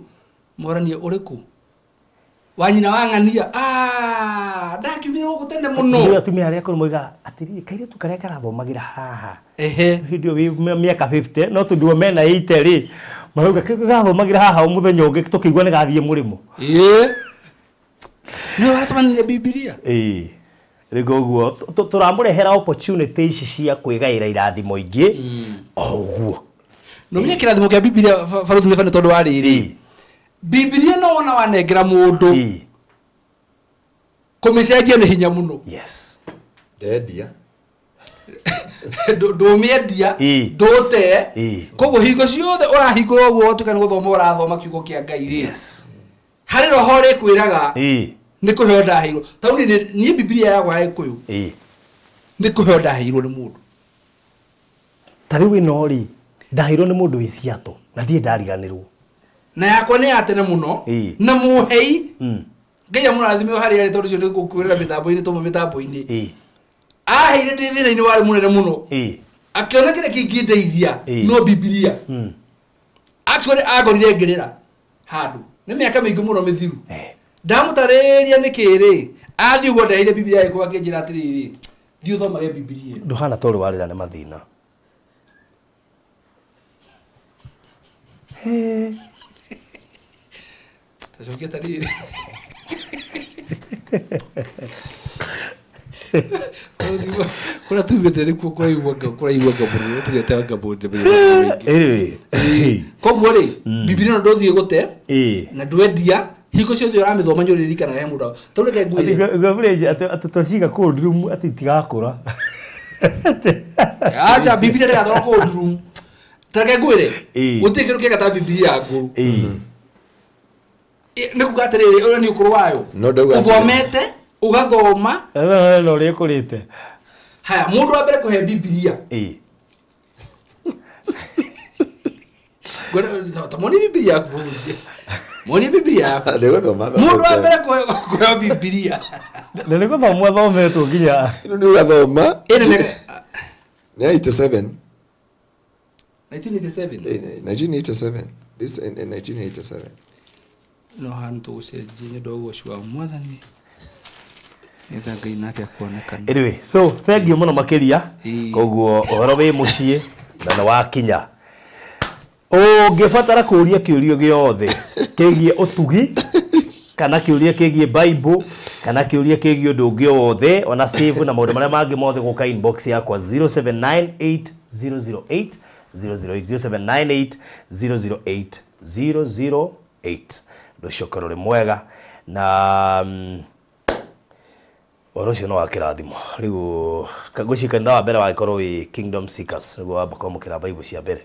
Moranie ũrĩkũ? Wa nyina wa ng'ania. Ndakiumire gũkũ tene mũno. Nĩ atumia arĩa akũrũ moigaga atĩrĩrĩ kairĩtu karĩa karathomagĩra haha. Hĩndĩ ĩyo wĩ mĩaka 50 no tondũ mena 80 rĩ marauga karathomagĩra haha o mũthenya ũngĩ tũkĩigua nĩ gathiĩ mũrĩmo. Nĩ waratũmanire Bibilia. Rĩu koguo tũramũrehera opportunity ici cia kwĩgaĩra irathimo ingĩ o ũguo. No menye kĩrathimo kĩa Bibilia Barũthi nĩ tondũ wa rĩrĩ. Bibilia no wona wanengera mũndũ kũmĩcenjia nĩ hinya mũno. Yes. Ndendia. Ndũmĩendia, ndũte. Koguo hingo ciothe ũrahingũra ũguo ũtuĩka nĩ gũthoma ũrathoma kiugo kĩa Ngai rĩ. Yes. Harĩ roho rĩkwĩraga nĩ kũheo ndaheirwo. Tondũ niĩ Bibilia yakwa ya Gĩkũyũ nĩ kũheo ndaheirwo nĩ mũndũ. Ta rĩu ĩno rĩ ndaheirwo nĩ mũndũ wĩ Seattle na ndirĩ ndariganĩrwo. Na yakwa nĩ ya tene mũno na mũhei. Ngai amũrathime harĩa arĩ tondũ ũcio nĩ ngũkwĩrĩra mĩtambo-inĩ tũmwe mĩtambo-inĩ. Aheire ndĩ thĩna-inĩ warĩ mũnene mũno. Akĩona kĩrĩa kĩngĩndeithia no Bibilia. Actually angorire ngĩrĩra handũ. Nĩ mĩaka mĩingĩ mũno mĩthiru. Ndamũtarĩria nĩkĩ rĩ athiĩ ũguo ndaheire Bibilia yakwa akĩnjĩra atĩrĩrĩ thiĩ ũthomage Bibilia. Ndũhana ta ũrĩ warĩra nĩ mathĩna. Tacokia tarĩrĩ. Kũrĩa tumĩte nĩkuo kũraigua ngambũri, tũgete ngambũri. Koguo rĩ, Bibilia no ndũthiĩ gũte na ndwendia, hingo ciothe ũramĩthoma nĩ ũririkanaga he mũndũ. Tondũ reke ngwĩre. Atĩ twaciga cold room atĩ itigakũra. Aca Bibilia ndĩgatwarwo cold room. Ta reke ngwĩre, gũtirĩ kĩndũ kĩega ta Bibilia ngũrũ. Nĩ kuga atĩrĩrĩ, ũyũ nĩ ũkũrũ wayo. Ũthomete, ũgathoma. No ũrĩa ĩkũrĩte. Haya, mũndũ wa mbere kũhe Bibilia. Ta muonie Bibilia yaku mũhunjia. Muonie Bibilia yaku. Mũndũ wa mbere kũheo Bibilia. Na nĩ gũthomwo athometwo nginya. Ĩno nĩ ũgathoma. Nĩ 87. 1987. 1987. This in 1987. No handu tũgũcenjia nĩ ũndũ wa ũgoci wa Mwathani. Nĩgetha Ngai nake akuonekana. Anyway, so thank you mũno makĩria. Koguo ũhoro wĩ mũciĩ na nĩ wakinya. Ũngĩbatara kũũria kĩũria gĩothe kĩgiĩ ũtugi kana kĩũria kĩgiĩ Bible kana kĩũria kĩgiĩ ũndũ ũngĩ o wothe ona save na maũndũ marĩa mangĩ mothe gũka inbox yakwa 0798008008 008 0798 008 008. Ũndũ ũcio ũkorwo ũrĩ mwega na ũhoro ũcio no wa kĩrathimo. Rĩu ngwĩciria kanitha wa mbere wagĩkorwo wĩ Kingdom Seekers nĩguo wamba kwamũkĩra Bible cia mbere.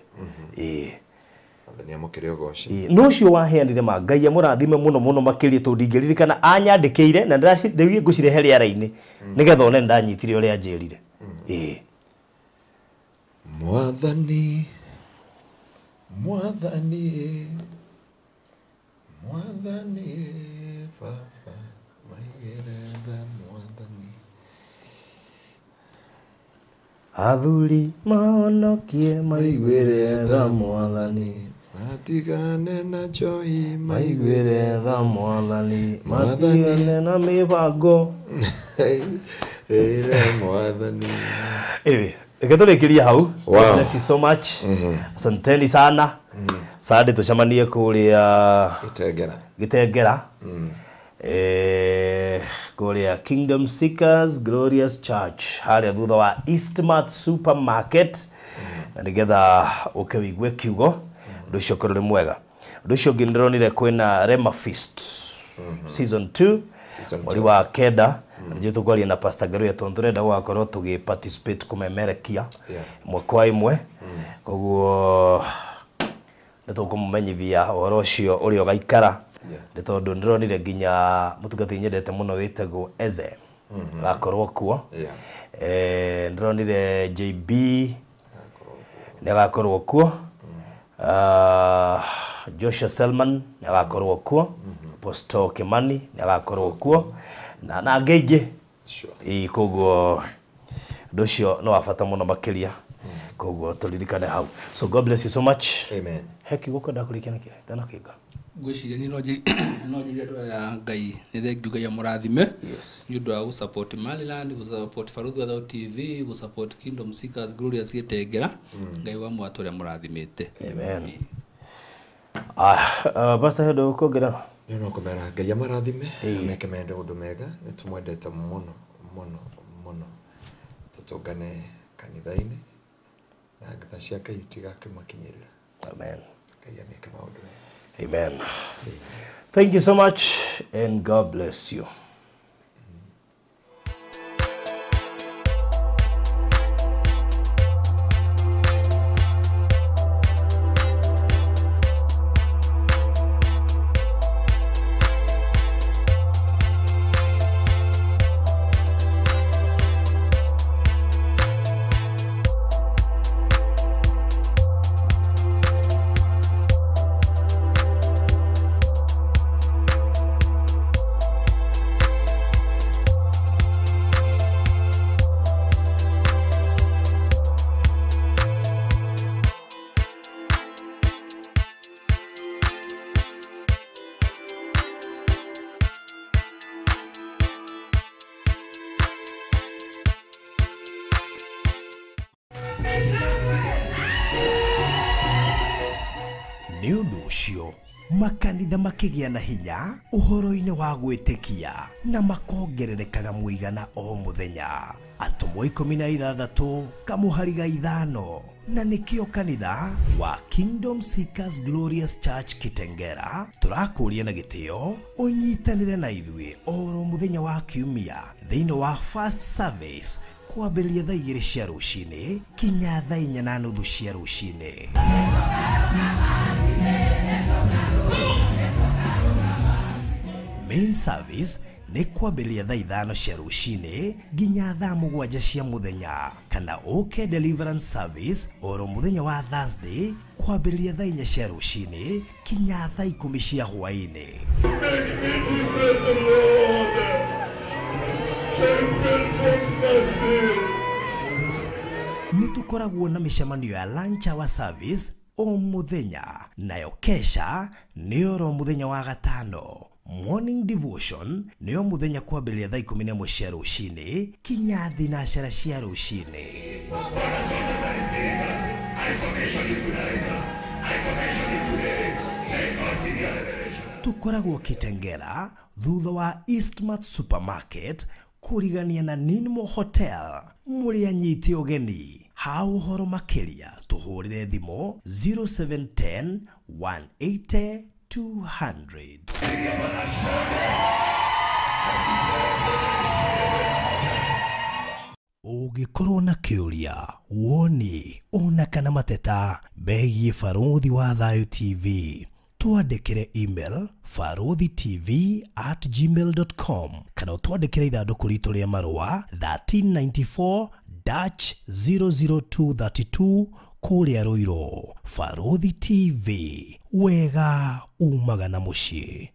Mwathani amũkĩre ũgoci. No ũcio waheanire ma Ngai amũrathime mũno mũno makĩria tondũ ndingĩririkana anyandĩkĩire na rĩu ngũcirehe rĩera-inĩ nĩgetha one nĩndanyitire ũrĩa anjĩrire. Mwathani, Mwathani, Mwathani baba maigĩre tha Mwathani. Athuri mahonokie maiguĩre tha Mwathani. Matigane na joy maiguire tha mwathani matigane na mibango ire mwathani. Anyway, reke tũrĩkĩrie hau. God bless you so much. Asanteni sana. Sande tucemanie kũrĩa Gĩtengera. Kũrĩa Kingdom Seekers Glorious Church harĩa thutha wa Eastmart Supermarket na nĩgetha ũke wĩigue kiugo ũndũ ũcio ũkorwo ũrĩ mwega. Ũndũ ũcio ũngĩ nĩndĩronire kwĩna Rema Feast season 2 mweri wa 9 na nĩnjũĩ tũkwaria na Pastor Ngaruiya tondũ tũrenda gũgakorwo tũgĩ participate kũmemerekia ĩmwe kwa ĩmwe koguo nĩ tũkũmũmenyithia ũhoro ũcio ũrĩa ũgaikara nĩ tondũ nĩndĩronire nginya mũtungatĩri nyendete mũno wĩtagwo Eze agakorwo kuo. Nĩndĩronire JB nĩ agakorwo kuo. Joshua Selman nĩ agakorwo kuo. Apostle Kimani nĩ agakorwo kuo na angĩ aingĩ. Koguo ũndũ ũcio nĩ wa bata mũno makĩria koguo tũririkane hau. So God bless you so much. Amen. He kiugo kwenda kũrĩkia nakĩo ndanakĩnga. Ngwĩciria niĩ no njĩre andũ aya Ngai nĩ thengiũ Ngai amũrathime nĩ ũndũ wa gũ-support Maryland, gũ-support Barũthi wa Thayũ TV, gũ-support Kingdom Seekers Glorious Gĩtengera. Ngai wa mwatũ ũrĩa mũrathimĩte. Amen. Pastor he ũndũ ũkuongerera? Nĩ no kũmera Ngai amarathime ameke maũndũ mega nĩ tũmwendete mũno mũno mũno. Tũtũngane kanitha-inĩ na tha cia Ngai itigakĩmakinyĩrĩra. Amen. Ngai ameke maũndũ mega. Amen. Thank you so much and God bless you. Nĩ ũndũ ũcio makanitha makĩgĩa na hinya ũhoro-inĩ wa gwĩtĩkia na makongererekaga mũigana o mũthenya. Atũmwo 16 kamũhari ga 5 na nĩkĩo kanitha wa Kingdom Seekers Glorious Church Kitengera tũrakũria na gĩtĩo ũnyitanĩre na ithuĩ oro mũthenya wa kiumia thĩinĩ wa First Service kwambĩrĩria thaa 2 cia rũcinĩ kinya thaa 4:30 cia rũcinĩ. Main service nĩ kwambĩrĩria thaa 5 cia rũcinĩ nginya thaa 7 cia mũthenya kana ũke deliverance service oro mũthenya wa Thursday kwambĩrĩria thaa 4 cia rũcinĩ kinya thaa 10 cia hwaĩ-inĩ. Nĩ tũkoragwo na mĩcemanio ya lunch hour service o mũthenya nayo kesha nĩ oro mũthenya wa gatano. Morning devotion nĩyo mũthenya kwambĩrĩria thaa 11 cia rũcinĩ kinya 12 cia rũcinĩ. Tũkoragwo Kitengela thutha wa Eastmart Supermarket kũrigania na Ninmo Hotel mũrĩ anyite ũgeni. Ha ũhoro makĩria tũhũrĩre thimũ 0710 180 200. Ũngĩkorwo na kĩũria, woni ona kana mateta megiĩ Barũthi wa Thayũ TV, twandĩkĩre email barothitv@gmail.com kana ũtwandĩkĩre ithandũkũ ritũ rĩa marũa 1394-00232 kũrĩa Ruiru. Barũthi TV, wega umaga na mũciĩ.